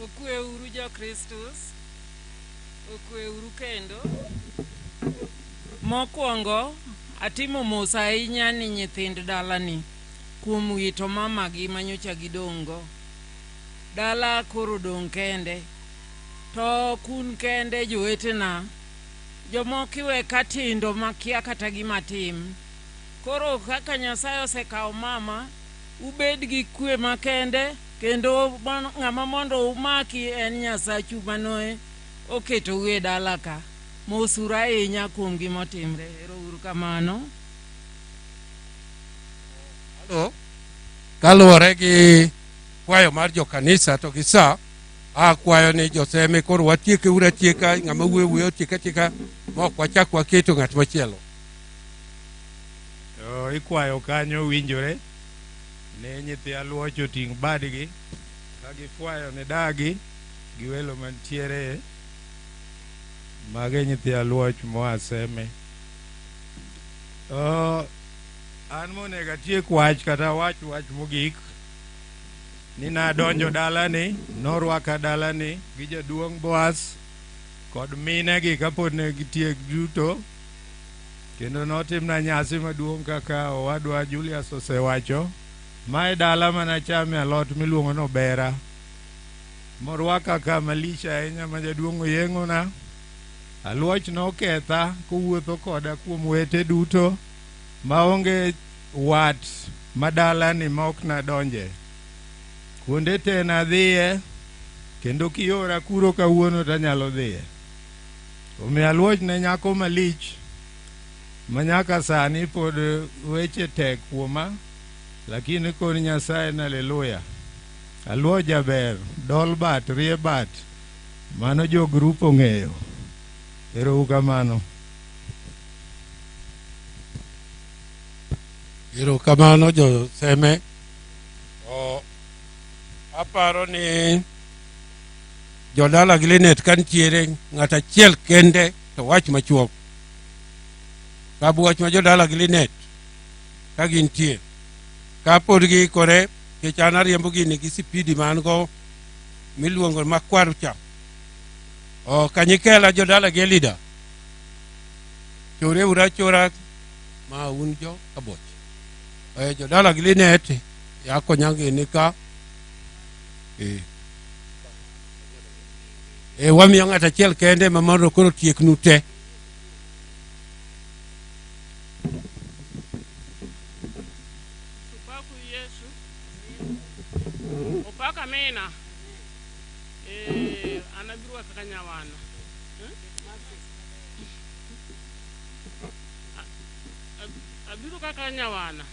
Okwe uru jo-Kristus. Okwe uru kendo. Mokwongo, atimo mos ahinya ni nyithind dalani kuom wito mamagi manyocha gidong'go. Dala koro dong' kende. To kun kende jowetena, jomoko iwe ka tindo makia kata gima tim. Koro kaka Nyasaye osekawo mama, ubed gi kwe makende kendo ng'ama mondo umaki en Nyasachu mane oketou e dala ka. Mosuru ahinya kuom gimotimre. Ero uru kamano. Halo. Kaluwore gi kwayo mar jokanisa to gi sa, akwayo ni joseme koro watieke uru atieka, ng'ama wuoyo wuoyo otiek atieka ma ok wachak waketo ng'at machielo. To ikwayo kanyo winjore ni nyithi aluoch oting' badgi ka gifwayo ne dagi gi welo mantiere. Mage nyithi aluoch moa Seme. An monego atiek wach kata wach wach mogik ni nadonjo dalani, norwaka dalani gi jaduong' Boaz kod minegi kapod ne gitiek duto, kendo notimna nyasi maduong' kaka owadwa Julius osewacho. Mae dala manachame alot miluongo ni obera. Morwaka ka malich ahinya ma jaduong' oyeng'ona. Aluoch noketha kowuotho koda kuom wete duto maonge wat madalani ma ok nadonje. Kuonde te nadhiye kendo kiora kuro kawuono tanyalo dhiye. Omiyo Aluoch ne nyako malich ma nyaka sani pod weche tek kuoma lakini koni Nyasaye na haleluya. Aluoch jaber, dol bat, rie bat, mano jo grup ong'eyo. Ero uru kamano. Erokamano joseme. O, aparo ni jodala gi Linet ka nitiere ng'at achiel kende to wach machuok. Kabuoch ma jodala gi Linet ka gintie. Ka pod giikore, nikech an ariembo gini gi sipidi ma an go miluongo makwar cha. O, kanyikela jodala gi Elida. Chore uru achora ma un jo Kabuoch. E, jodala gi Linet ya konya gini ka. E. E, wamiyo ng'at achiel kende ma mondo koro tieknu te. Upaku Yesu. Opak amina. Eh, an abiro kaka nyawana. Eh? Abiro kaka nyawana.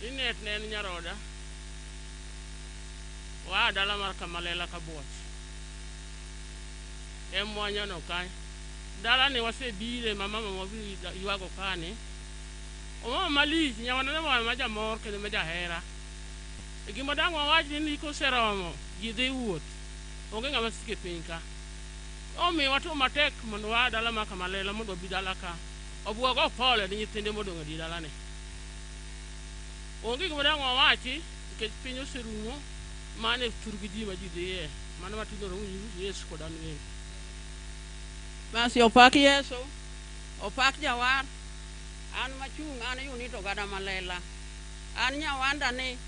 Linet ne en nyaroda. Waa dala mar Kamalela Kabuoch. Emwanyono ka. Dala ni wasebire ma mama wabiro ywago kani. Omama malich, nyawana ne mama ma jamor kendo ma jahera. E gima dang' wawach ni koseromo, ji dhi wuoth. Onge ng'ama siko e piny ka. Omiyo watimo matek mondo waa dala mar Kamalela mondo wabi dala ka. Obi wago pole ni nyithinde modong' e dier dalani. Onge gima dang' wawachi nikech piny oserumo. Mano e thurgi ji ma ji dhiye. Mano matin oromo Yesu kod an bende. Basi opak Yesu, opak Jawar. An machung' an Yunit Ogada Malela. An nyawanda ni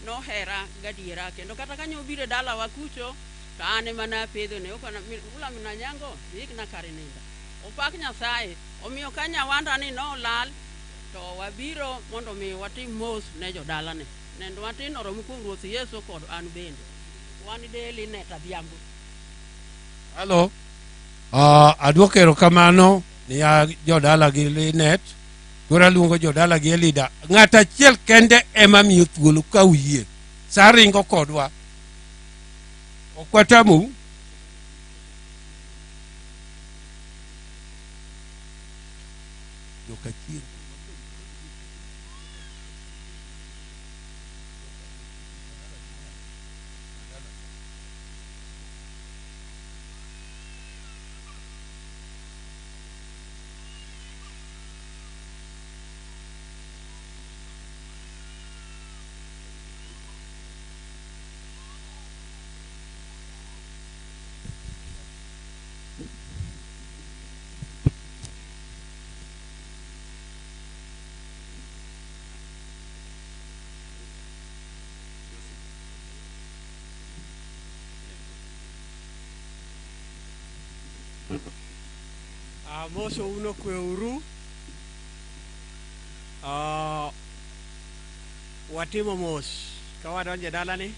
nohera gadiera kendo kata ka nyobiro e dalawa kucho to an ema napedhone. Okona ula mina nyango ikna kar nindo. Opak Nyasaye. Omiyo ka nyawanda ni nolal to wabiro mondo mi watim mos ne jodalane. Nendo matin oromo kuom Ruoth Yesu kod an bende. Wan deli net adhiambo. Halo. Aduoko erokamano ni ya jodala gi Linet. Koro aluongo jodala gi Elida. Ng'at achiel kende ema miyo thuolo ka uyie. Sa ringo kodwa. Ok watamou. Joka chieng'. Amoso un okweuru. Ah, watimo mos ka wadonjo e dalani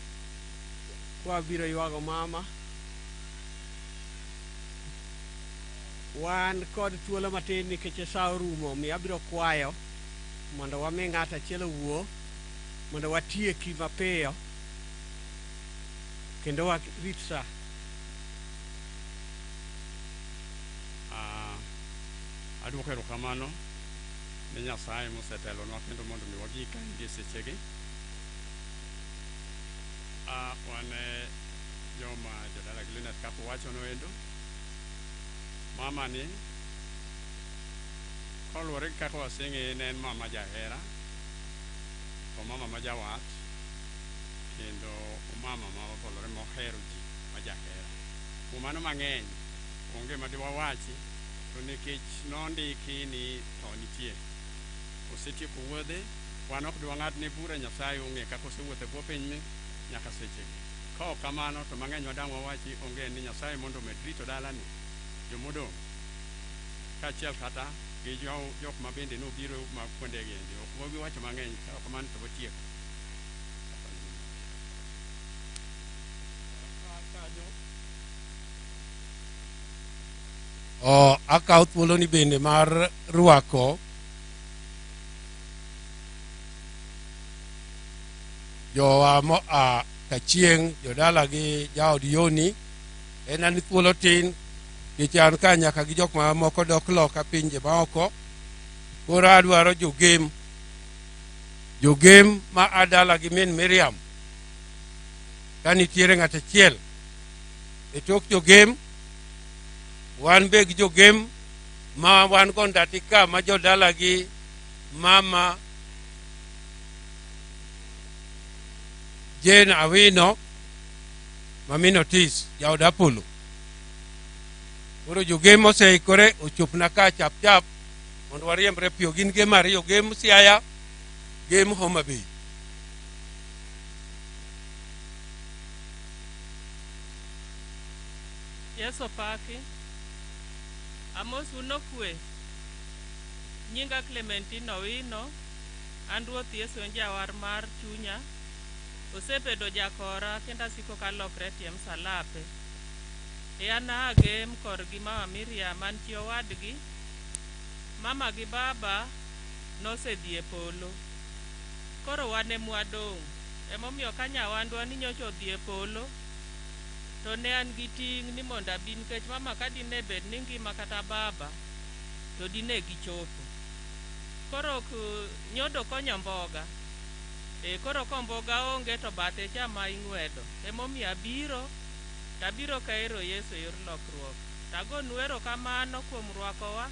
kwabiro ywago mama. Wan kod thuolo matin nikech sa orumo omiyo abiro kwayo mondo wami ng'ato achiel owuo mondo watieki mapiyo kendo warit sa. Ah, aduoko erokamano ne Nyasaye mosetelonwa kendo mondo mi wagik kaendi e sechegi. Ah, wan e joma jodala gi Linet kaka uwachono endo. Mama ni koluwore gi kaka waseng'eye ne en mama jahera, to mama ma jawat, kendo mama ma obolore mohero ji ma jahera. Kuom mano mang'eny onge ma diwawachi to nikech nondiki ni tho nitie. Osetieko wuodhe, wan ok dwang'adne bura Nyasaye ong'e kaka osewuotho e bwo piny ni nyaka sechegi. Ka ok kamano to mang'eny wadang' wawachi onge ni Nyasaye mondo omed rito dalani jomodong' kaachiel kata gi jok ma bende nobiro ma kuonde gi endi. Ok wabi wacho mang'eny, ka ok kamano to watieko. O, akawo thuoloni bende mar rwako jowa moa Kachieng', jodala gi jaod Yoni. En an thuolo tin nikech an ka nyaka gi jok mamoko dok loka pinje maoko. Koro adwaro jogem, jogem ma adala gi min Miriam. Ka nitiere ng'at achiel e tok jogem, wan be gi jogem ma wan go ndati ka ma jodala gi mama Jane Awino ma min Otis jaod Apollo. Koro jogem oseikore ochopna ka chap chap mondo wariembre piyo. Gin gem ariyo, gem Siaya, gem Homa Bay. Yesu opaki. Amosou nokwe. Nyinga Clementine Owino. An Ruoth Yesu en jawar mar chunya. Osebedo jakora kendo asiko kalokre e tie msalape. E an aa Gem korgi mama Miriam an chi owadgi. Mama gi baba nosedhi e polo. Koro wan emwadong'. Emomiyo ka nyawandwa ni nyocha odhi e polo, to ne an gi ting' ni mondo abi nikech mama ka dine bed ni ngima kata baba, to dine gichopo. Koro ok nyodo konyo mboga. E koro komboga onge to bathe cha ma ing'wedo. Emomiyo abiro, to abiro kaero Yesu e yor lokruok. To agonu erokamano kuom rwakowa,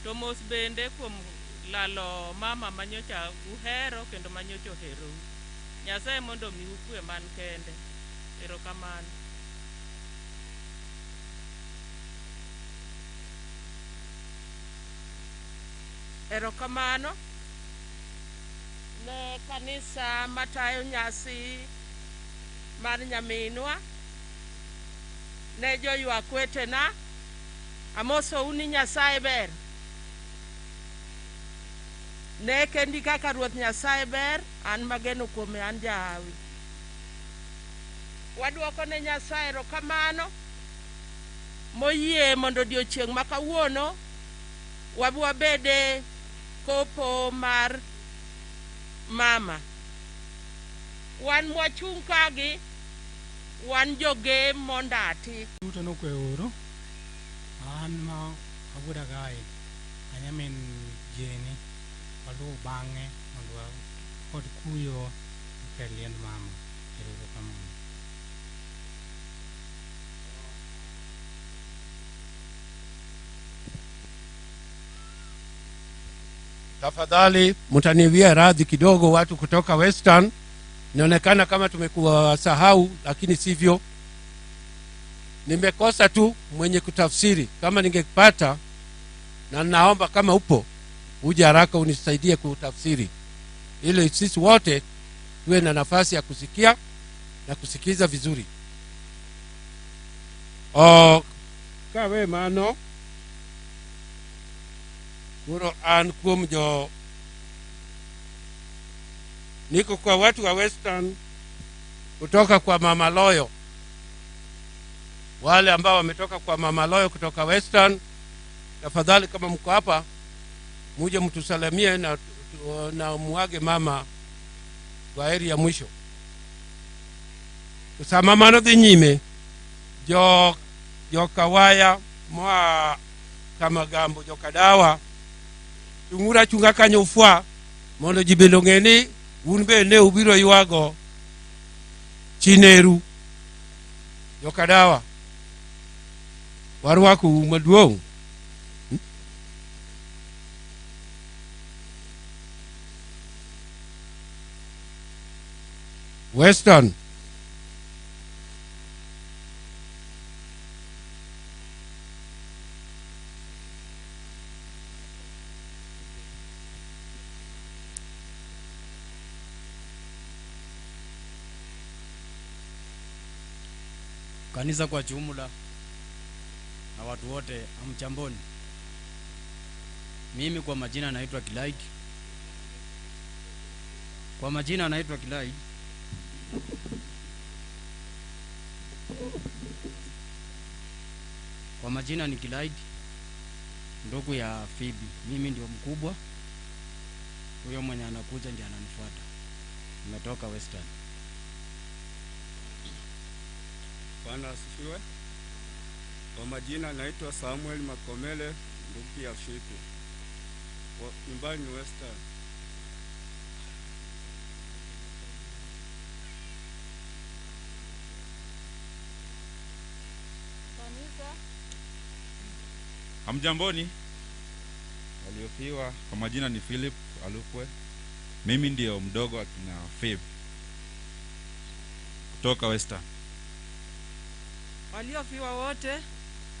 to mos bende kuom lalo mama manyocha uhero kendo manyocha oherou. Nyasaye mondo omiu kwe man kende. Erokamano. Erokamano ne kanisa matayo nyasi mar nyaminwa, ne joywak wetena, amosou ni Nyasaye ber. Ne kendi kaka Ruoth Nyasaye ber, an mageno kuome an jahawi. Wadwoko ne Nyasaye erokamano moyie mondo odiochieng' ma kawuono wabi wabede kopo mar mama. Wan mwachung' kagi, wan jogem mondati. Duto nokwe uru. An ma awuoda Gai, anyamin Jeni, waluwo bang'e mondo kod kuyo e liend mama. Erokamano. Tafadhali mtaniwia radhi kidogo, watu kutoka Western, inaonekana kama tumekuwa sahau, lakini sivyo. Nimekosa tu mwenye kutafsiri. Kama ningepata, na naomba kama upo uje haraka unisaidie kutafsiri, ili sisi wote tuwe na nafasi ya kusikia na kusikiza vizuri. O, kawe mano koro an kuom jo niko kwa watu wa Western kutoka kwa Mama Loyo, wale ambao wametoka kwa Mama Loyo kutoka Western, tafadhali kama mko hapa muje mtusalimie na muage mama kwa heri ya mwisho. Sama mano dhi nyime, jo jokawaya moa Kamagambo, jokadawa, chung'uru achung'a kanyo ufwa mondo ji bende ong'e ni un be ne ubiro ywago chineru. Jokadawa, warwakou maduong'. Western. Kanisa kwa jumla na watu wote, hamjamboni. Mimi kwa majina naitwa Clyde. Kwa majina naitwa Clyde. Kwa majina ni Clyde, ndugu ya Phoebe. Mimi ndio mkubwa. Huyo mwenye anakuja ndiye ananifuata. Nimetoka Western. Bwana asifiwe. Kwa majina naitwa Samuel Makomele, ndugu ya Phoebe. Nyumbani ni Western. Kanisa. Hamjamboni waliofiwa. Kwa majina ni Philip Alukwe. Mimi ndio mdogo wa kina Phoebe kutoka Western. Waliofiwa wote,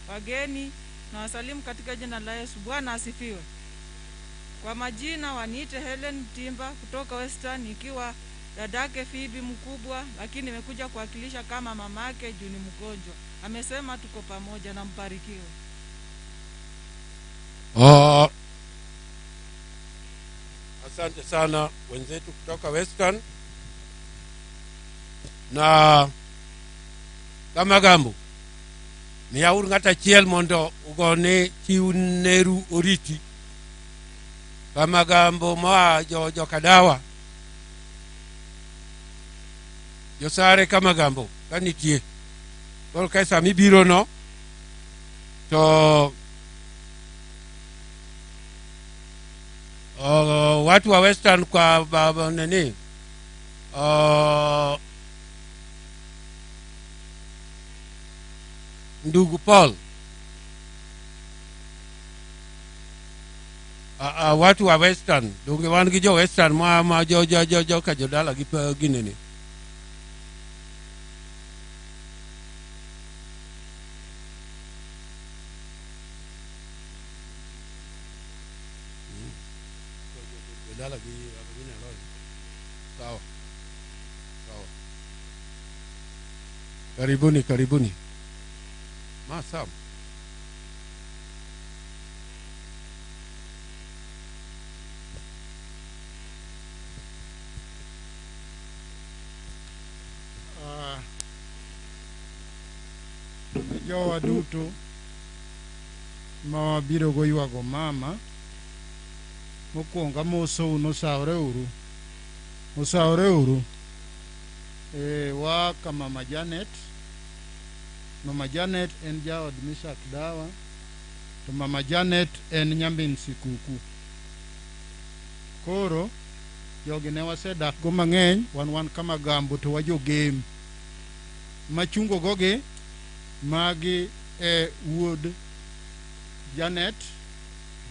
wageni na wasalimu katika jina la Yesu. Bwana asifiwe. Kwa majina waniite Helen Mtimba kutoka Western, nikiwa dadake Phoebe mkubwa, lakini nimekuja kuwakilisha kama mamake juu ni mgonjwa. Amesema tuko pamoja na mbarikiwe. Asante sana wenzetu kutoka Western. Na Kamagambo miyaur ng'at achiel mondo ugone chiw neru oriti. Kamagambo moa jo Jokadawa, Josare Kamagambo ka nitie. Koro ka sama ibiro no to watu wa Western kwa baba nini ndugu Paul, watu wa Western donge wan gi jo Western ma jo jo jo jo ka jodala gi ginene. Jodala gi ginene. Sawa. Sawa. Karibuni, karibuni. Masam. Jowa duto ma wabiro go ywago mama, mokwongo amosou nosawre uru. Osawre uru. Wa ka Mama Janet. Mama Janet en jaod Mishak Dawa, to Mama Janet en nyamin Sikuku. Koro jogi ne wasedak go mang'eny, wan Kamagambo to wajogem. Machungo gogi magi e wuod Janet.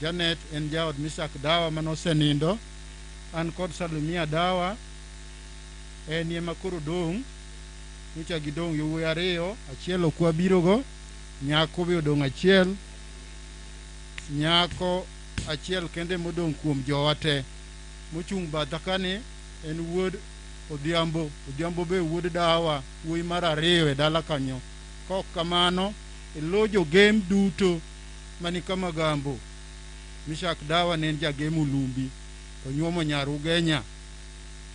Janet en jaod Mishak Dawa manosenindo. An kod Salumia Dawa en ema koro dong'. Nyocha gidong' yowuoyi ariyo, achiel ok wabirogo, nyako be odong' achiel, nyako achiel kende modong' kuom jowa te. Mochung' batha kani en wuod Odhiambo, Odhiambo be wuod Dawa, wuoyi mar ariyo e dala kanyo. Kok kamano, e lo jogem duto mani Kamagambo, Mishak Dawa ne en jagem Ulumbi, to nyuomo nyar Ugenya.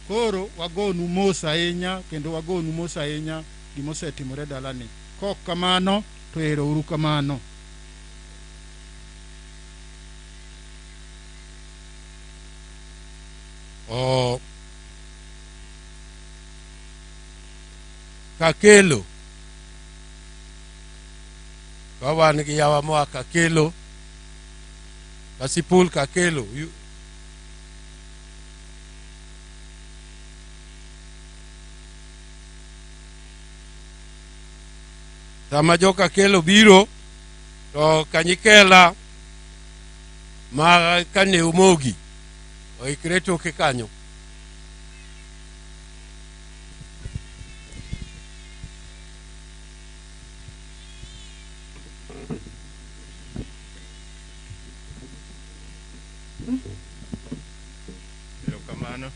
Koro wagonu mos ahinya, kendo wagonu mos ahinya gimosetimore dalani. Kok kamano, to ero uru kamano. Kakelo. Ka wan gi yawa moa Kakelo, Kasipul Kakelo. Sama jo Kakelo biro to Kanyikela ma kane Umogi oikre toke kanyo. Erokamano.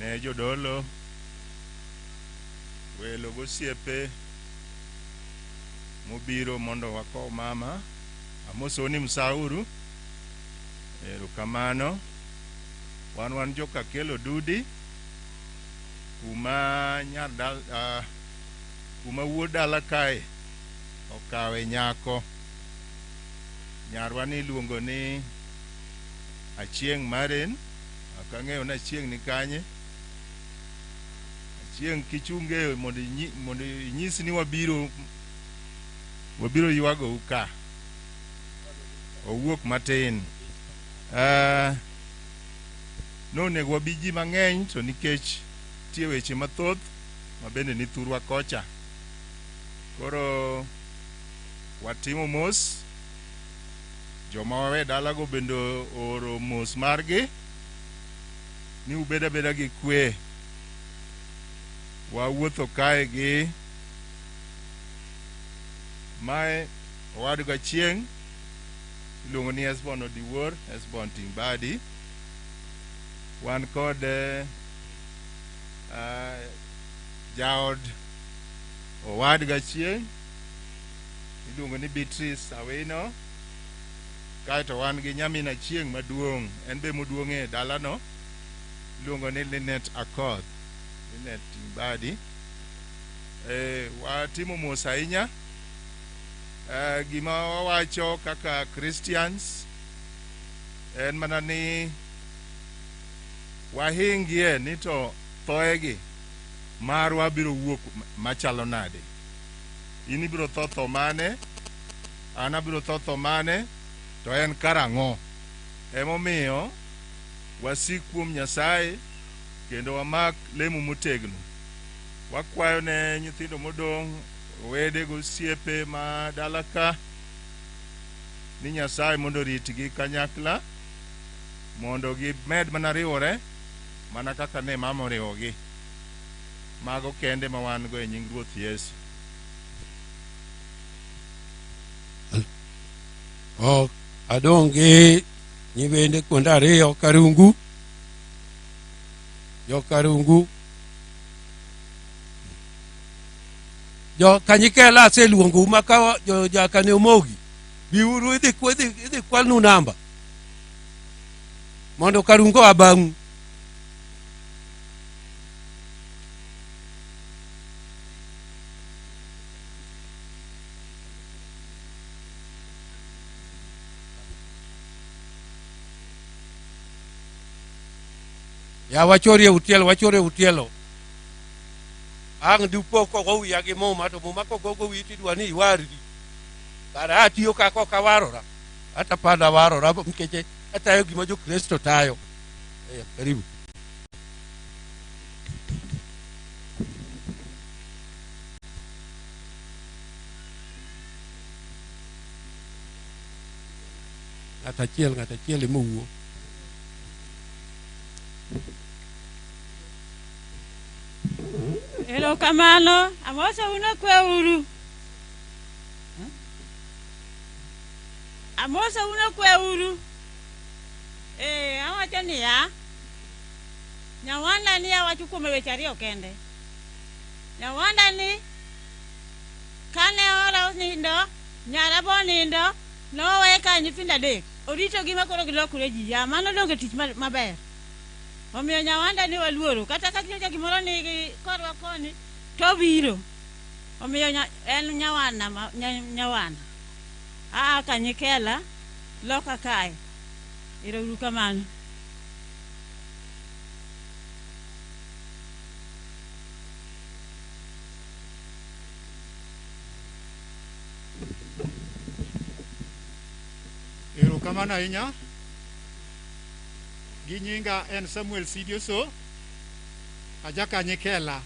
Ne jodolo, welo gosiepe mobiro mondo wakow mama. Amosou ni msauru. Erokamano. Wan joka Kelo Dudi kuma nyar dal, kuma wuod dala kae okawe nyako. Nyarwa ni iluongo ni Achieng' Maren. Ok ang'eyo ni Achieng' ni kanye. Achieng' kichunge mondo inyis ni wabiro ywagou ka. Owuok matin. Nonego wabi ji mang'eny to nikech nitie weche mathoth ma bende ni thurwa kocha. Koro watimo mos. Joma wawe dalago bende ooro mos margi ni ubed abeda gi kwe. Wawuotho kae gi mae owadwa Achieng' iluongo ni Esbon Odiwuor, Esbon Timbadi. Wan kod jaod owadwa Achieng' iluongo ni Beatrice Awino. Kaeto wan gi nyamin Achieng' maduong', en be moduong' e dalano, iluongo ni Linet Akoth, Linet Timbadi. Watimo mos ahinya. Gima wawacho kaka Christians en mana ni wahingie ni to thoegi marwa biro wuok machalo nade. In ibiro tho tho mane, an abiro tho tho mane, to en karang'o. Emomiyo wasik kuom Nyasaye kendo wamak lemo motegno. Wakwayo ne nyithindo modong', owede gosiepe ma dala ka, ni Nyasaye mondo oritgi kanyakla, mondo gimed mana riwore mana kaka ne mama oriwogi. Mago kende ma wan go e nying Ruoth Yesu. Ok adong' gi nyibende kuonde ariyo, Karungu, jo Karungu, jo Kanyikela aseluongou ma ka jo jakane Omogi, biuru idhi kwalnu namba mondo Karungu oa bang'u. Ya wachorie utielo, wachorie utielo. Ang' dipo kogo wiya gi muma, to muma kogogo wiyi tidwa ni iwarri. Kara atiyo kaka ok awarora. Hata pada warora nikech atayo gima jo-Kristo tayo. Karibu. Ng'at achiel ema owuo. Erokamano, amosou nokweuru. Amosou nokweuru. Awacho niya, Nyawanda ni awacho kuome weche ariyo kende. Nyawanda ni kane ora nindo, nyara bo nindo, nowe ka nyithindo adek. Oritogi ma koro gilokore ji. Ya, mano donge tich maber. Omiyo Nyawanda ni waluoro. Kata ka nyocha gimoro nigi korwa koni, to obiro. Omiyo en nyawana, nyawana. Aa Kanyikela, loka kae. Ero uru kamano. Erokamano ahinya. Gi nyinga en Samuel Sidioso, aja Kanyikela.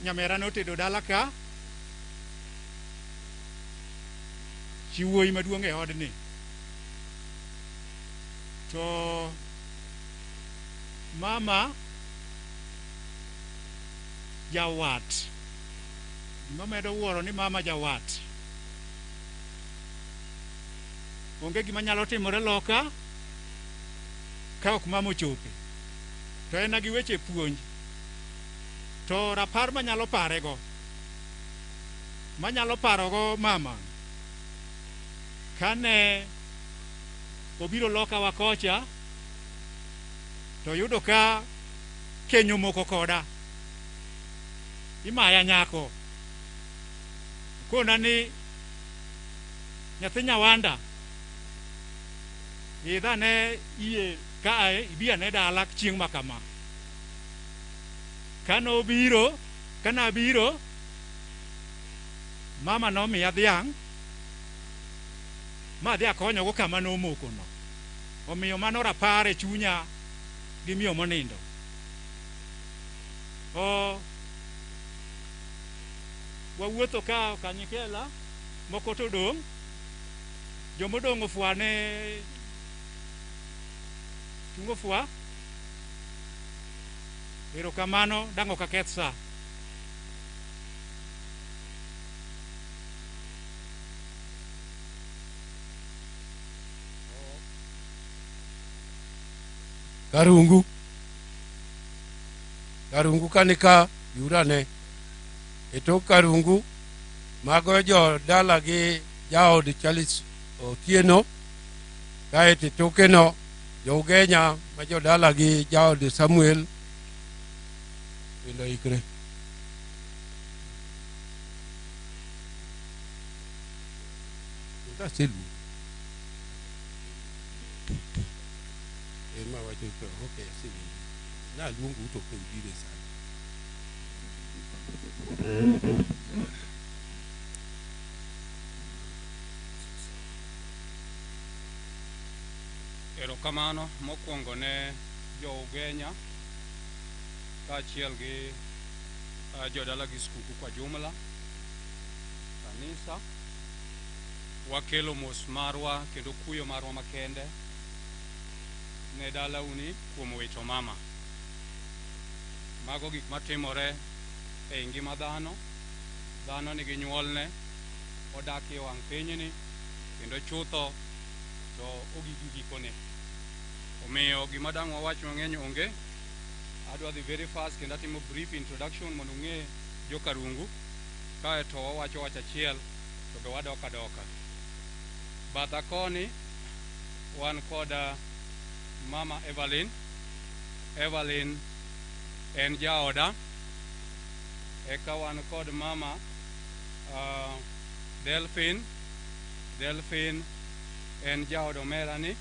Nyamera notedo dala ka, chi wuoyi maduong' e odni. To mama jawat. Gima medo wuoro ni mama jawat. Onge gima nyalo timore loka ka ok mama ochope. To en gi weche puonj. To rapar manyalo parego. Manyalo parogo mama. Kane obiro loka wa kocha to yudo ka keny omoko koda. Imaya nyako. Kona ni nyathi Nyawanda idha ne iye kae ibi ane dala chieng' ma kama. Kane obiro, kane abiro, mama nomiya dhiang' ma adhi akonyogo kama nomokono. Omiyo mano rapar e chunya gi miyo monindo. O wawuotho ka Kanyikela, moko to odong', jomodong' ofwa ne chung ofwa. Erokamano, dang' ok aketh sa. Karungu. Karungu kanika yurane. E tok Karungu, mago jo dala gi jaod Charles Otieno, kaeto e tokeno jo Ugenya ma jodala gi jaod Samuel bende oikre. Aseluongo. Ema wacho to ok asewinjo. Naluongou to ok ubiro e sani. Erokamano mokwongo ne jo Ugenya kaachiel gi jodala gi skuku kwa jumla kanisa. Wakelo mos marwa kendo kuyo marwa makende ne dalauni kuom wito mama. Mago gik matimore ei ngima dhano. Dhano nigi nyuolne, odak e wang' pinyni, kendo chutho to ogik gikone. Omiyo gima dang' wawach mang'eny onge. Adwa dhi very fast kendo atimo brief introduction mondo ung'e jo Karungu. Kaeto wawacho wach achiel to be wadok adoka. Batha koni wan kod Mama Evelyn. Evelyn en jaoda. Eka wan kod Mama Delphine. Delphine en jaod omera ni.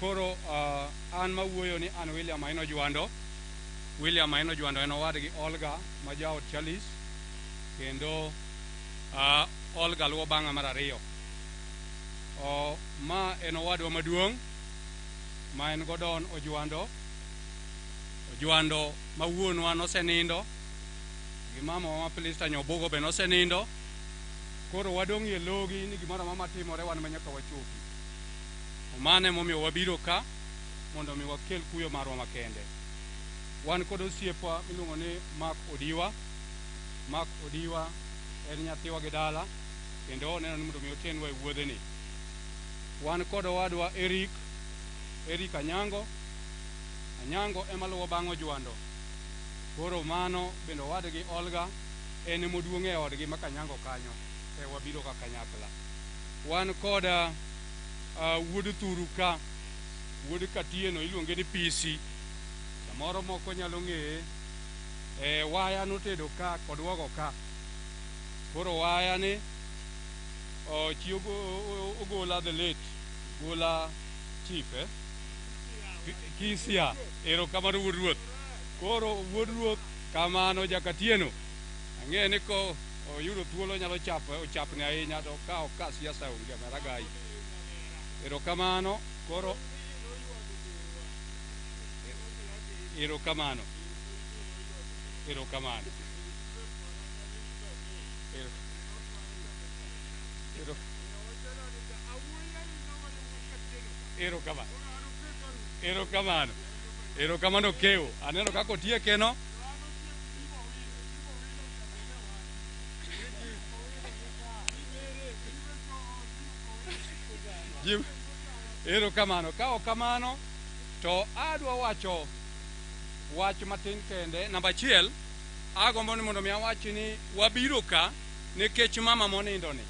Koro an mawuoyo ni an William Aino Jwando. William Aino Jwando en owadgi Olga ma jaod Charles, kendo Olga luwo bang'a mar ariyo. Ma en owadwa maduong' ma en Godon Ojwando. Ojwando ma wuonwa nosenindo, gi mamawa ma Pilista Nyobugo be nosenindo. Koro wadong' e logi ni gimoro amora matimore wan ma nyaka wachopi. Mano emomiyo wabiro ka mondo mi wakel kuyo marwa makende. Wan kod osiepwa miluongo ni Mark Odiwa. Mark Odiwa en nyathiwa gi dala kendo oneno ni mondo mi otenwa e wuodheni. Wan kod owadwa Eric, Eric Anyango. Anyango ema luwo bang' Ojwando. Koro mano bende owadgi Olga en emoduong' e odgi ma Kanyango kanyo. E wabiro ka kanyakla. Wan kod wuod Thuru ka, wuod Katieno iluonge ni Pisi. Samoro moko nyalo ng'eye. Waya notedo ka kod wogo ka. Koro waya ni chi ogola the late Gola chief Kisia. Erokamano wuod ruoth. Koro wuod ruoth kamano Jakatieno. Ang'e ni ko oyudo thuolo nyalo chapo ochapni ahinya to ka ok ka siasa onge maragai. Erokamano koro erokamano. Erokamano. Erokamano. Erokamano. Erokamano keo. Aneno kaka otieke no. Erokamano. Ka ok kamano to adwa wacho Wach matin kende. Namba achiel, agombo ni mondo mi awach ni wabiro ka nikech mama monindo ni.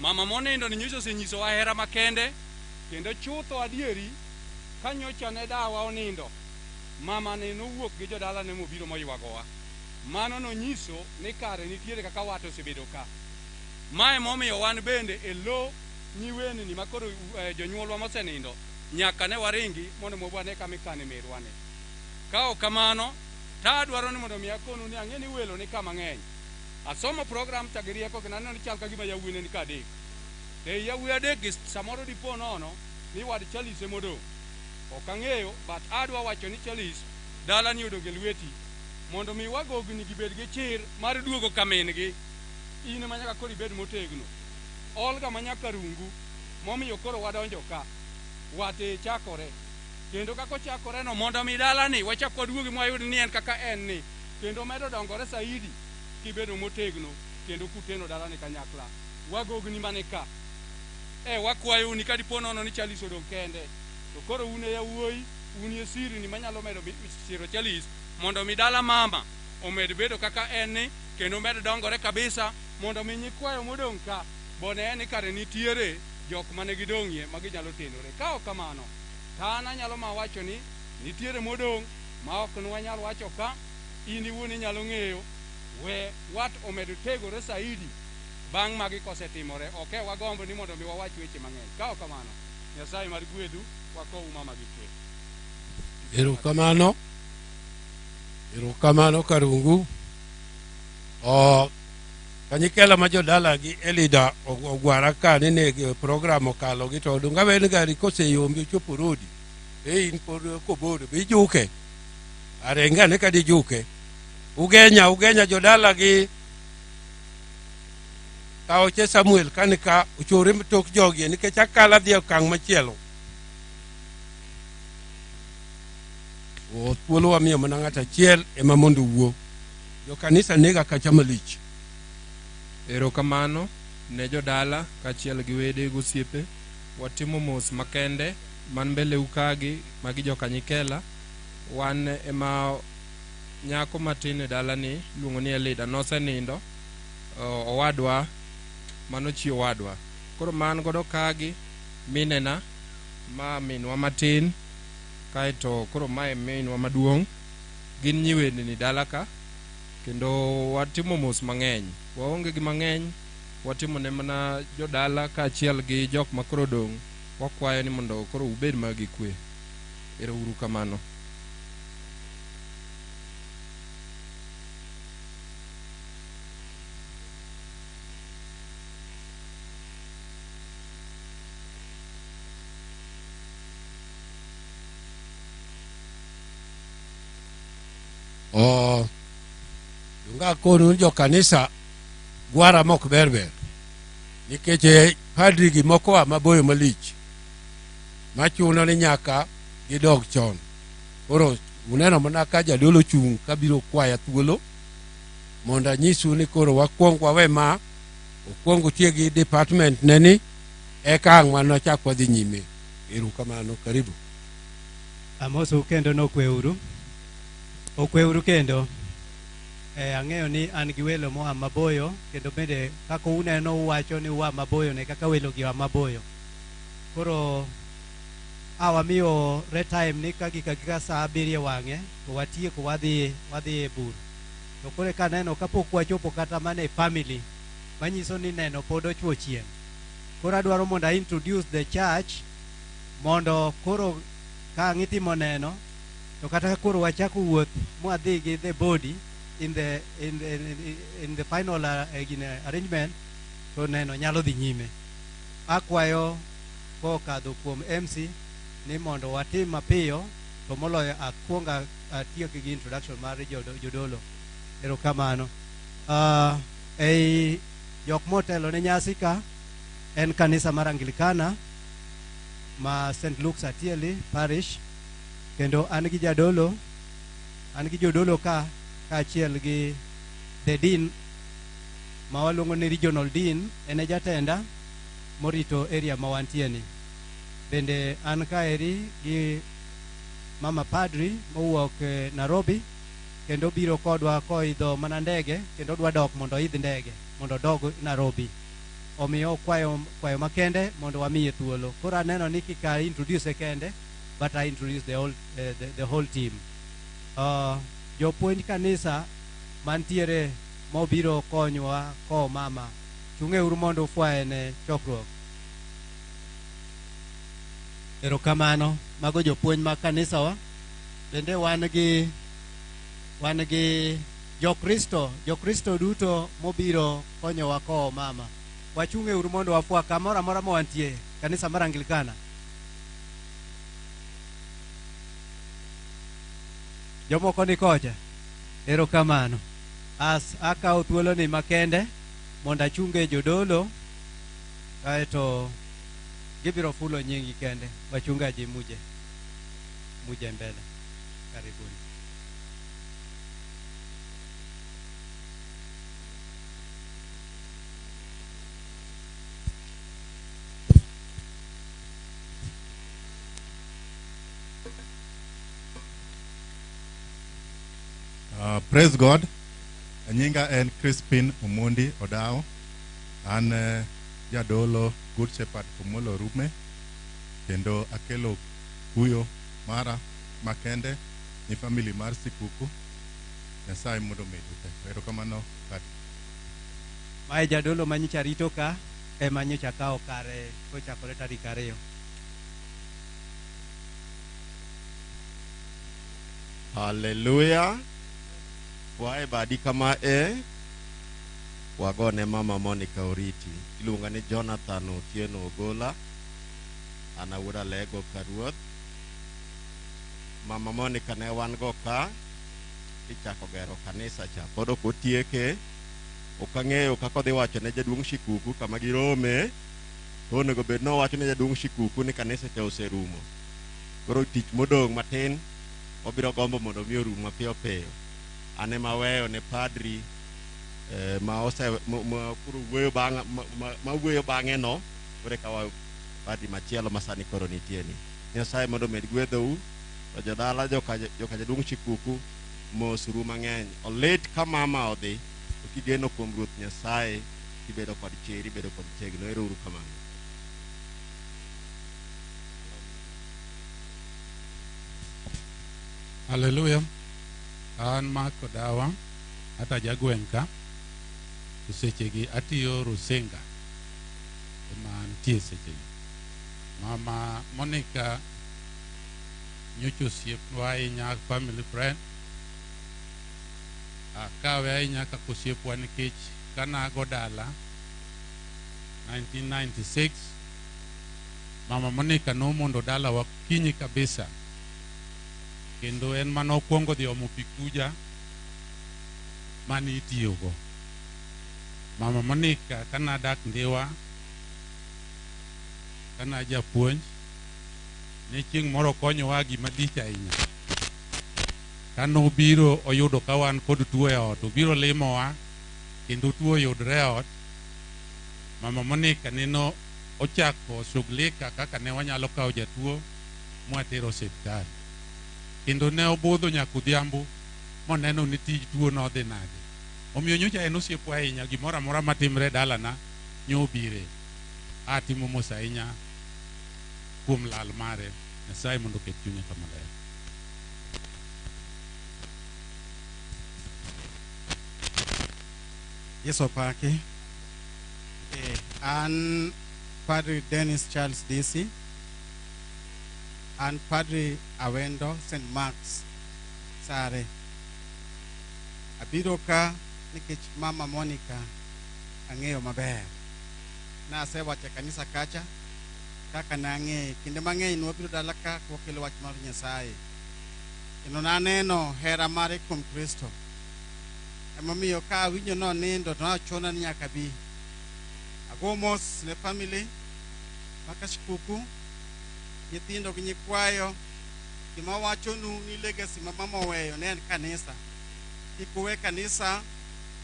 Mama monindo ni nyocha osenyisowa hera makende, kendo chutho adieri ka nyocha ne dawa onindo, mama ni nowuok gi jodalane mobiro moywagowa. Mano nonyiso ni kare nitiere kaka wat osebedo ka. Mae momiyo wan bende e lo nyiwenni ma koro jonyuolwa mosenindo nyaka ne waringi mondo wane kama ikane merwa ni. Ka ok kamano, to adwaro ni mondo mi akonu ni ang'e ni welo ni kama ng'eny. Asomo program to gi rieko kendo aneno ni chal ka gima yawuoyi ne ni ka adek. To ei yawuoyi adek gi samoro dipo nono ni wad Charles emodong'. Ok ang'eyo, but adwa wacho ni Charles dalani odong' e lweti mondo mi wagogni gibed gi chir mar duogo ka min gi. In ema nyaka koro ibed motegno. Olga ma nyaka rungu momiyo koro wadonjo ka. Wate chakore. Kendo kaka ochakore no mondo mi dalani wachak waduogi mwayud ni en kaka en ni. Kendo medo dongore saidi kibedo motegno kendo kuteno dalani kanyakla. Wagogni mane ka. Wakwayo ni kadipo nono ni Charles odong' kende. To koro un e yawuoyi, un e sirni manyalo medo siro Charles mondo mi dala mama omed bedo kaka en ni kendo med dongore kabisa mondo mi nyikwayo modong' ka bone en ni kare nitiere jok mane gidong'ie ma ginyalo tenore. Ka ok kamano, to an anyalo ma wacho ni nitiere modong' ma ok nwanyal wacho ka, in iwuon inyalo ng'eyo, we wat omed tegore saidi bang' magi kosetimore. Ok e wagombo ni mondo mi wawach weche mang'eny. Ka ok kamano, Nyasaye mar gwedhu, wakowu mama gi kwe. Erokamano. Erokamano Karungu. Kanyikela ma jodala gi Elida ogwara ka ni ne program okalo gi to donga wen gari koseyombi ochopo rodi. E in pod kobodo be ijuke. Arenga ne ka dijuke. Ugenya ugenya jodala gi kaoche Samuel kani ka ochore tok jogi nikech akala dhi e okang' machielo. Thuolo wamiyo mana ng'ato achiel ema mondo owuo. Jokanisa nega kacha malich. Erokamano ne jodala kaachiel gi wede gosiepe. Watimo mos makende man mbeleu kagi magi jokanyikela. Wan ema nyako matin e dalani iluongo ni Elida nosenindo owadwa mano chi owadwa. Koro man godo kagi minena ma minwa matin kaeto koro mae minwa maduong' gin nyiwendni dala ka kendo watimo mos mang'eny. Waonge gi mang'eny, watimo ne mana jodala kaachiel gi jok ma koro odong' wakwayo ni mondo koro ubed ma gi kwe. Ero uru kamano. Donga akonu ni jokanisa gwara mok ber ber nikech padri gi moko oa maboyo malich machuno ni nyaka gidog chon. Koro uneno mana ka jadolo chung' kabiro kwaya thuolo mondo anyisu ni koro wakwong wawe ma okwong otieg gi department ne ni eka ang' wanachak wadhi nyime. Erokamano, karibu. Amosou kendo nokweuru. Okweuru kendo. Ang'eyo ni an gi welo moa maboyo kendo bende kaka uneno uwacho ni ua maboyo ne kaka welo gi oa maboyo. Koro wamiyo re time ni ka gik agika saa 7 wang'e to watieko wadhi e bur. To koro eka aneno kapok wachopo kata mana e family manyiso ni neno pod ochuo chieng'. Koro adwaro mondo a introduce the church mondo koro ka ang' itimo neno to kata koro wachako wuoth mwadhi gi the body in the final arrangement to neno nyalo dhi nyime. Akwayo kokadho kuom MC ni mondo watim mapiyo to moloyo akwong atiek gi introduction mar jodolo. Erokamano. Ei jok motelo ne nyasi ka en kanisa mar Anglikana ma St. Luke's Atieli Parish kendo an gi jadolo, an gi jodolo ka kaachiel gi the dean ma waluongo ni regional dean, en e jatenda morito area ma wantie ni. Bende an kaeri gi mama padri mowuok Nairobi kendo biro kodwa koidho mana ndege kendo dwa dok mondo oidh ndege mondo odog Nairobi. Omiyo kwayo kwayo makende mondo wamiye thuolo. Koro aneno ni kik a introduce kende, but I introduce the whole team. Jopuonj kanisa mantiere mobiro konywa kowo mama, chung'euru mondo ufwaye ne chokruok. Erokamano, mago jopuonj mag kanisawa. Bende wan gi jokristo, jokristo duto mobiro konyowa kowo mama. Wachung'euru mondo wafwa kamoro amora ma wantie, kanisa mar Anglikana. Jomoko ni kocha. Erokamano. As akawo thuoloni makende mondo achunge jodolo kaeto gibiro fulo nyingi kende. Wachungaji muje. Muje mbele. Karibuni. Praise God. Nyinga en Crispin Omondi Odao. An jadolo Good Shepherd Pomolo Rume. Kendo akelo kuyo mara makende ni family mar Sikuku. Nyasaye mondo omedu te. Erokamano kati. Mae jadolo manyocha rito ka ema nyocha kawo kare kochakore tarik 2. Haleluya. Wae badi kama e wagone mama Monica oriti. Iluonga ni Jonathan Otieno Ogola. An awuod Alego Karuoth. Mama Monica ne wan go ka ichako gero kanisa cha. Pod ok otieke. Ok ang'eyo kaka odhi wacho ne jaduong' Shikuku kama girome. To onego bed ni owacho ne jaduong' Shikuku ni kanisa cha oserumo. Koro tich modong' matin obiro gombo mondo mi orum mapiyo piyo. An ema aweyo ne padri ma ose ma koro wuoyo bang' ma wuoyo bang'e no koro eka wa padri machielo ma sani koro nitie ni. Nyasaye mondo omed gwedhou to jodala joka jaduong' Shikuku mosuru mang'eny. Olit ka mama odhi to kigeno kuom Ruoth Nyasaye tibedo kod chir ibedo kod tegno. Ero uru kamano. Haleluya. An Mark Odawa, ata jagweng' ka. To sechegi atiyo Rusinga. Ema antie sechegi. Mama Monica nyocha osiepwa ahinya, family friend. Akawe ahinya kaka osiepwa nikech kanago dala 1996 Mama Monica nomondo dalawa kinyi kabisa kendo en manokwongo dhi omo pi kuja mane itiyogo. Mama Monica kanadak Ndiwa kana japuonj ne chieng' moro okonyowa gima lich ahinya. Kanobiro oyudo ka wan kod tuo e ot, obiro limowa kendo tuo oyudre e ot. Mama Monica neno ochako shughulika kaka ne wanyalo kawo jatuo mwatero osiptal. Kendo ne obudho nyaka odhiambo moneno ni tij tuo nodhi nade. Omiyo nyocha en osiepwa ahinya, gimoro amora matimre e dalana nyobire. Atimo mos ahinya kuom lal mare. Nyasaye mondo oket chunye kama ler. Yesu opaki. An Padri Dennis Charles Disi. An Padri Awendo St. Mark's Sare. Abiro ka nikech Mama Monica ang'eyo maber. Nasewacho e kanisa kacha kaka nang'eye. Kinde mang'eny nwabiro dala ka kwakelo wach mar Nyasaye. Kendo naneno hera mare kuom Kristo. Emomiyo ka awinjo nonindo to nochuna ni nyaka abi. Ago mos ne family maka Shikuku, nyithindo gi nyikwayo. Gima wachonu ni legacy ma mama oweyo ne en kanisa. Kik uwe kanisa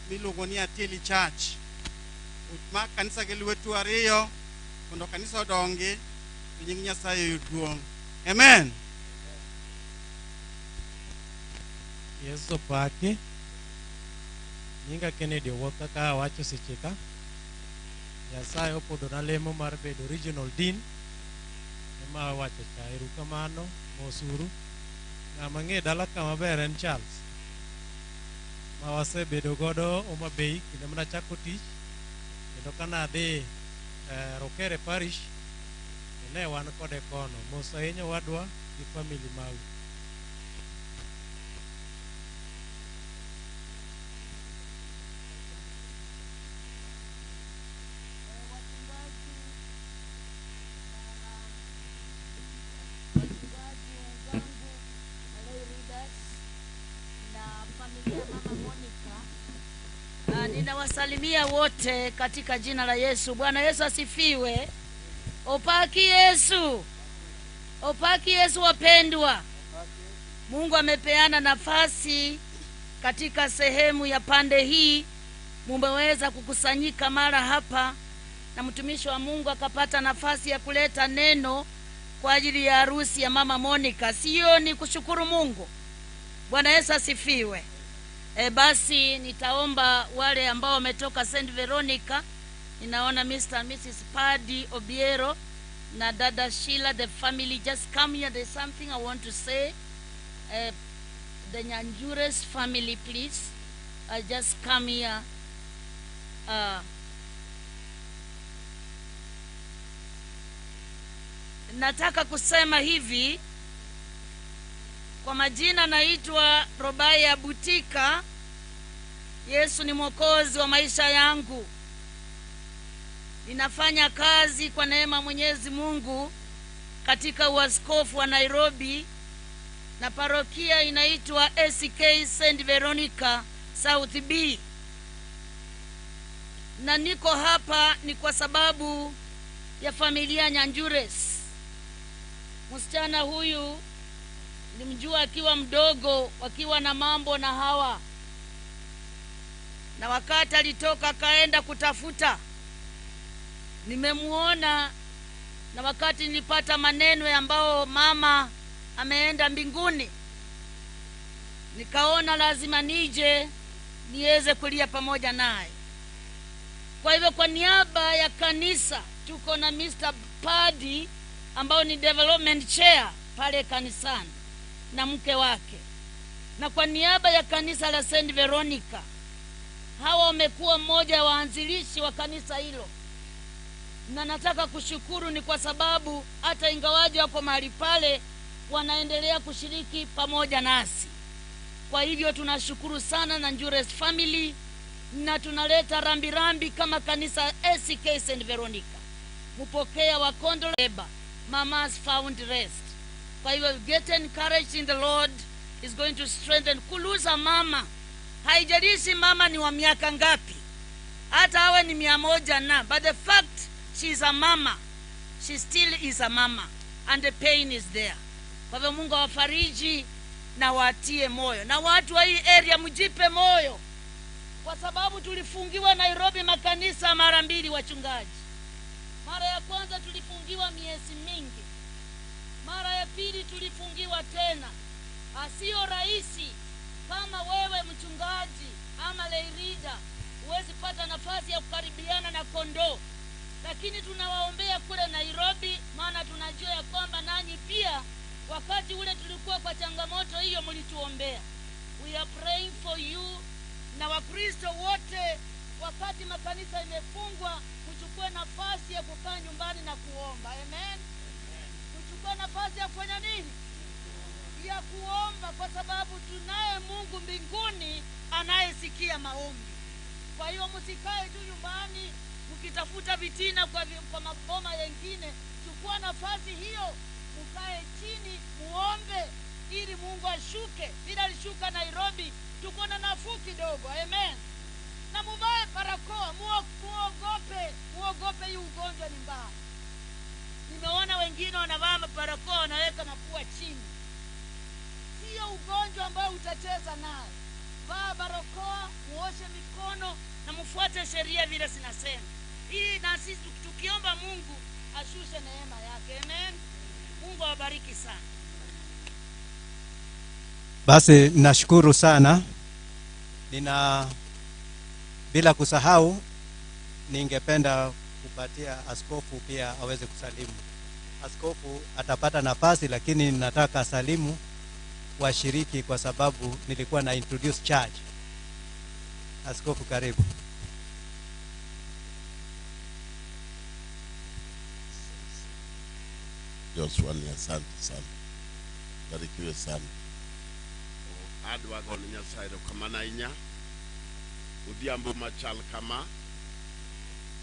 miluongo ni Atieli Church. Mak kanisa gi lwetu ariyo mondo kanisa odongi to nying Nyasaye oyud duong'. Amen. Yesu opaki. Nyinga Kennedy Owuok kaka awacho seche ka. Nyasaye opodhona lemo mar bedo regional dean. Ema awacho cha. Erokamano, mosuru. Ng'ama ng'e dala ka maber en Charles. Ma wasebedo godo Homa Bay kinde mane achako tich. Kendo kane adhi Rokere Parish, to ne wan kode kono. Mos ahinya owadwa gi family mau. Wachungaji wenzangu, lay leaders na familia ya Mama Monica. Ninawasalimia wote katika jina la Yesu. Bwana Yesu asifiwe. Opaki Yesu. Opaki Yesu wapendwa. Mungu amepeana nafasi katika sehemu ya pande hii. Mumeweza kukusanyika mara hapa na mtumishi wa Mungu akapata nafasi ya kuleta neno kwa ajili ya harusi ya Mama Monica. Sio ni kushukuru Mungu. Bwana Yesu asifiwe. Basi nitaomba wale ambao wametoka St. Veronica. Ninaona Mr. and Mrs. Paddy Obiero na Dada Sheila, the family, just come here. There's something I want to say. The Nyanjures family, please. Just come here. Nataka kusema hivi. Kwa majina naitwa Robaya Butika. Yesu ni Mwokozi wa maisha yangu. Ninafanya kazi kwa neema Mwenyezi Mungu katika uaskofu wa Nairobi na parokia inaitwa ACK St. Veronica South B. Na niko hapa ni kwa sababu ya familia Nyanjures. Msichana huyu nilimjua akiwa mdogo, wakiwa na mambo na hawa. Na wakati alitoka kaenda kutafuta, nimemuona. Na wakati nilipata maneno ambao mama ameenda mbinguni, nikaona lazima nije niweze kulia pamoja naye. Kwa hivyo kwa niaba ya kanisa tuko na Mr. Paddy ambao ni development chair pale kanisani na mke wake. Na kwa niaba ya kanisa la St. Veronica, hawa wamekuwa mmoja wa waanzilishi wa kanisa hilo. Na nataka kushukuru ni kwa sababu hata ingawaje wako mahali pale, wanaendelea kushiriki pamoja nasi. Kwa hivyo tunashukuru sana na Nyanjures family, na tunaleta rambirambi kama kanisa ACK St. Veronica. Mupokea wa kondoleba, mama's found rest. Kwa hivyo get encouraged in the Lord is going to strengthen. Kuluza mama, haijalishi mama ni wa miaka ngapi, hata awe ni 100 na, but the fact she is a mama, she still is a mama, and the pain is there. Kwa hivyo Mungu awafariji na watie moyo. Na watu wa hii area mjipe moyo, kwa sababu tulifungiwa Nairobi makanisa mara mbili wachungaji. Mara ya kwanza tulifungiwa miezi mingi, mara ya pili tulifungiwa tena. Sio rahisi kama wewe mchungaji ama lay leader huwezi pata nafasi ya kukaribiana na kondoo. Lakini tunawaombea kule Nairobi, maana tunajua ya kwamba nanyi pia wakati ule tulikuwa kwa changamoto hiyo mlituombea. We are praying for you. Na Wakristo wote wakati makanisa imefungwa, kuchukua nafasi ya kukaa nyumbani na kuomba. Amen. Kuchukua nafasi ya kufanya nini? Ya kuomba, kwa sababu tunaye Mungu mbinguni anayesikia maombi. Kwa hiyo msikae tu nyumbani mkitafuta vitina kwa maboma yengine. Chukua nafasi hiyo, mkae chini muombe ili Mungu ashuke. Bila alishuka Nairobi tuko na nafuu kidogo. Amen. Na muvae barakoa, muogope hii ugonjwa ni mbaya. Nimeona wengine wanavaa barakoa wanaweka mapua chini. Sio ugonjwa ambao utacheza naye. Vaa barakoa, muoshe mikono na mfuate sheria vile zinasema. Ili na sisi tukiomba Mungu ashushe neema yake. Amen. Mungu awabariki sana. Basi nashukuru sana. Nina bila kusahau, ningependa kupatia askofu pia aweze kusalimu. Askofu atapata nafasi, lakini nataka salimu washiriki kwa sababu nilikuwa na introduce charge. Askofu, karibu. Joshua ni asante sana, barikiwe sana. Adwa gone Nyasaye erokamano ahinya odhiambo machal kama.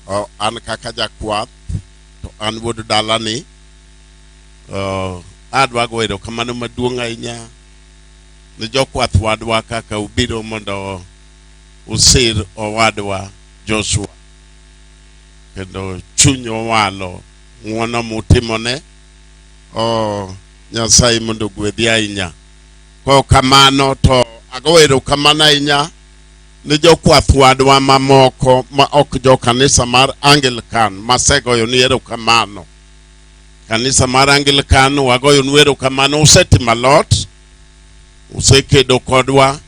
O, an kaka jakwath to an wuod dalani. O, adwa go erokamano maduong' ahinya ne jokwath wadwa kaka ubiro mondo usir owadwa Joshua kendo chuny owalo ng'uono mutimone. O, Nyasaye mondo ogwedhi ahinya. Kok kamano to ago erokamano ahinya ne jokwath wadwa mamoko ma ok jo kanisa mar Anglican masegoyo ni erokamano. Kanisa mar Anglican wagoyonu erokamano, usetimo alot, usekedo kodwa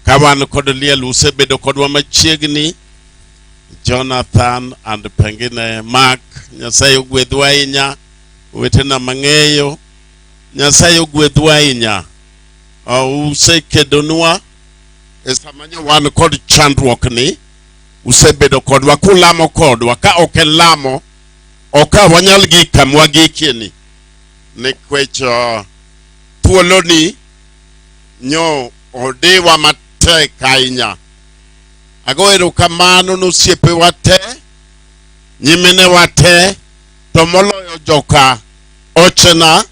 ka wan kod liel, usebedo kodwa machiegni. Jonathan and pengine Mark, Nyasaye ogwedhu ahinya. Owetena mang'eyo, Nyasaye ogwedhu ahinya. Usekedonwa e sama nyo wan kod chandruok ni, usebedo kodwa kulamo kodwa. Ka ok en lamo, ok wanyal gik kama wagikie ni, nikech thuoloni nyo odiwa matek ahinya. Ago erokamano ne osiepewa te, nyiminewa te, to moloyo joka ochena,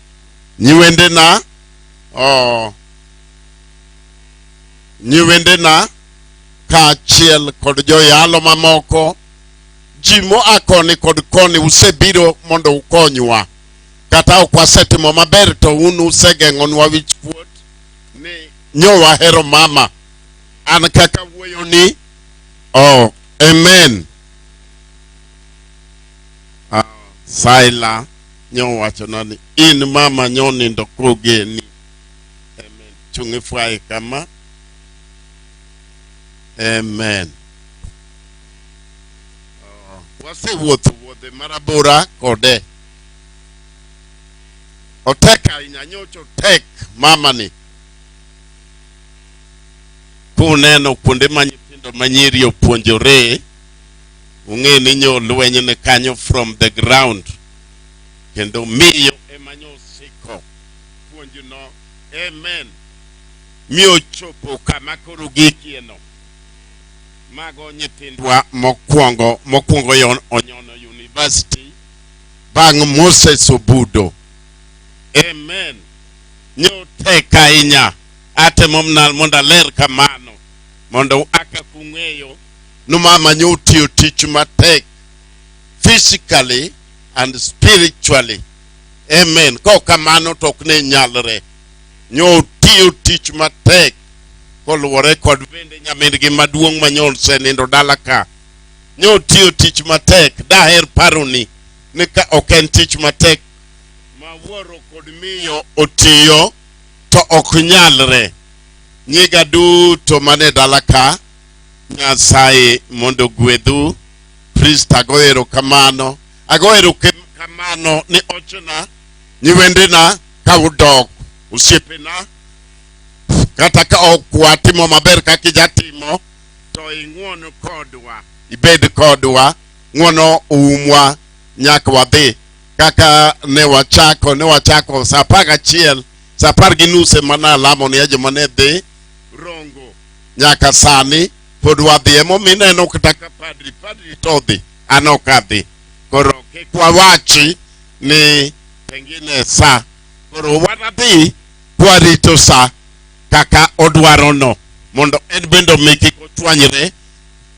nyiwendena, nyiwendena kaachiel kod joyalo mamoko. Ji moa koni kod koni usebiro mondo ukonywa. Kata ok wasetimo maber to un usegeng'onwa wich kuot ni nyo wahero mama. An kaka wuoyo ni, oh, amen. Saila nyo wachona ni in mama nyo nindo kogeni. Amen. Chung' ifwaye kama. Amen. Wasewuotho wuodhe marabora kode. Otek ahinya, nyocha otek mama ni. Kuneno kuonde ma nyithindo manyiri opuonjore, ung'e ni nyo lweny ne kanyo from the ground. Kendo miyo ema nyo osiko puonjno. Amen. Mi ochopo kama koro gikieno. Mago nyithindwa mokwongo mokwongo yon onyono university bang' Moses Obudo. Amen. Nyo tek ahinya. Atemo mana mondo aler kamano mondo aka kung'eyo ni mama nyo otiyo tich matek physically and spiritually. Amen. Kok kamano to ok ne nyalre. Nyo otiyo tich matek koluwore kod bende nyamin-gi maduong' ma nyo osenindo dala ka. Nyo otiyo tich matek. Daher paroni ni ka ok en tich matek ma wuoro kod miyo otiyo to ok nyalre. Nyiga duto mane dala ka, Nyasaye mondo ogwedhu. Priest ago erokamano. Ago erokamano ni ochena, nyiwendena ka udok, osiepena, kata ka ok watimo maber kaka ijatimo, to ing'uon kodwa, ibed kodwa, ng'uono oumwa nyaka wadhi. Kaka ne wachako saa 11, saa 10:30 ema nalamo ni joma ne dhi Rongo. Nyaka sani pod wadhi. Emomiyo ineno kata ka padri to odhi, an ok adhi. Koro kik wawachi ni pengine sa. Koro wanadhi kwarito sa kaka odwarono, mondo en bende omi kik ochwanyre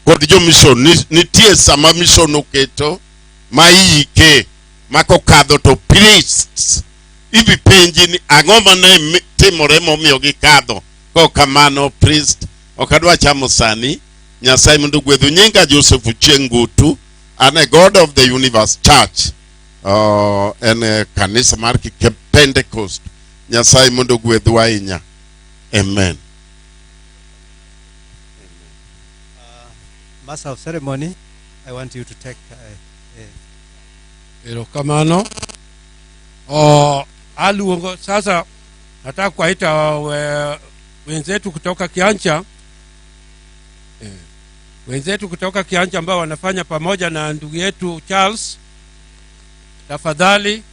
kod jo-mission. Nitie sama mission oketo ma iike ma kokadho to priests ibi penji ni ang'o mane timore momiyo gikadho. Kok kamano priest, ok adwa chamo sani. Nyasaye mondo ogwedhu. Nyinga Joseph Ochieng' Ngutu, an e God of the Universe Church. En e kanisa mar Pentecost. Nyasaye mondo ogwedhu ahinya. Amen. Master of ceremony, I want you to take Erokamano. Oh, aluongo sasa, nataka kuwaita wenzetu kutoka Kiancha, wenzetu kutoka Kiancha ambao wanafanya pamoja na ndugu yetu Charles. Tafadhali,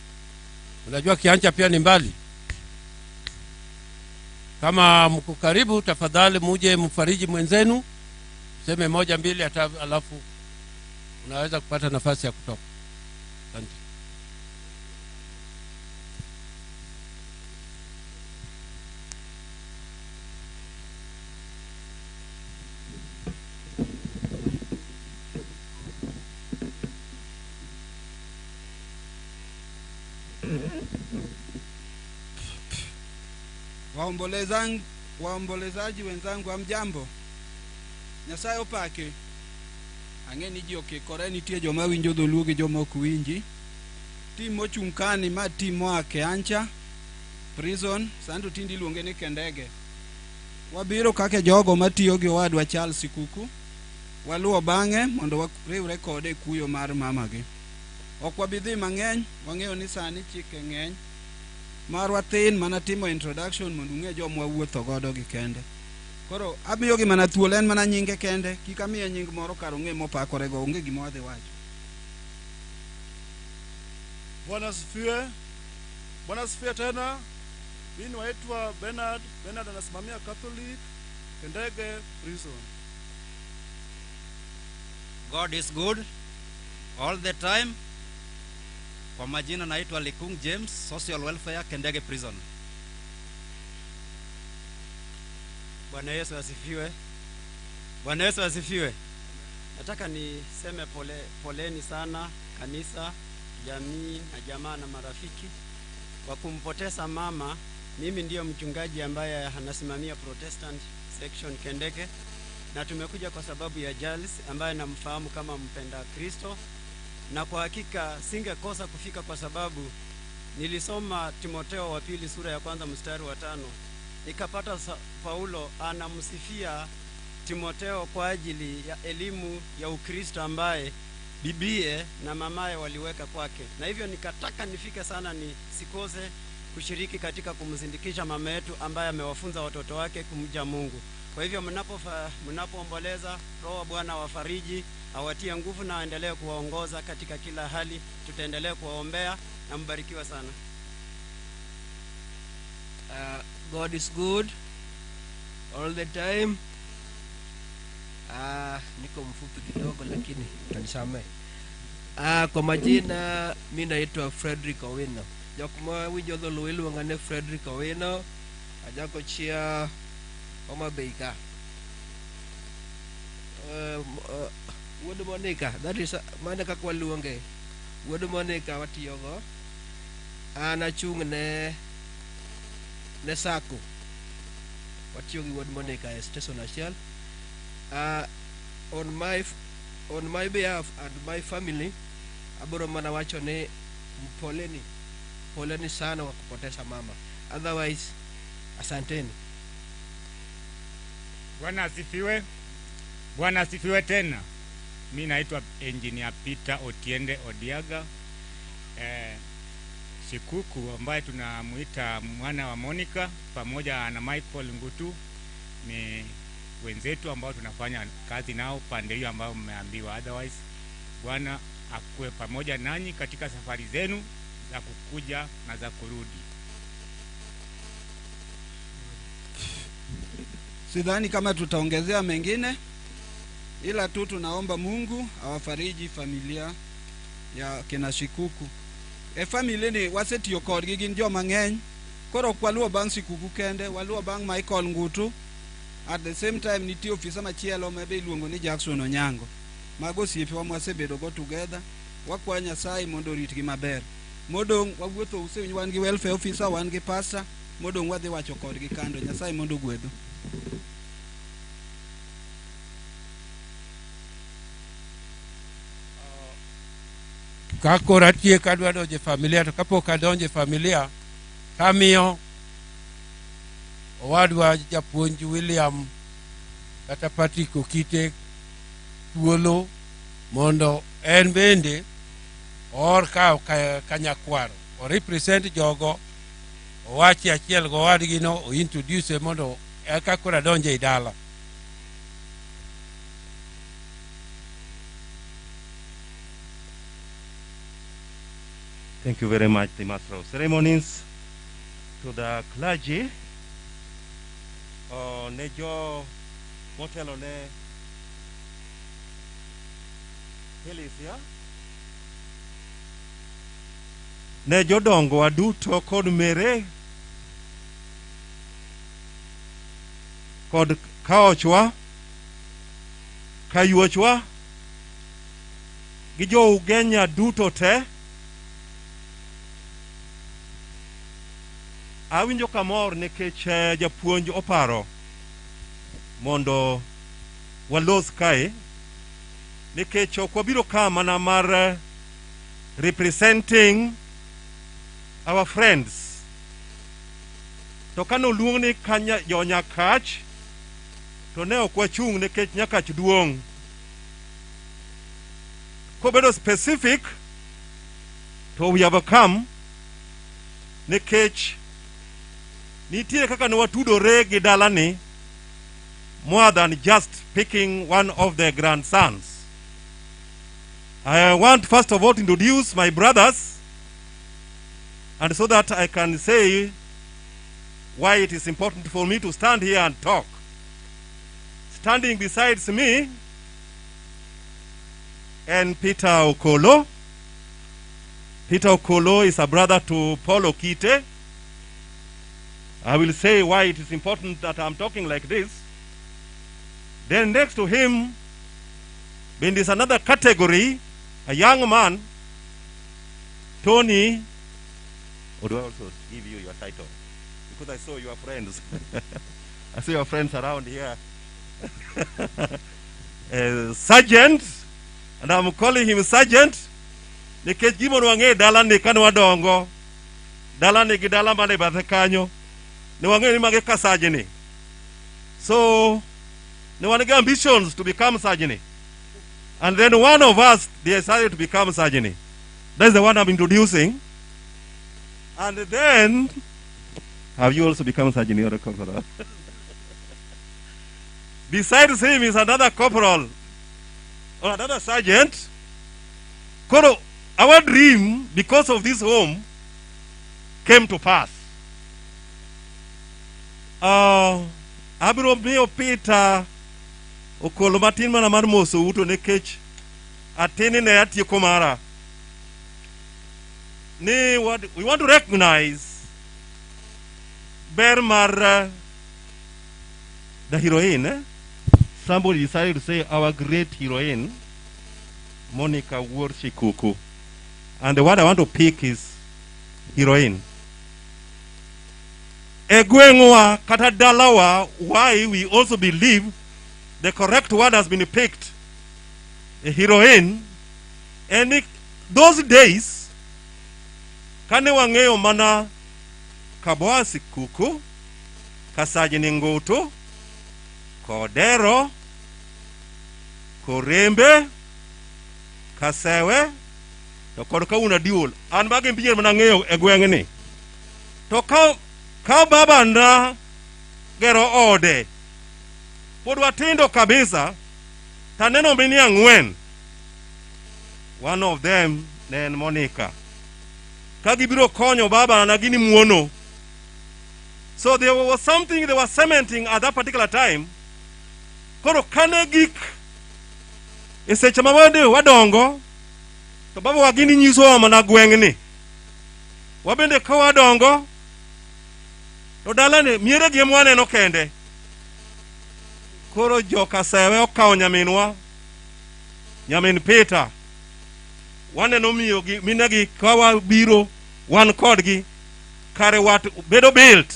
unajua Kiancha pia ni mbali. Kama mko karibu, tafadhali muje mfariji mwenzenu, seme moja mbili, hata alafu unaweza kupata nafasi ya kutoka. Asante. Waombolezaji wenzangu, hamjambo? Nyasaye opake. Ang'e ni ji okikore, nitie joma winjo dholuo gi joma ok winji. Tim mochung' kani ma tim moa Keancha prison, sani to tinde iluonge ni Kendege. Wabiro kaka jogo matiyo gi owadwa Charles Sikuku. Waluwo bang'e mondo wariwre kode e kuyo mar mamagi. Ok wabi dhi mang'eny, wang'eyo ni sani chike ng'eny. Marwa thin mana timo introduction mondo ung'e joma wawuotho godo gi kende. Koro amiyogi mana thuolo, en mana nyinge kende, kik amiye nying moro kar ong'e mopakorego, onge gima wadhi wacho. Bwana asifiwe. Bwana asifiwe tena. Mimi naitwa Bernard. Bernard anasimamia Catholic Kendege Prison. God is good all the time. Kwa majina naitwa Likung James, Social Welfare, Kendege Prison. Bwana Yesu asifiwe. Bwana Yesu asifiwe. Nataka niseme poleni sana kanisa, jamii na jamaa na marafiki kwa kumpoteza mama. Mimi ndiyo mchungaji ambaye anasimamia Protestant Section Kendege, na tumekuja kwa sababu ya Charles ambaye namfahamu kama mpenda Kristo, na kwa hakika singekosa kufika kwa sababu nilisoma Timoteo wa pili sura ya 1 mstari wa 5, nikapata Paulo anamsifia Timoteo kwa ajili ya elimu ya Ukristo ambaye bibie na mamaye waliweka kwake, na hivyo nikataka nifike sana nisikose kushiriki katika kumsindikisha mama yetu ambaye amewafunza watoto wake kumja Mungu. Kwa hivyo mnapoomboleza, Roho wa Bwana wafariji, awatie nguvu na aendelee kuwaongoza katika kila hali. Tutaendelea kuwaombea na mbarikiwa sana. God is good all the time. Niko mfupi kidogo lakini utanisamehe. Kwa majina mimi naitwa Frederick Owino. Jok ma winjo dholuo iluonga ni Frederick Owino. Ajako chia Homa Bay ka. Wuod Monica, that is mano kaka waluonge. Wuod Monica watiyogo. An achung' ne Sacco. Watiyo gi Wuod Monica e station achiel. On my behalf and my family, abiro mana wacho ni poleni. Poleni sana kwa kupoteza mama. Otherwise, asanteni. Bwana asifiwe. Bwana asifiwe tena. Mimi naitwa Engineer Peter Otiende Odiaga. Shikuku ambaye tunamuita mwana wa Monica pamoja na Michael Ngutu ni wenzetu ambao tunafanya kazi nao pande hiyo ambao mmeambiwa. Otherwise, Bwana akuwe pamoja nanyi katika safari zenu za kukuja na za kurudi. Sidhani kama tutaongezea mengine, ila tu tunaomba Mungu awafariji familia ya kina Shikuku. E family ni wasetiyo kodgi gin joma ng'eny. Koro ok waluwo bang' Shikuku kende, waluwo bang' Michael Ngutu. At the same time nitie ofisa machielo ma be iluongo ni Jackson Onyango. Mago osiepewa mwasebedo go together. Wakwayo Nyasaye mondo oritgi maber. Modong' wawuotho usewinjo wan gi welfare officer, wan gi pastor, modong' wadhi wacho kodgi kando. Nyasaye mondo ogwedhu. Ka koro atieko adwa donjo e familia, to kapok adonjo e familia, kamiyo owadwa japuonj William kata Patrick Okite thuolo mondo en bende oor ka kanyakwaro o represent jogo owachi achiel go owadgi no o introduce mondo eka koro adonje ei dala. Thank you very much, the Master of Ceremonies, to the clergy, ne jo motelo ne Felicia, ne jodongowa duto kod mere kod kaochwa, kayuochwa, gi jo Ugenya duto te. Awinjo kamor nikech japuonj oparo mondo walos kae, nikech ok wabiro ka mana mar representing our friends. To kane oluong ni kanya jo Nyakach, to ne ok wachung' nikech Nyakach duong'. Kobedo specific, to we have come nikech nitie kaka ne watudore gi dalani more than just picking one of the grandsons. I want first of all to introduce my brothers, and so that I can say why it is important for me to stand here and talk. Standing besides me and Peter Okolo. Peter Okolo is a brother to Paul Okite. I will say why it is important that I'm talking like this. Then next to him, then there's another category, a young man, Tony. Or do I also give you your title? Because I saw your friends. I saw your friends around here. Sergeant, and I'm calling him Sergeant, nikech gima nwang'e dalani kane wadongo, dalani gi dala mane bathe kanyo, ne wang'eyo ni magi ka sajni. So, ne wan gi ambitions to become sajni. And then one of us decided to become sajni. That's the one I'm introducing. And then, have you also become sajni or a corporal? Besides him is another corporal or another sergeant. Koro, our dream, because of this home, came to pass. Abiro miyo Peter Okolo matin mana mar moso uto nikech atin ne atieko mara. Ni what we want to recognize ber mar the heroine. Eh? Somebody decided to say our great heroine, Monica Wuor Shikuku. And the word I want to pick is heroine. E gweng'wa kata dalawa, why we also believe the correct word has been picked, a heroine. And those days, kane wang'eyo mana Kaboa Sikuku, Kasajini Ngoto, Kodero, Korembe, Kasewe, to kod kawuono Adiol. An magi mbier mana ng'eyo e gweng'ni. To ka baba na gero ode, pod watindo kabisa, taneno mine ang'wen. One of them ne en Monica. Ka gibiro konyo baba na gini muono. So there was something they were cementing at that particular time. Koro kane gik e seche ma wade wadongo, to baba wa gini nyisowa mana gweng'ni. Wabende ka wadongo, to dalani miere gi ema waneno kende. Koro joka Sewe okawo nyaminwa, nyamin Peter. Waneno miyo gi minegi ka wabiro wan kodgi, kare wat bedo built.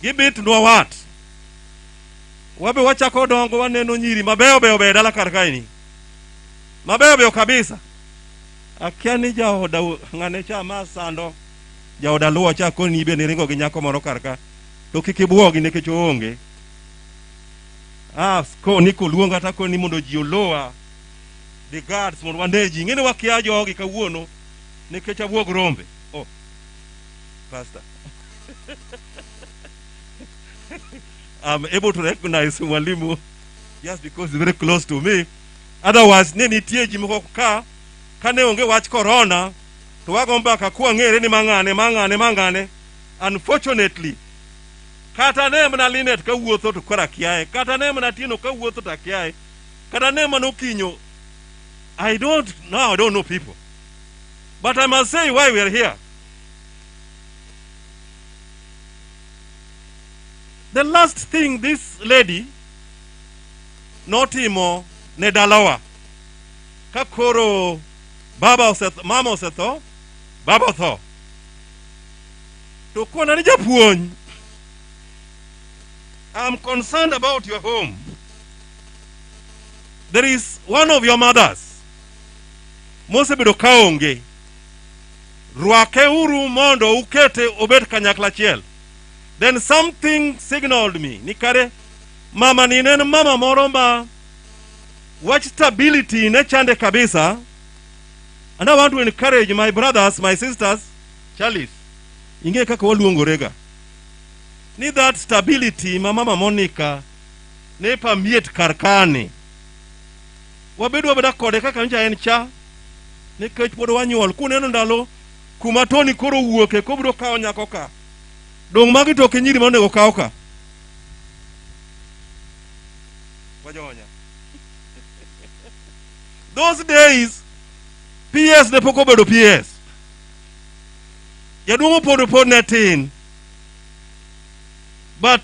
Gibitnwa wat. Wabe wachako dongo waneno nyiri mabeyo beyo beyo dala kar kaeni. Mabeyo beyo kabisa. Akia ni jaoda ng'ane cha ma sando jaoda luwo cha koni be niringo gi nyako moro kar ka. To kik ibwogi nikech oonge. Ah, ko ni koluonga ta ko ni mondo ji olowa. The guards mondo wane ji. Ing'e ni wakia jogi kawuono nikech abuog rombe. Oh. Pastor. I'm able to recognize Mwalimu just because he's very close to me. Otherwise, ne nitie ji moko ka kane onge wach corona to wago mbaka kwang'ere ni mang'ane mang'ane mang'ane. Unfortunately, kata ne mana Linet kawuotho to koro akiaye, kata ne mana Tino kawuotho to akiaye, kata ne mana Okinyo. I don't now I don't know people. But I must say why we are here. The last thing this lady notimo ne dalawa ka koro baba osetho, mama osetho, baba otho. To kona ni japuonj, I'm concerned about your home. There is one of your mothers mosebedo kaonge. Rwake uru mondo ukete obed kanyakla achiel. Then something signaled me ni kare mama ni ne en mama moro ma wach stability ne chande kabisa. And I want to encourage my brothers, my sisters, Charles, ing'e kaka waluongorega. Ni that stability ma mama Monica ne permeate kar kani. Wabedo wabeda kode kaka ncha en cha. Nikech pod wanyuol. Kuneno ndalo kuma Tony koro wuoke kobiro kawo nyako ka. Dong' magi to ok nyiri monego kaw ka. Wajonya. Those days PS ne pok obedo PS. Jaduong' Opondo pod ne tin. But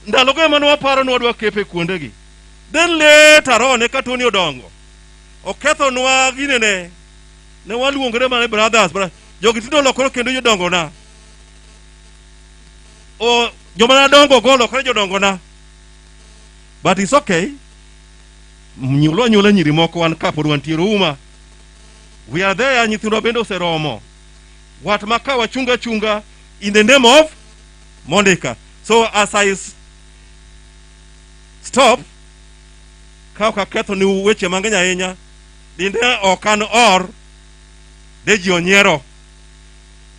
ndalogo ema ne waparo ni wadwa kepe kuondegi. Then later on eka Tony odongo. Okethonwa ginene. Ne waluongore mana brothers. Jogi tinde olokore kendo jodongona. O joma nadongo go olokore jodongona. But it's okay. Nyuolo anyuola nyiri moko wan ka pod wantiere uma. We are there, nyithindwa bende oseromo. Wat ma ka wachunga chunga in the name of Monica. So as I stop, ka ok aketho ni weche mang'eny ahinya, dinde ok an or, de ji onyiero.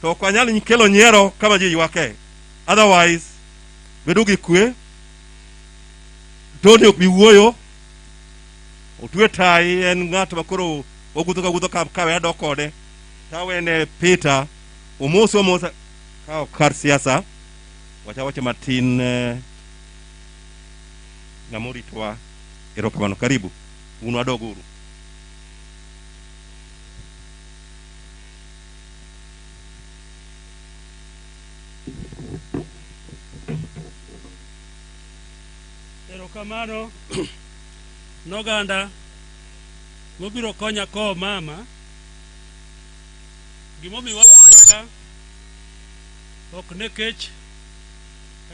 To ok anyal kelo nyiero kama ji ywake. Otherwise, bedo gi kwe, Tony ok bi wuoyo, otwe tai en ng'at ma koro ogutho ka gutho ka kawe adok kode. Tawene Peter omoso omosa ka ok kar siasa wacha wacha matin ng'ama oritowa erokamano karibu un wadog uru. Erokamano noganda mobiro konya kowo mama. Gimomiyo wabiro ka ok nekech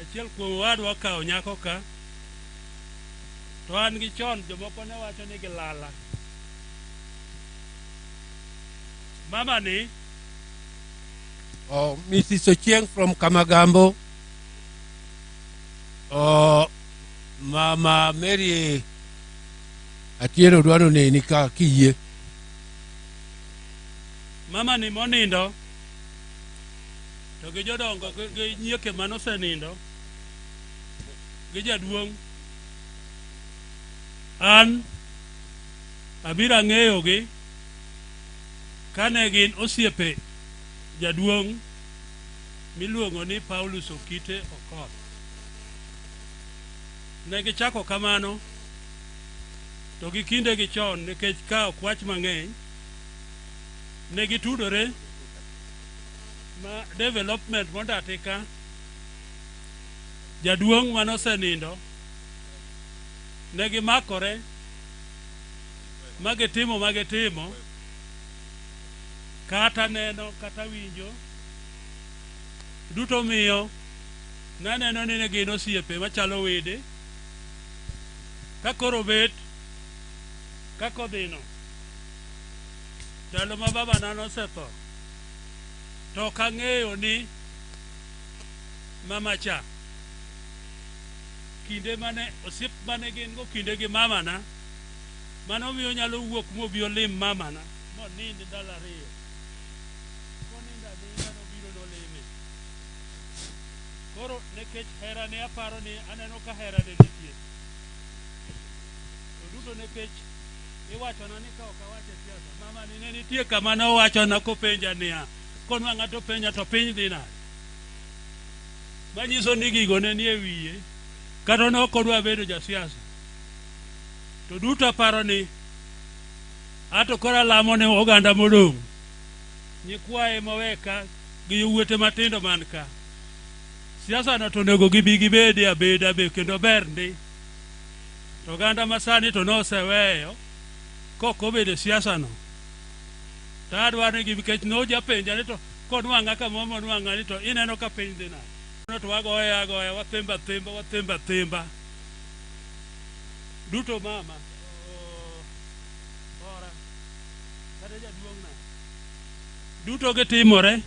achiel kuom owadwa okawo nyako ka, to an gi chon jomoko ne wacho ni gilala. Mama ni Oh, Mrs. Ochieng from Kamagambo. Oh, Mama Mary Atieno dwaro neni ka kiyie. Mama ni monindo to gi jodongo gi nyieke manosenindo gi jaduong' an abiro ang'eyogi kane gin osiepe jaduong' miluongo ni Paulus Okite Okoth. Ne gichako kamano to gi kinde gi chon nikech ka ok wach mang'eny ne gitudore ma development mondati ka jaduong' manosenindo ne gimakore ma gitimo ma gitimo kata neno kata winjo duto miyo naneno ni ne gin osiepe machalo wede ka koro bet kaka odhino ndalo ma babana nosetho to ok ang'eyo ni mama cha kinde mane osiep mane gin go kinde gi mamana, mano miyo onyalo wuok mobi olim mamana monind ndalo ariyo. Konindo aninda nobiro nolime. Koro nikech herane aparo ni aneno ka herane nitie. To duto nikech iwachona ni ka ok awacho e siasa, mama ni ne nitie kama nowachona kopenja niya, konwang'a to penja to piny dhi nade? Manyiso ni gigo ne nie wiye, kata ne ok odwa bedo jasiasa. To duto aparo ni ato koro alamo ne oganda modong', nyikwaye mowe ka gi yowuote matindo man ka. Siasa no to onego gibi gibede abeda be kendo ber ndi. To oganda masani to noseweyo kok obedo e siasa no. To adwaro ni gibi nikech nojapenja ni to konwang'a kama monwang'a ni to ineno ka piny dhi nade. No to wagoye agoya, wathemba themba, wathemba themba. Duto mama, ora, kata jaduong'na. Duto gitimore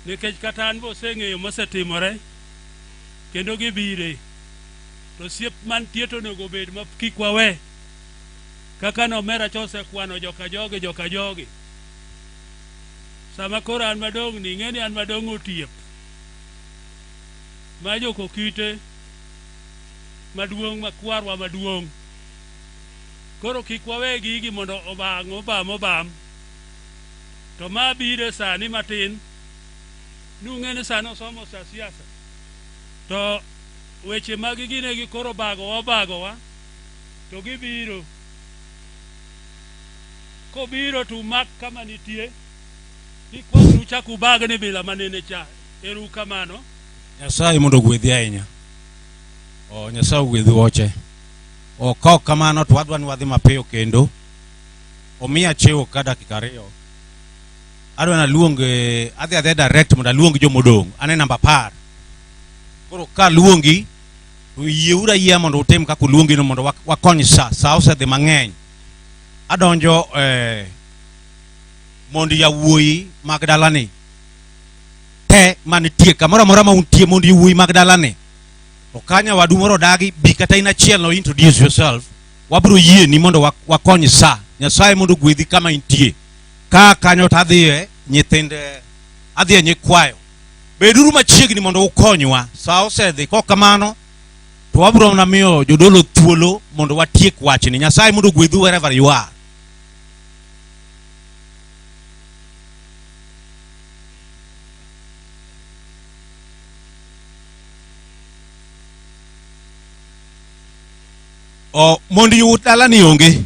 nikech kata an be oseng'eyo mosetimore kendo gibire. To osiep mantie to onego bed ma kik wawe. Kaka nomera cha osekwano joka jogi joka jogi. Sama koro an madong' ni ing'e ni an madong' otiep. Ma jokokite maduong' makwarwa maduong'. Koro kik wawe gigi mondo obang' obam obam. To ma bire sani matin, nung'e ni sani osomo sa siasa. To weche mag ginegi koro bagowa obagowa, to gibiro. Kobiro to umak kama nitie, kik wang' uchak ubag ni bila manene cha. Ero kamano. Nyasaye mondo ogwedhi ahinya. O Nyasaye ogwedhi woche. O ka ok kamano to wadwa ni wadhi mapiyo kendo. Omiya chiwo ka dakika ariyo. Adwa naluong adhi adhiya direct mondo aluong jomodong'. An e namba 10. Koro ka aluongi to yieuru ayiea mondo utim kaka uluongi no mondo wakony sa. Sa osedhi mang'eny. Adonjo mondo yawuoyi mag dalani te manitie kamoro amora ma untie mondo yawuoyi mag dalani. To ka nyawadu moro odagi, bi kata in achiel no introduce yourself. Wabiro yieni mondo wakony sa. Nyasaye mondo ogwedhi kama intie. Ka kanyo to adhiye nyithinde, adhiye nyikwayo. Beduru machiegni mondo ukonywa. Sa osedhi, kok kamano to wabiro mana miyo jodolo thuolo mondo watiek wachni. Nyasaye mondo ogwedhu wherever you are. O mondo yud dalani onge.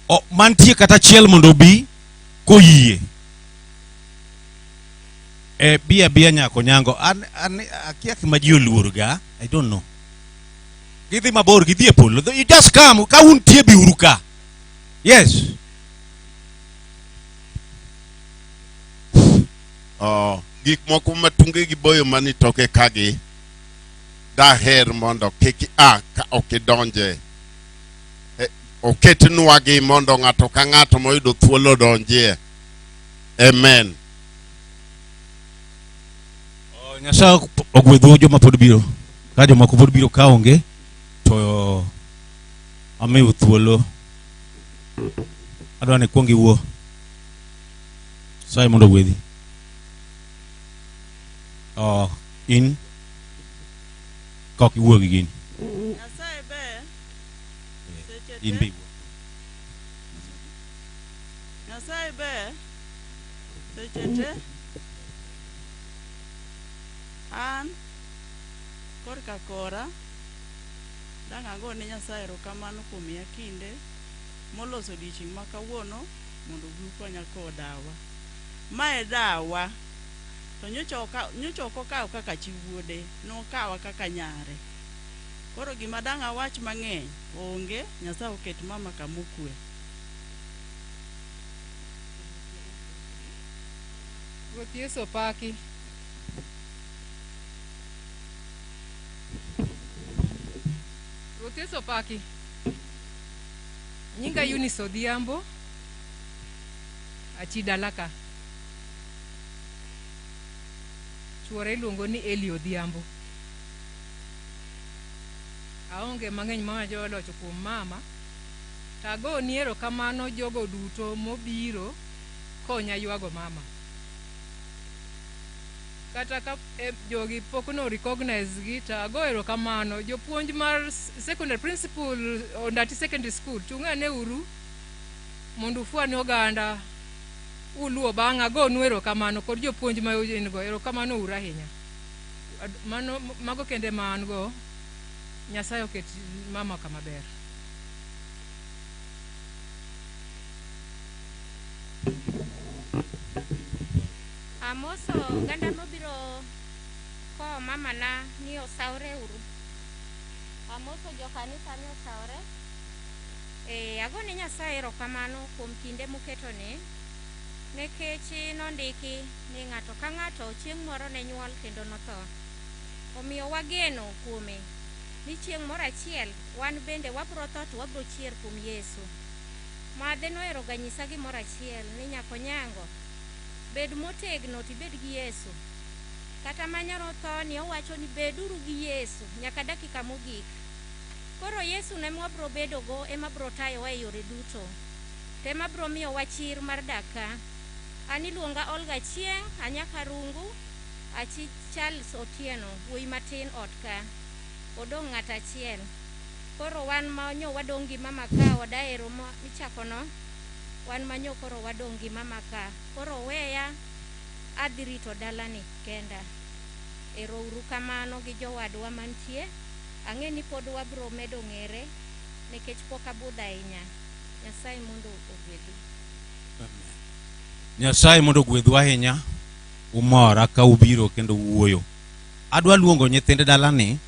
O mantie kata achiel mondo obi koyie. E bi abia nyako nyango. An akia gima ji oluor ga. I don't know. Gidhi mabor, gidhi e polo. You just come. Ka untie biuru ka. Yes. Oh, gik moko ma tungegi boyo mani toke kagi daher mondo kik a ka ok idonje. Oketnwagi mondo ng'ato ka ng'ato moyudo thuolo odonjie. Amen. Oh, Nyasaye ogwedhu joma pod biro. Ka jomoko pod biro ka onge to amiyo thuolo. Adwa ni kuong iwuo. Nyasaye mondo ogwedhi. Oh, in kok iwuo gi gini. Nyasaye ber seche In te. be iwuo. Nyasaye ber seche te. An korka kora dang' agone Nyasaye erokamano kuom miya kinde moloso odiochieng' ma kawuono mondo obi ukonya kowo dawa. Mae dawa to nyocha ok okaw kaka chi wuode, nokawa kaka nyare. Koro gima dang' awach mang'eny onge, Nyasaye oket mama kama okwe. Ruoth Yesu opaki. Ruoth Yesu opaki. Nyinga Eunice Odhiambo, achi dala ka. Chuora iluongo ni Eli Odhiambo. Aonge mang'eny ma anyalo locho kuom mama. To agoni erokamano jogo duto mobiro konya ywago mama. Kata ka jogi pok no recognize gi to ago erokamano. Jopuonj mar secondary principal Ondati Secondary School, chung'ane uru mondo ufwa ne oganda uluwo bang'a. Agonu erokamano kod jopuonj ma un go. Erokamano uru ahinya. Mano mago kende ma an go. Nyasaye oket mama kama ber. Amoso oganda mobiro kowo mamana ni osawre uru. Amoso jokanisa ni osawre. Agone Nyasaye erokamano kuom kinde muketoni, nikech nondiki ni ng'ato ka ng'ato chieng' moro ne nyuol kendo notho. Omiyo wageno kuome ni chieng' moro achiel wan bende wabro tho to wabro chier kuom Yesu. Madhe nohero ga nyisa gimoro achiel ni nyako nyango, bed motegno tibed gi Yesu. Kata manyoro tho ni owacho ni beduru gi Yesu nyaka dakika mogik. Koro Yesu ne mwabro bedogo ema bro tayowa e yore duto. To ema bro miyowa chir mar dak ka. An iluonga Olga Chieng', anyaka Rungu, achi Charles Otieno, wuoyi matin ot ka. Odong' ng'at achiel. Koro wan ma nyo wadong' gi mama ka odaero michakono, wan ma nyo koro wadong' gi mama ka. Koro weya adhi rito dalani kenda. Ero uru kamano gi jowadwa mantie. Ang'e ni pod wabro medo ng'ere nikech pok abudho ahinya. Nyasaye mondo ogwedhu. Nyasaye mondo ogwedhu ahinya. Umora ka ubiro kendo wuoyo. Adwa luongo nyithind dalani,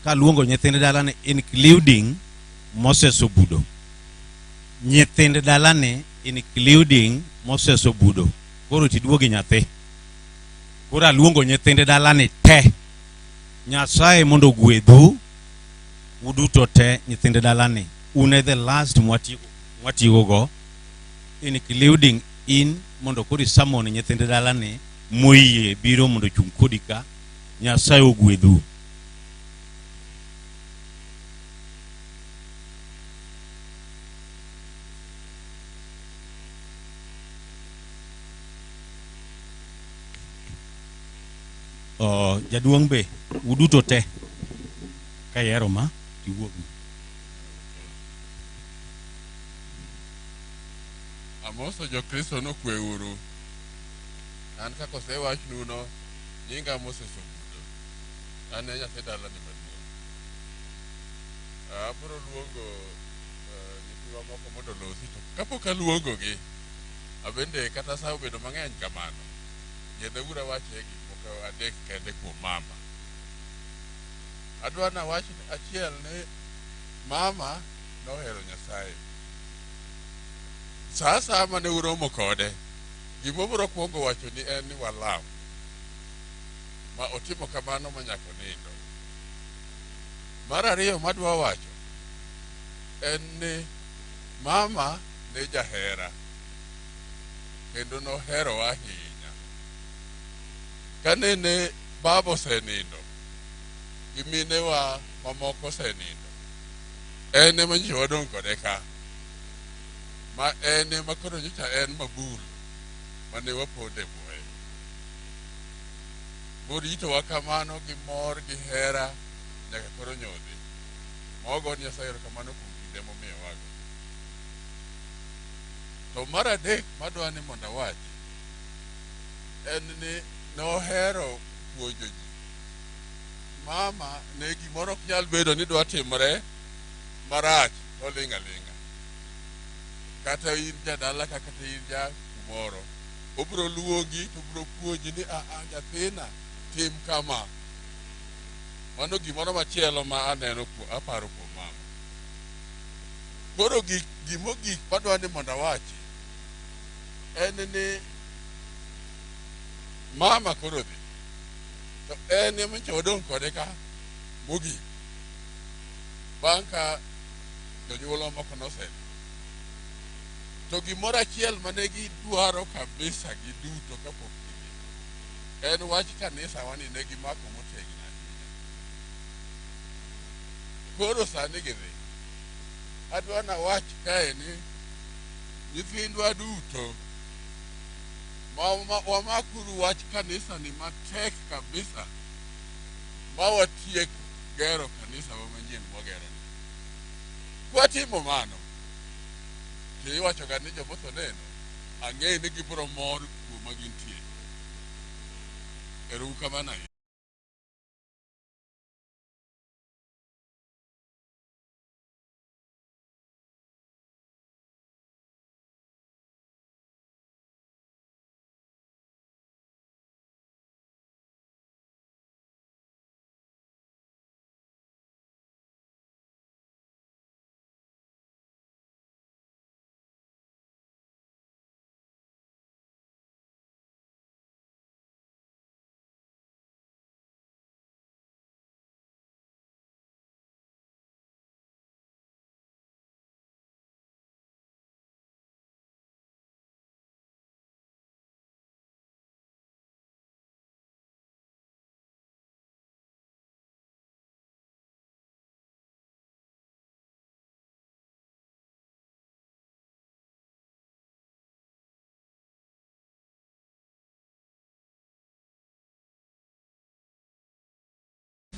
kaluongo nyithind dalani including Moses Obudo. Nyithind dalani including Moses Obudo. Koro tiduogi nyathi. Koro aluongo nyithind dalani te. Nyasaye mondo ogwedhu uduto te nyithind dalani. Un e the last mwatieko go, including in mondo koro isamon nyithind dalani moyie biro mondo ochung' kodi ka. Nyasaye ogwedhu. Jaduong' be uduto te ka ihero ma tiwuog. Amoso jo-Kristo nokwe uru. An kaka osewachnu no, nyinga Moses Obudo. An e nyathi dalani maduong'. Abiro luongo nyithiwa moko mondo olosi, to kapok aluongogi, abende kata sa obedo mang'eny kamano, yiena awache gik moko adek kende kuom mama. Adwa nawach achiel ni mama nohero Nyasaye. Sa asaya mane uromo kode, gimobiro kwongo wacho ni en ni walam. Ma otimo kamano ma nyaka onindo. Mar ariyo madwa wacho en ni mama ne jahera kendo noherowa ahinya. Kanene baba osenindo gi minewa mamoko osenindo, en ema nyocha wadong' kode ka. Ma en ema koro nyocha en mabul mane waponde bwoye. Moritowa kamano gi mor gi hera nyaka koro nyodhi. Ma wago Nyasaye erokamano kuom kinde momiyowago. To mar adek madwa ni mondo awachi en ni nohero puonjo ji. Mama ne gimoro ok nyal bedo ni dwa timore marach toling' aling'a. Kata in jadala ka kata in ja kumoro, obiro luongi to obiro puonji ni aa nyathina tim kama. Mano gimoro machielo ma aneno aparo kuom mama. Koro gimogik madwa ni mondo awachi en ni mama koro dhi. To en ema nyocha wadong' kode ka mogik. Bang' ka jonyuolwa moko nosedhi. To gimoro achiel mane gidwaro kabisa giduto kapok gidhi. En wach kanisa wani ne gimako motegno ahinya. Koro sani gidhi. Adwa nawach kae ni nyithindwa duto ma wamakuru wach kanisa ni matek kabisa ma watiek gero kanisa wa manyien mwagero ni. Kwatimo mano, to iwacho ga ni jomotho neno, ang'eyo ni gibiro mor kuoma gintie. Ero uru kamano ahinya.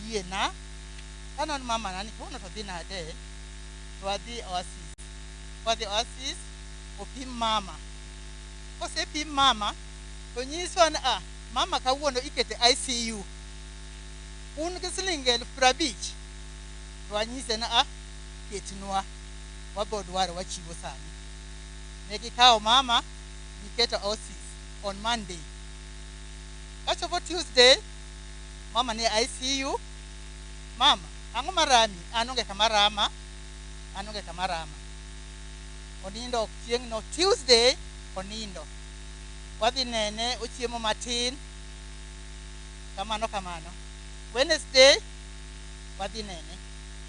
Yiena kanon mama na ni kawuono to dhi nade to wadhi Oasis. Wadhi Oasis opim mama. Kosepim mama to nyiswa ni ah, mama kawuono ikete ICU. Un gi siling 50,000 to wanyise ni ah, ketnwa wabiro dwaro wachiwo sani. Ne gikawo mama giketo Oasis on Monday. Kachopo Tuesday, mama ni ICU. Mama, ang'o marami? An onge kama rama. An onge kama rama. Onindo chieng' no Tuesday onindo. Wadhi nene ochiemo matin. Kamano kamano. Wednesday wadhi nene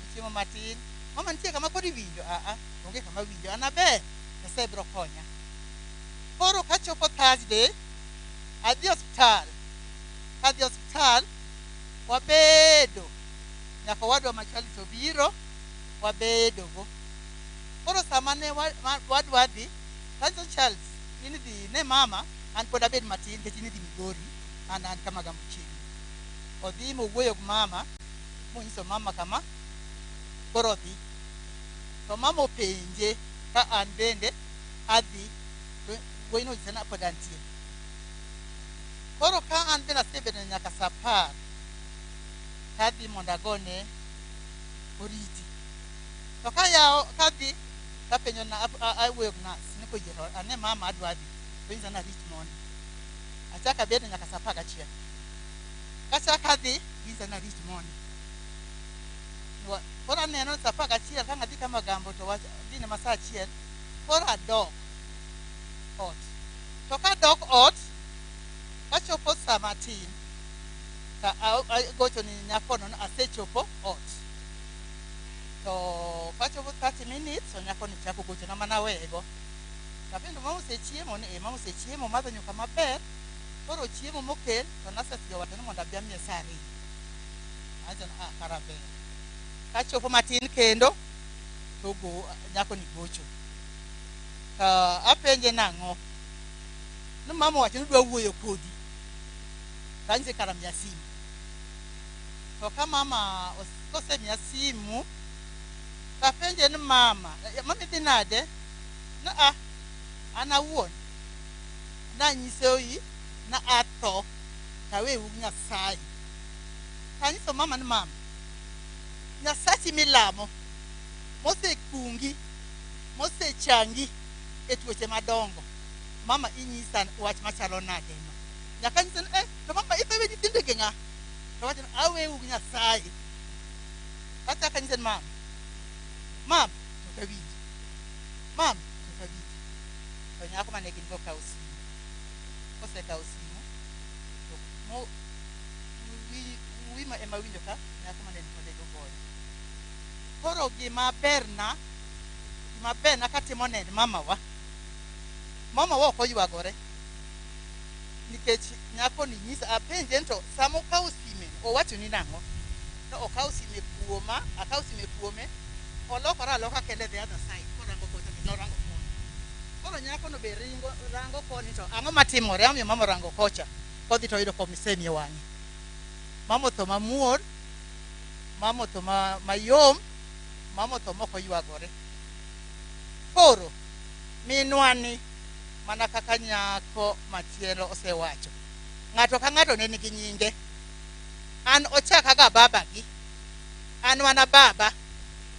ochiemo matin. Mama nitie kama koro iwinjo? Aa, onge kama winjo. An aber. Nyasaye biro konya. Koro kachopo Thursday, adhi osiptal. Kadhi osiptal, wabedo nyaka owadwa ma Charles obiro, wabedogo. Koro sama ne wadwa dhi, tanyiso Charles, in idhi ne mama, an pod abed matin nikech in idhi Migori, an an kama Gambo chiegni. Odhi mowuoyo gi mama, monyiso mama kama, koro odhi. To mama openje ka an bende adhi, to wuoyino onyise ni pod antie. Koro ka an bende asebedo nyaka saa 10, kadhi mondo agone oriti. To kayawo kadhi tapenjo na awuoyo gi nurse ni koyie to ane mama adwa dhi. To onyisa ni arit mondi. Achako abedo nyaka saa 11. Kachako adhi, ginyisa ni arit mondi. Koro aneno saa 11 ka adhi kama Gambo to wach dhi ne ma saa 1, koro adok ot. To kadok ot, kachopo saa matin, to agocho ni nyakono ni asechopo ot. To kachopo 30 minutes, to nyakoni chako gochona mana aweyego. Tapenjo mama osechiemo ni eh mama osechiemo omadho nyuka maber. Koro chiemo mokel to nurses gi owacho ni mondo abi amiye saa 2. Awacho ni ah kara ber. Kachopo matin kendo to go nyakoni gocho. To apenje nang'o? Ni mama owacho ni odwa wuoyo kodi. To anyise kara miya simu. To ka mama kosemiya simu, tapenje ni mama, mama idhi nade? Ni ah, an awuon nanyisoi na atho taweu Nyasaye. Tanyiso mama ni mama, Nyasachi milamo mosekungi mosechangi e tuoche madongo, mama inyisa wach machalo nade no? Nyaka anyise ni eh, to mama itho iwe nyithindi gi ng'a? To wacho ni aweu Nyasaye. Achako anyise ni mama, mama to ok awinji, mama to ok awinji. To nyako mane gin go okawo simu. Kosekawo simu, to mo wuoyi ema winjo ka nyako mane ni kode goyo. Koro gima berna, gima berna katimo ne mamawa, mamawa ok oywagore. Nikech nyako ni nyisa apenje ni to sama okawo sime owacho ni nang'o? To okawo sime kuoma, akawo sime kuome, olokore aloka kende the other side korango kocha to norango koni. Koro nyako no be ringo rango koni to ang'o matimore? Omiyo mama orango kocha. Kodhi to oyudo komisemi e wang'e. Mama otho mamuol, mama otho mayom, mama otho mok oywagore. Koro minwa ni mana kaka nyako machielo osewacho, ng'ato ka ng'ato ne nigi nyinge. An ochaka ga babagi, an mana baba,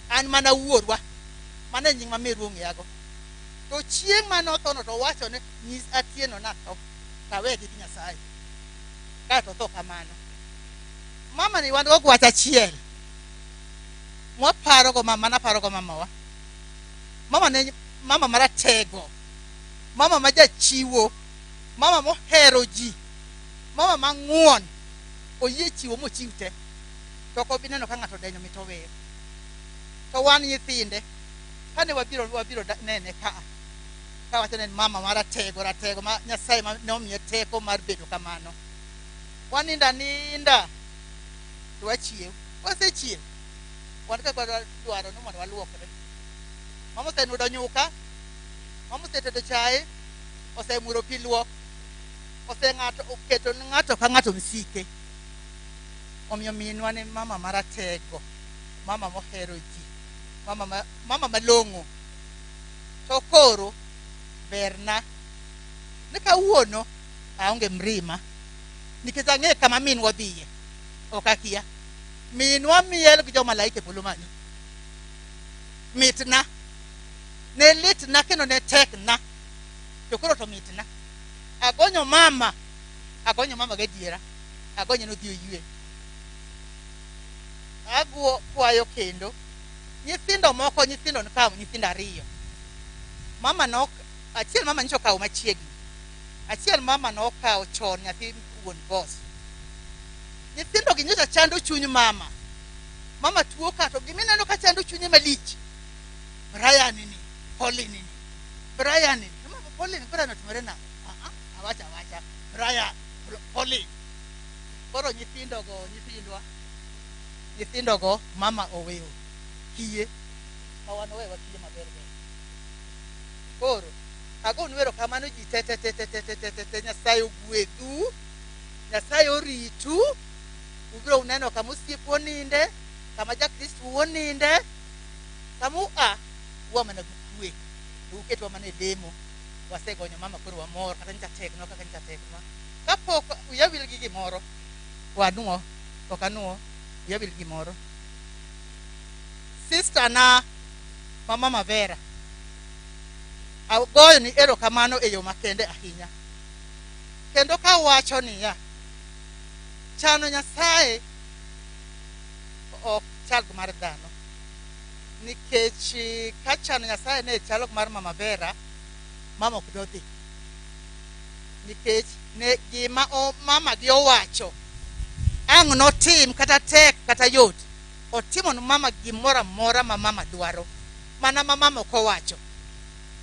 an mana wuorwa. Mano e nying ma meru ong'eyago. To chieng' mane othono to owacho ni nyis Atieno natho, to awegi gi Nyasaye. Kaeto otho kamano. Mama ni wan go gwach achiel. Mwaparogo mama, naparogo mamawa. Mama ne mama maratego. Mama ma jachiwo. Mama mohero ji. Mama mang'won. Oyie chiwo mochiw te. To ok obi neno ka ng'ato odenyo mit oweyo. To wan nyithinde, kane wabiro wabiro nene kaa, kawacho ni en mama maratego ratego ma Nyasaye ma nomiye teko mar bedo kamano. Wanindo aninda to wachiew. Wasechiew. Wan kaka dwaro ni mondo waluokre. Mama osenudo nyuka, mama osetedo chae, osemuro pi luok, oseng'ato oketo ne ng'ato ka ng'ato msike. Omiyo minwa ne mama maratego, mama mohero ji, mama malong'o. To koro berna ni kawuono aonge mrima nikech ang'e kama minwa dhiye, ok akia. Minwa miel gi jomalaika e polo malo. Mitna, ne litna kendo ne tekna, to koro to mitna. Agonyo mama, agonyo mama gadiera, agonye nodhi oywe. Aguo kwayo kendo nyithindo moko, nyithindo nikawo nyithindo ariyo. Mama nok, achiel mama nyicho okawo machiegni, achiel mama nokawo chon nyathi wuon boss. Nyithindo gi nyocha chando chuny mama. Mama tuo ka to gimineno ka chando chunye malich. Brian ni, Pauline ni, Brian ni. Mama Pauline, Brian otimore nang'o? Ah, ah, awacha awacha. Brian, Pauline. Koro nyithindo go, nyithindwa, nyithindo go mama oweyo kiye. Ma wan owewa kiye maber ber. Koro agonu erokamano ji te te te te te te te te te. Nyasaye ogwedhu. Nyasaye oritu. Ubiro uneno kama osiepu oninde, kama jakristo oninde, kama ua, ua mana gi kwe. To uketwa mana e lemo. Wasegonyo mama koro wamor, kata nyicha teknwa, kaka nyicha teknwa. Kapok wiya wil gi gimoro, wanuo, ok anuo, wiya wil gi gimoro. Sister na ma mama Vera, agoyo ni erokamano e yo makende ahinya. Kendo kawacho niya, chano Nyasaye ok chal gi mar dhano. Nikech ka chano Nyasaye ne chalo gi mar mama Vera, mama ok dodhi. Nikech ne gima mama gi owacho, ang' notim kata tek kata yot, otimo ne mama gimoro amora ma mama dwaro, mana ma mama ok owacho.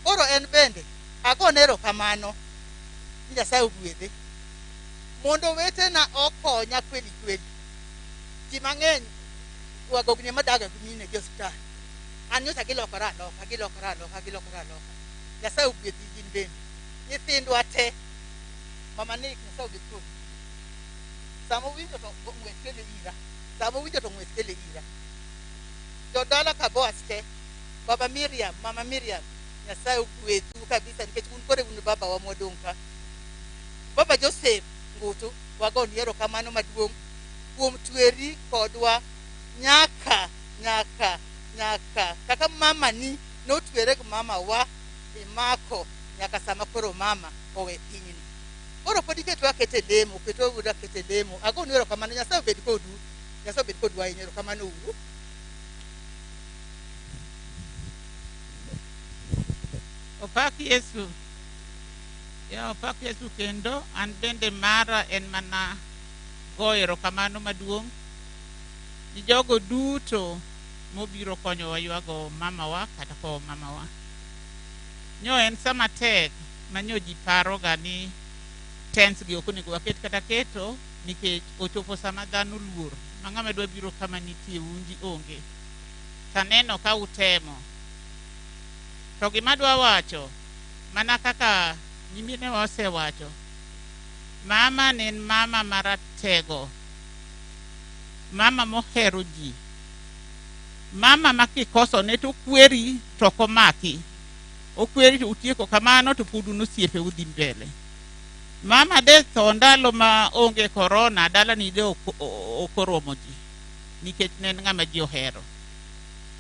Koro en bende agone erokamano ni Nyasaye ogwedhe. Mondo owetena okonya kweli kweli. Ji mang'eny wagogni madaga gi mine gi osiptal. An nyocha gilokora aloka, gilokora aloka, gilokora aloka. Nyasaye ogwedhi gin bende. Nyithindwa te. Mama Nick, Nyasaye ogwedh kodi. Sama owinjo to ng'wech kele ira. Sama owinjo to ng'wech kele ira. Jodala ka Boaz te. Baba Miriam, Mama Miriam, Nyasaye ogwedhu kabisa nikech un koro un baba wa modong' ka. Baba Joseph Ngutu, wagoni erokamano maduong' kuom tweri kodwa nyaka nyaka nyaka kaka mama ni notwere gi mama wa imako nyaka sama koro mama owe pinyni. Koro pod iketwa aketa e lemo, ketwa uru aketa e lemo. Agonu erokamano, Nyasaye obed kodu. Nyasaye obed kodu ahinya, erokamano uru. Opak Yesu. Ya opak Yesu kendo an bende mara en mana goyo erokamano maduong' ni jogo duto mobiro konyowa ywago mamawa kata kowo mamawa. Nyo en sama tek ma nyo ji paroga ni Tents gi ok onego waket kata keto nikech ochopo sama dhano luor ma ng'ama dwa biro kama nitie unji onge. Taneno ka utemo. To gima adwa wacho, mana kaka nyiminewa osewacho, mama ne en mama maratego, mama mohero ji, mama ma kikosone to okweri to ok omaki. Okweri to utieko kamano to pod un osiepe udhi mbele. Mama de tho ndalo ma onge korona, dalani de ok oromo ji nikech ne en ng'ama ji ohero.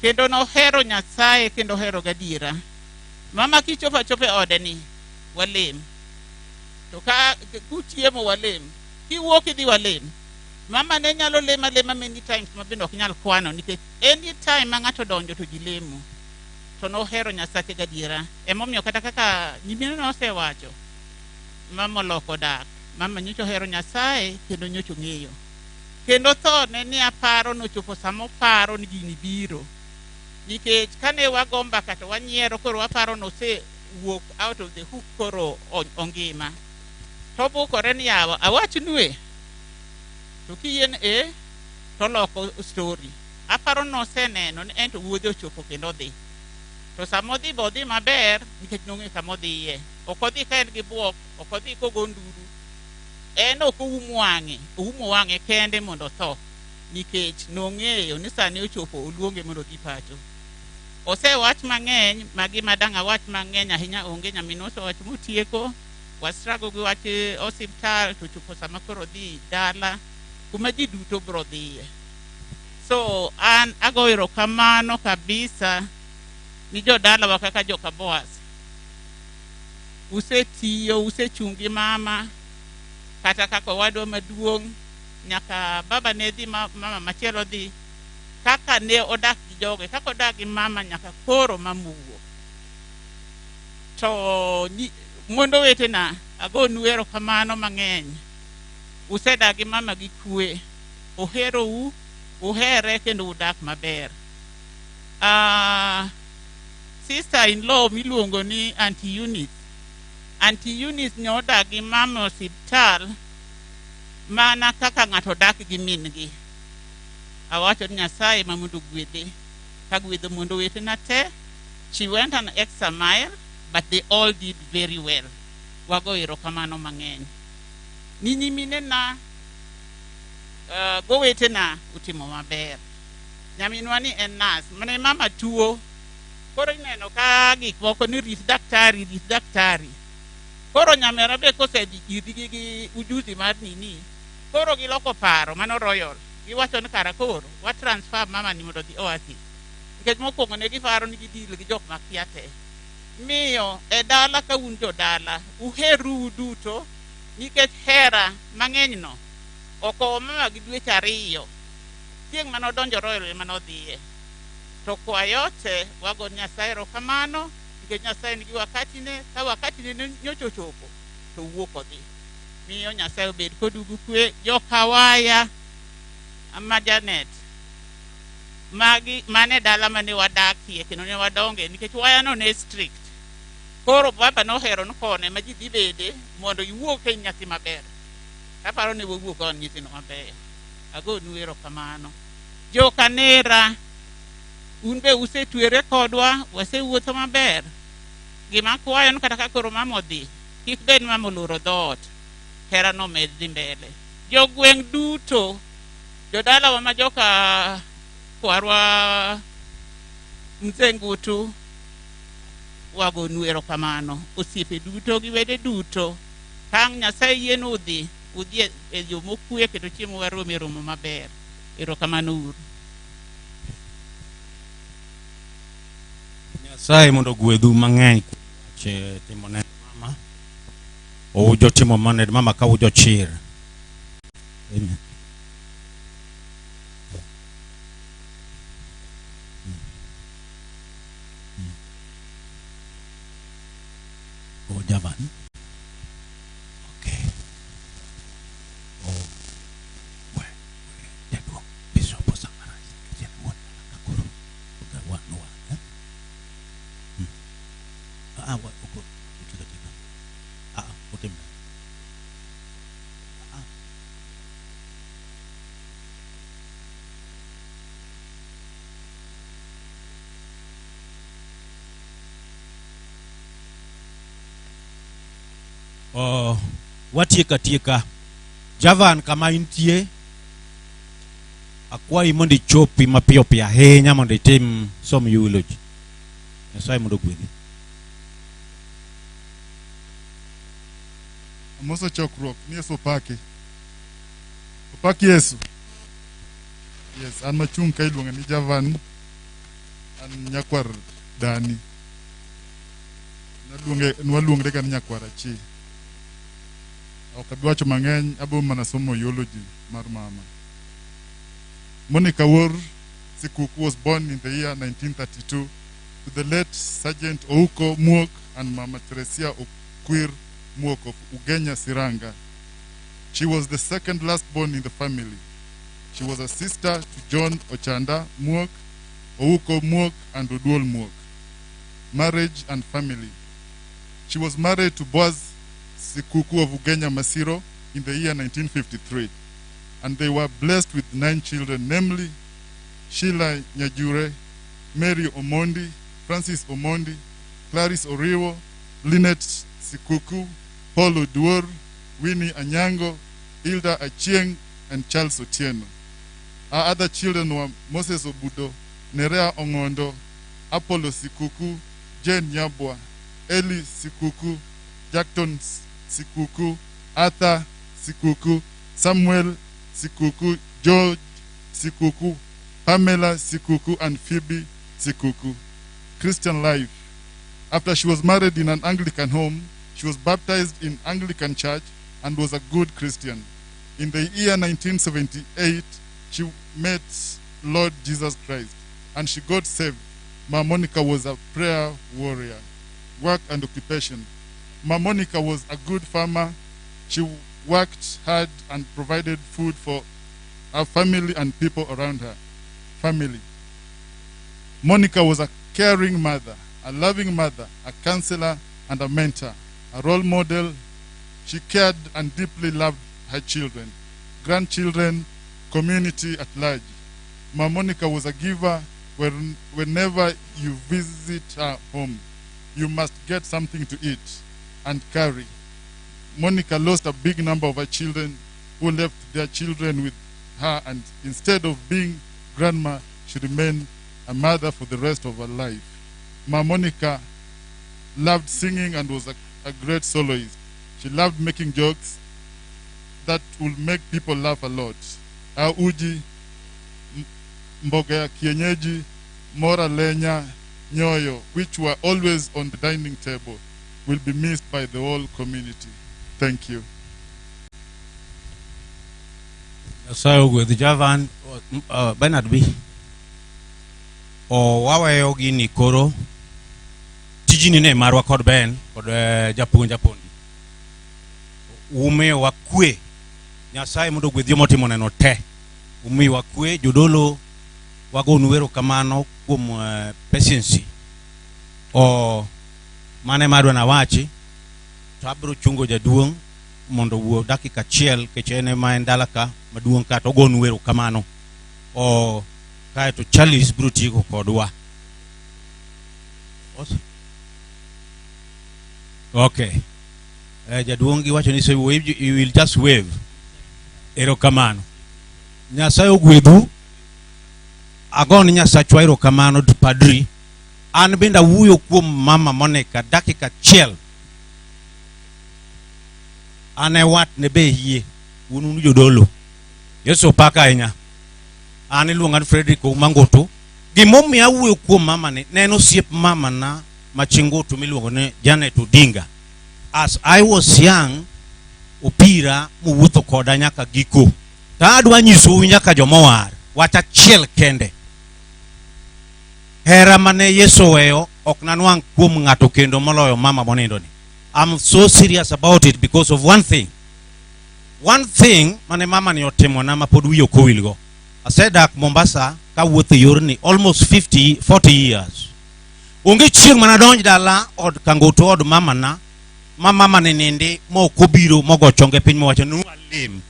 Kendo nohero Nyasaye kendo ohero gadiera. Mama kichopo achopa e ode ni walem. To ka kuchiemo walem. Kiwuok idhi walem. Mama ne nyalo lemo alema many times ma bende ok nyal kwano nikech any time ma ng'ato odonjo to ji lemo. To nohero Nyasache gadiera. Emomiyo kata kaka nyimine nosewacho, mama oloko dak. Mama nyocha ohero Nyasaye kendo nyocha ong'eyo. Kendo thone ni aparo nochopo sama oparo ni gini biro. Nikech kane wago mbaka to wanyiero koro waparo nosewuok out of the hook koro ongima. To obukore ni yawa awachnue. To kiyie ni ee toloko story. Aparo noseneno ni en to wuodhe ochopo kendo odhi. To sama odhi be odhi maber nikech nong'eyo kama odhiye. Ok odhi ka en gi buok, ok odhi kogo nduru. En ok oum wang'e, oumo wang'e kende mondo otho. Nikech nong'eyo ni sani ochopo oluonge mondo odhi pacho. Osewach mang'eny, magi ma dang' awach mang'eny ahinya onge, nyaminwa osewacho motieko. Wa struggle gi wach osiptal to ochopo sama koro odhi dala kuma ji duto bro dhiye. So an ago erokamano kabisa ni jodalawa kaka joka Boaz. Usetiyo, usechung' gi mama kata kaka owadwa maduong' nyaka baba ne dhi mama machielo dhi kaka ne odak gi joge kaka odak gi mama nyaka koro mama owuok. To mondo wetena agonu erokamano mang'eny. Usedak gi mama gi kwe. Oherou, uhere kendo udak maber. Sister in law miluongo ni Auntie Eunice. Auntie Eunice ne odak gi mama e osiptal mana kaka ng'ato dak gi min gi. Awacho ni Nyasaye ma mondo ogwedhe. Kagwedho mondo wetena te. She went an extra mile, but they all did very well. Wago erokamano mang'eny. Ni nyiminena, gowetena utimo maber. Nyaminwa ni en nurse, mane mama tuo. Koro ineno ka gik moko ni rit daktari, rit daktari. Koro nyamera be kosedhi irgi gi ujuzi mar nini, koro giloko paro, mano Royal. Giwacho ni kara koro, wa transfer mama ni mondo odhi Oasis. Nikech mokwongo ne giparo ni gidil gi jok makia te. Miyo e dala ka un jodala, uherru duto nikech hera mang'eny no okowo mama gi dweche 2. Chieng' mane odonjo Royal ema nodhiye. To kwayote wago Nyasaye erokamano nikech Nyasaye nigi wakati ne, ka wakati ne nyocha ochopo to owuok odhi. Miyo Nyasaye obed kodu gi kwe. Jokawaya ama Janet, magi mane dala mane wadakie kendo ne wadonge nikech waya no ne strict. Koro baba nohero ni kone ma ji dhi bede mondo iwuog ka in nyathi maber. Aparo ni wawuok ka wan nyithindo mabeyo. Agonu erokamano. Jokanera, un be usetwere kodwa, wasewuotho maber. Gima akwayo ni kata ka koro mama odhi, kik bed ni mama oloro dhoot. Hera no med dhi mbele. Jogweng' duto, jodalawa ma joka kwarwa Mzee Ngutu, wagonu erokamano. Osiepe duto gi wede duto, ka ang' Nyasaye yienu udhi, udhi e yo mokwe kendo chieng' warom e romo maber. Erokamano uru. Nyasaye mondo ogwedhu mang'eny kuom wach timo ne mama. Ujo timo mane mama ka ujo chir. Amen. Oh, Javan. Okay. Oh, we, jaduong' Bishop osummarize nikech en wuon dala ka koro oga wa no wa, eh? Ah, wa, oko, otieko, otieko. Ah, ah, otim. Oh, watieko atieka. Javan kama intie, akwayi mondo ichopi mapiyo piyo ahinya mondo itim som eulogy. Nyasaye mondo ogwedhi. Amoso chokruok ni Yesu opaki. Opak Yesu. Yes, an machung' ka iluonga ni Javan. An nyakwar Dani. Naluonge, nwaluongre ga ni nyakwar Achi. Ok abi wacho mang'eny, abo mana somo eulogy mar mama. Monica Wuor Sikuku was born in the year 1932 to the late Sergeant Ouko Muok and Mama Teresia Okwir Muok of Ugenya Siranga. She was the second last born in the family. She was a sister to John Ochanda Muok, Ouko Muok, and Oduol Muok. Marriage and family. She was married to Boaz Sikuku of Ugenya Masiro in the year 1953, and they were blessed with 9 children, namely Sheila Nyajure, Mary Omondi, Francis Omondi, Clarice Oriwo, Lynette Sikuku, Paul Oduor, Winnie Anyango, Hilda Achieng, and Charles Otieno. Our other children were Moses Obudo, Nerea Ongondo, Apollo Sikuku, Jane Nyabwa, Eli Sikuku, Jackton Sikuku, Arthur Sikuku, Samuel Sikuku, George Sikuku, Pamela Sikuku, and Phoebe Sikuku. Christian life. After she was married in an Anglican home, she was baptized in Anglican church and was a good Christian. In the year 1978, she met Lord Jesus Christ and she got saved. Ma Monica was a prayer warrior. Work and occupation. Ma Monica was a good farmer. She worked hard and provided food for her family and people around her. Family. Monica was a caring mother, a loving mother, a counselor, and a mentor, a role model. She cared and deeply loved her children, grandchildren, community at large. Ma Monica was a giver. Whenever you visit her home, you must get something to eat and carry. Monica lost a big number of her children who left their children with her, and instead of being grandma, she remained a mother for the rest of her life. Ma Monica loved singing and was a great soloist. She loved making jokes that will make people laugh a lot. Her uji, mboga ya kienyeji, mora lenya, nyoyo, which were always on the dining table, will be missed by the whole community. Thank you. Nyasaye ogwedhi Javan, Bernard B. O waweyo gini koro tijini ne marwa kod Ben kod japuonj Apondi. Umiyowa kwe. Nyasaye mondo ogwedh joma otimo neno te. Umiyowa kwe, jodolo wagonu erokamano kuom patience. O mane madwa nawachi to abiro chungo jaduong' mondo owuo dakika achiel nikech en ema en dala ka maduong' ka to ogonu erokamano. O kaeto Charles biro tieko kodwa. Okay. Jaduong' giwacho ni wave, you will just wave. Erokamano. Nyasaye ogwedhu. Agone Nyasachwa erokamano padri. An bende awuoyo kuom mama Monica dakika achiel. An e watne be hie. Un un jodolo. Yesu opaka ahinya. An iluonga ni Frederick Ouma Ngutu. Gimomiyo awuoyo kuom mama ni, ne en osiep mamana ma chi Ngutu miluongo ni Janet Odinga. As I was young, opira mowuotho koda nyaka giko. To adwa nyisou nyaka jomowar, wach achiel kende. Hera mane Yesu oweyo ok nanwang' kuom ng'ato kendo moloyo mama monindo ni. I'm so serious about it because of one thing. One thing mane mama ni otimona ma pod wiya ok owilgo. Asedak Mombasa kawuotho e yorni almost 50, 40 years. Onge chieng' mana donj dala od Kangoto od mamana ma mama ne nindi ma ok obiro mogo chonge piny mowacho ni walem.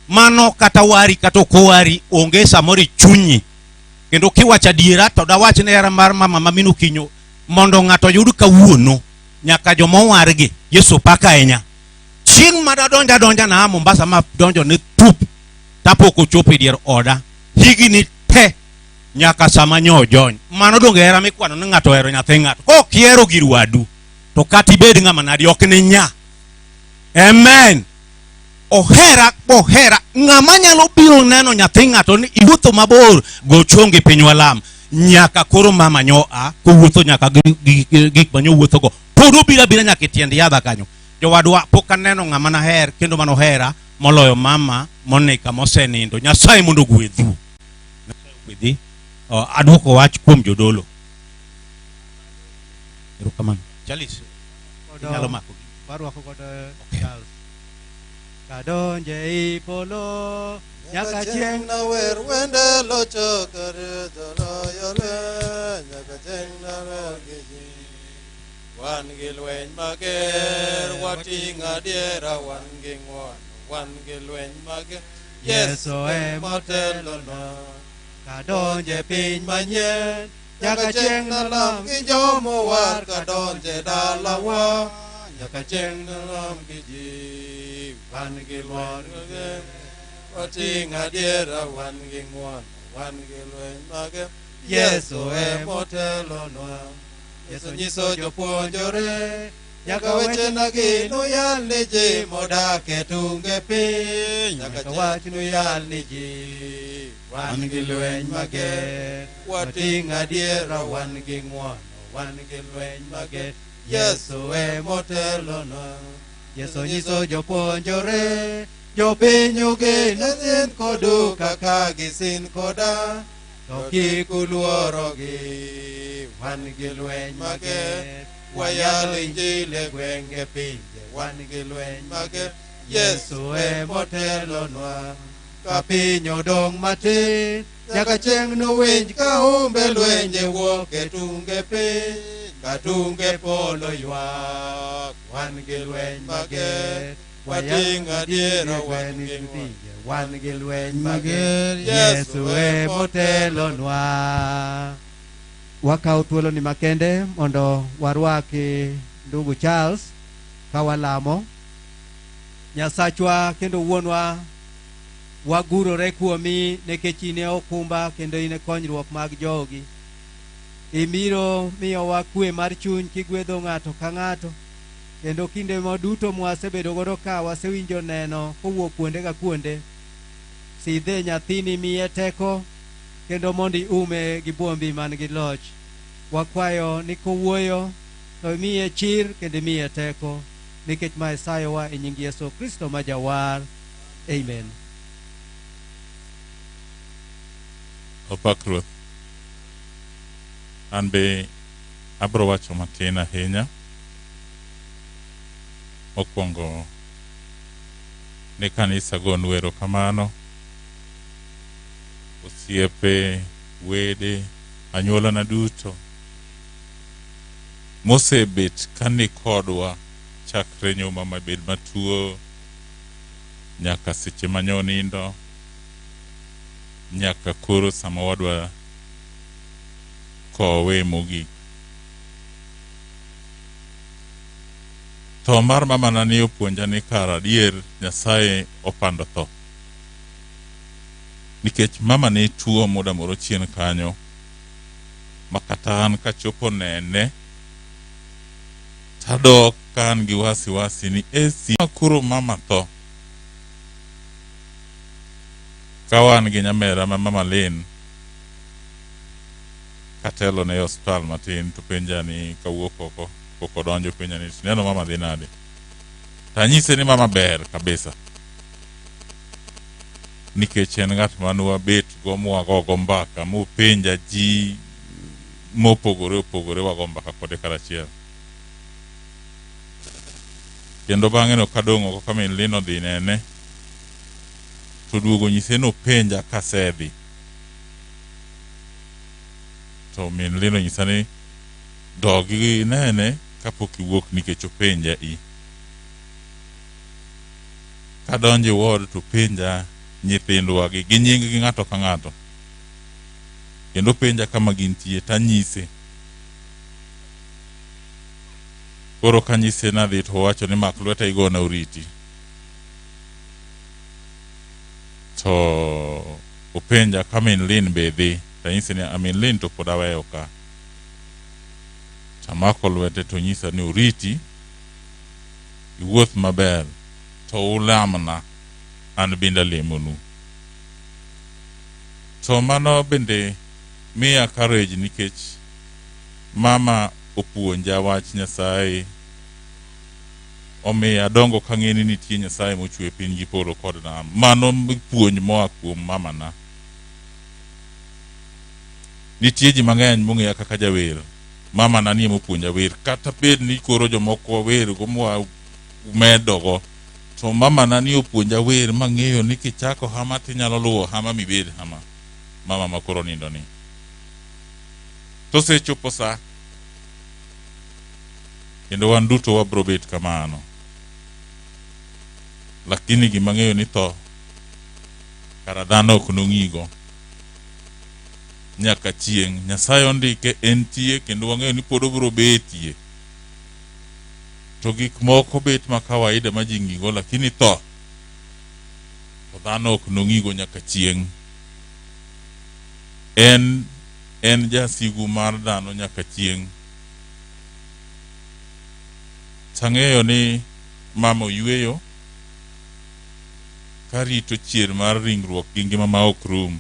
Mano kata wari kata ok owari onge samoro e chunyi. Kendo kiwacho adiera to dawach ni hera mar mama ma min Okinyo mondo ng'ato oyud kawuono Nyaka joma owargi, Yesu opak ahinya. Chieng' ma dadonjo adonja na Mombasa ma donjo ne thup tapok ochopo e dier oda. Higni te nyaka sama nyo ojony. Mano donge hera mikwano ni ng'ato ohero nyathi ng'ato. Kok ihero gir wadu to kata ibed ng'ama nadi ok ni nya. Amen. Ohera bohera ng'ama nyalo biro neno nyathi ng'ato ni iwuotho mabor go chongi piny walam nyaka koro mama nyo a kowuotho nyaka gi gik ma nyo wuothogo pod obiro abira nyaka e tiend yadha kanyo jowadwa pok aneno ng'ama naher kendo manohera moloyo mama Monica mosenindo Nyasaye mondo ogwedhu Nyasaye ogwedhi aduoko wach kuom jodolo erokamano Charles inyalo mako warwako godo Charles kadonje i polo nyaka chieng' nawer wende locho kare joloyole nyaka chieng' nawer gi ji wan gi lweny mager wating' adiera wan gi ng'wono wan gi lweny mager Yesu emotelonwa kadonje piny manyien nyaka chieng' nalam gi jomowar kadonje dalawa nyaka chieng' nalam gi ji wan gi lweny mager wating' adiera wan gi ng'wono wan gi lweny mager Yesu emotelonwa Yesu nyiso jopuonjore nyaka wechena gi nuyal ni ji modak e tunge piny nyaka wach nuyal ni ji wan gi lweny mager wating' adiera wan gi ng'wono wan gi lweny mager Yesu emotelonwa Yesu nyiso jopuonjore jopiny ogeno sin kodu kaka gisin koda to kik uluorogi wan gi lweny mager wayalo injili e gwenge pinje wan gi lweny mager Yesu emotelonwa ka piny odong' matin nyaka chieng' nowinj ka humbe lwenje wuok e tunge piny ka tunge polo ywak wan gi lweny mager wating' adiera wan gi pinje wan gi lweny mager Yesu emotelonwa wakawo thuoloni makende mondo warwaki ndugu Charles ka walamo Nyasachwa kendo wuonwa wagurore kuomi nikech in e okumba kendo in e konyruok mag jogi ibiro miyowa kwe mar chuny kigwedho ng'ato ka ng'ato kendo kinde duto mwasebedo godo ka wasewinjo neno kowuok kuonde ka kuonde sidhe nyathini miye teko kendo mondo iume gi buombi man gi loch wakwayo ni kowuoyo to imiye chir kendo imiye teko nikech ma isayowa e nying Yesu Kristo ma jawar amen Opak Ruoth. An be abro wacho matin ahinya. Mokwongo ne kanisa gonu erokamano. Osiepe, wede, anyuolana duto mosebet ka ni kodwa chakre nyuma mabed matuo nyaka seche ma nyonindo nyaka koro sama wadwa kowe mogik. Tho mar mamana ni opuonja ni kar adier Nyasaye opando tho. Nikech mama ne tuo muda moro chien kanyo ma kata an kachopo nene tadok ka an gi wasiwasi ni esi ma koro mama tho. Ka wan gi nyamera ma mama Lynn katelo ne e osiptal matin to penja ni kawuok oko pok odonjo penja ni tineno mama dhi nade. Tanyise ni mama ber kabisa. Nikech en ng'at mane wabet go mwagogo mbaka mopenja ji mopogore opogore wago mbaka kode karachiel. Kendo bang'e no kadong' oko ka min Lynn odhi nene to duogo nyise nopenja kasedhi. To min Lynn onyisa ni dogi inene kapok iwuok nikech openja i. Kadonjo e ward to openja nyithindwa gi gi nying gi ng'ato ka ng'ato. Kendo openja kama gintie tanyise. Koro kanyise nadhi to owacho ni mak lweta igona oriti. To openja ka min Lin be dhi. Tanyise ni amin Lin to pod aweyo ka. Tamako lwete to onyisa ni oriti iwuoth maber to ulamna an bende alemonu. To mano bende miya courage nikech mama opuonja wach Nyasaye omiyo adongo kang'e ni nitie Nyasaye mochwe piny gi polo kod nam. Mano puonj moa kuom mamana. Nitie ji mang'eny mong'eya kaka jawer. Mamana ni emopuonja wer. Kata bed ni koro jomoko wawer go mwa medogo. To mamana ni opuonja wer mang'eyo ni kichako hama tinyalo luwo hama mibed hama. Mama ma koro nindo ni. To osechopo sa. Kendo wan duto wabro bet kamano. Lakini gima ang'eyo ni tho kara dhano ok nong'igo nyaka chieng'. Nyasaye ondike entie kendo wang'eyo ni pod obiro betie. To gik moko bet ma kawaida ma ji ng'igo lakini tho to dhano ok nong'igo nyaka chieng'. En en jasigu mar dhano nyaka chieng'. Tang'eyo ni mama oyueyo karito chier mar ringruok gi ngima ma ok rum.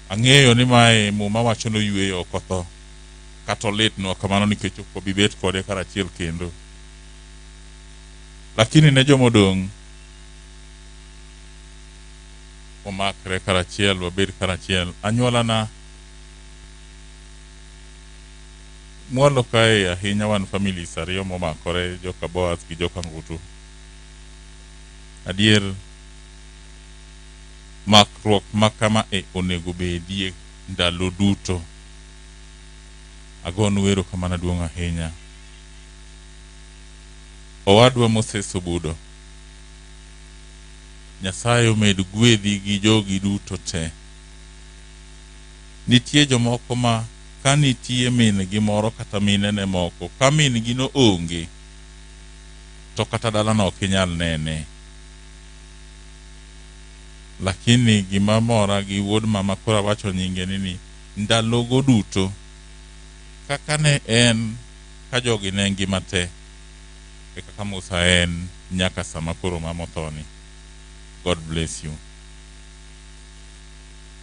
Ang'eyo ni mae muma wacho ni oyueyo ok otho. Kata olitnwa kamano nikech ok wabi bet kode karachiel kendo. Lakini ne jomodong' wamakre karachiel, wabed karachiel. Anyuolana mwalo kae ahinya wan families ariyo momakore joka Boaz gi joka Ngutu. Adier makruok ma kama e onego bedie ndalo duto. Agonu erokamano aduong' ahinya. Owadwa Moses Obudo, Nyasaye omed gwedhi gi jogi duto te. Nitie jomoko ma ka nitie min gi moro kata minene moko, ka min gi no onge, to kata dalano ok inyal nene. Lakini gima mora gi wuod mama koro awacho nyinge ni ni ndalogo duto kaka ne en ka jogi ne ngima te e kaka Musa en nyaka sama koro mama othoni. God bless you.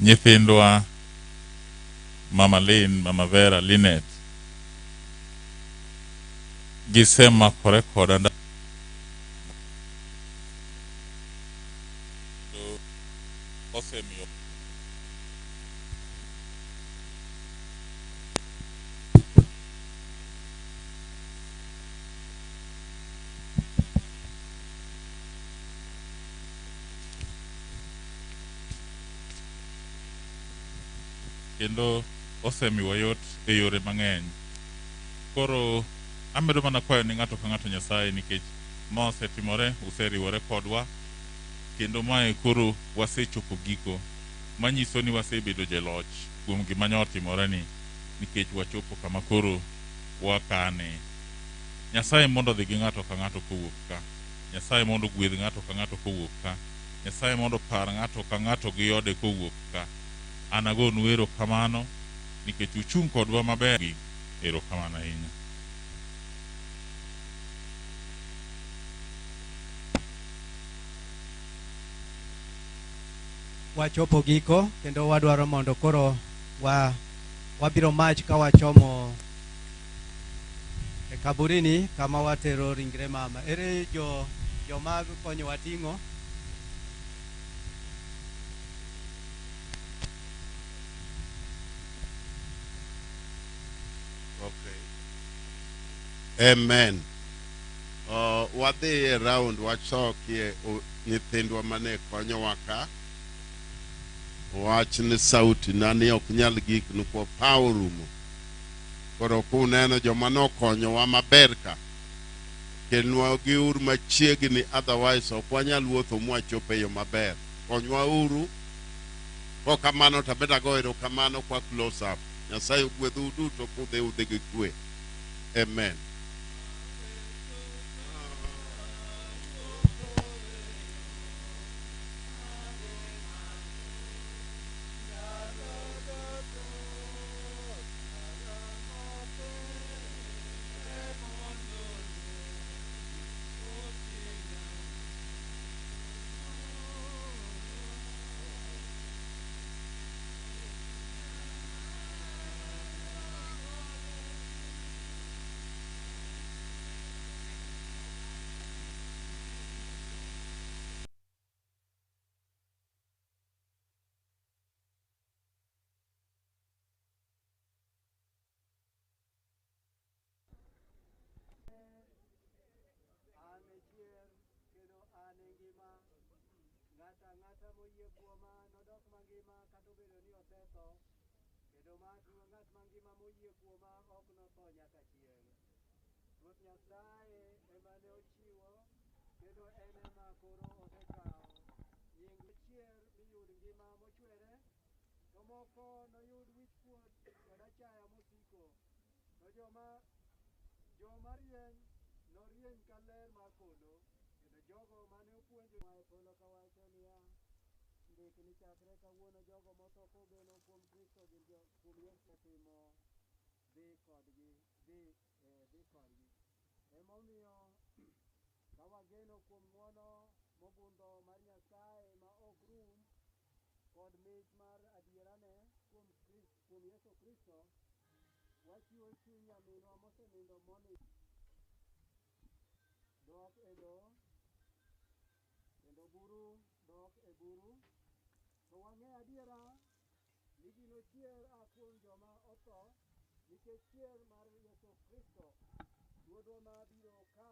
Nyithindwa Mama Lynn, Mama Vera, Lynette gisemakore koda nda- kendo osemiyo kendo osemiwa yot e yore mang'eny. Koro amedo mana kwayo ni ng'ato ka ng'ato Nyasaye nikech ma osetimore, useriwore kodwa kendo mae koro wasechopo giko manyiso ni wasebedo joloch kuom gima nyo otimore ni nikech wachopo kama koro wakane. Nyasaye mondo odhi gi ng'ato ka ng'ato kowuok ka. Nyasaye mondo ogwedh ng'ato ka ng'ato kowuok ka. Nyasaye mondo opar ng'ato ka ng'ato gi ode kowuok ka. An agonu erokamano nikech uchung' kodwa maber. Erokamano ahinya. Wachopo giko kendo wadwaro mondo koro wa wabiro mach ka wachomo e kaburini kama watero ringre mama. Ere jo joma konyowa ting'o? Okay. Amen. Wadhi e round wachokie nyithindwa mane konyowa ka. Wach ni sauti na ni ok nyal gik nikwo pawo rumo. Koro kuneno joma nokonyowa maber ka, kelnwa giuru machiegni otherwise ok wanyal wuotho mwachop e yo maber. Konywa uru. Kokamano to abed ago erokamano kwa close up. Nyasaye ogwedhu duto kudhi udhi gi kwe. Amen. An e chier kendo an e ngima. Ng'ato ang'ata moyie kuoma nodok mangima kata obedo ni osetho. Kendo ng'at mangima moyie kuoma ok notho nyaka chieng'. Ruoth Nyasaye ema ne ochiwo kendo en ema koro osekawo nying chier miyud ngima mochwere, to moko noyud wichkuot kod achaya mosiko. To joma rieny norieny ka ler mar polo, kendo jogo mane opuonjo e polo kawacho niya, ndik ni chakre kawuono jogo motho kogeno kuom Kristo gin jo kuom Yesu timo dhi kodgi dhi kodgi. Emomiyo ka wageno kuom ng'wono mogundho mar Nyasaye ma ok rum kod mich mar adierane kuom Yesu Kristo, wachiwo chuny nyaminwa mosenindo Monica dok e lowo kendo buru dok e buru. To wang'e adiera ni ginochier a kuom joma otho nikech chier mar Yesu Kristo Ruodhwa ma biro ka.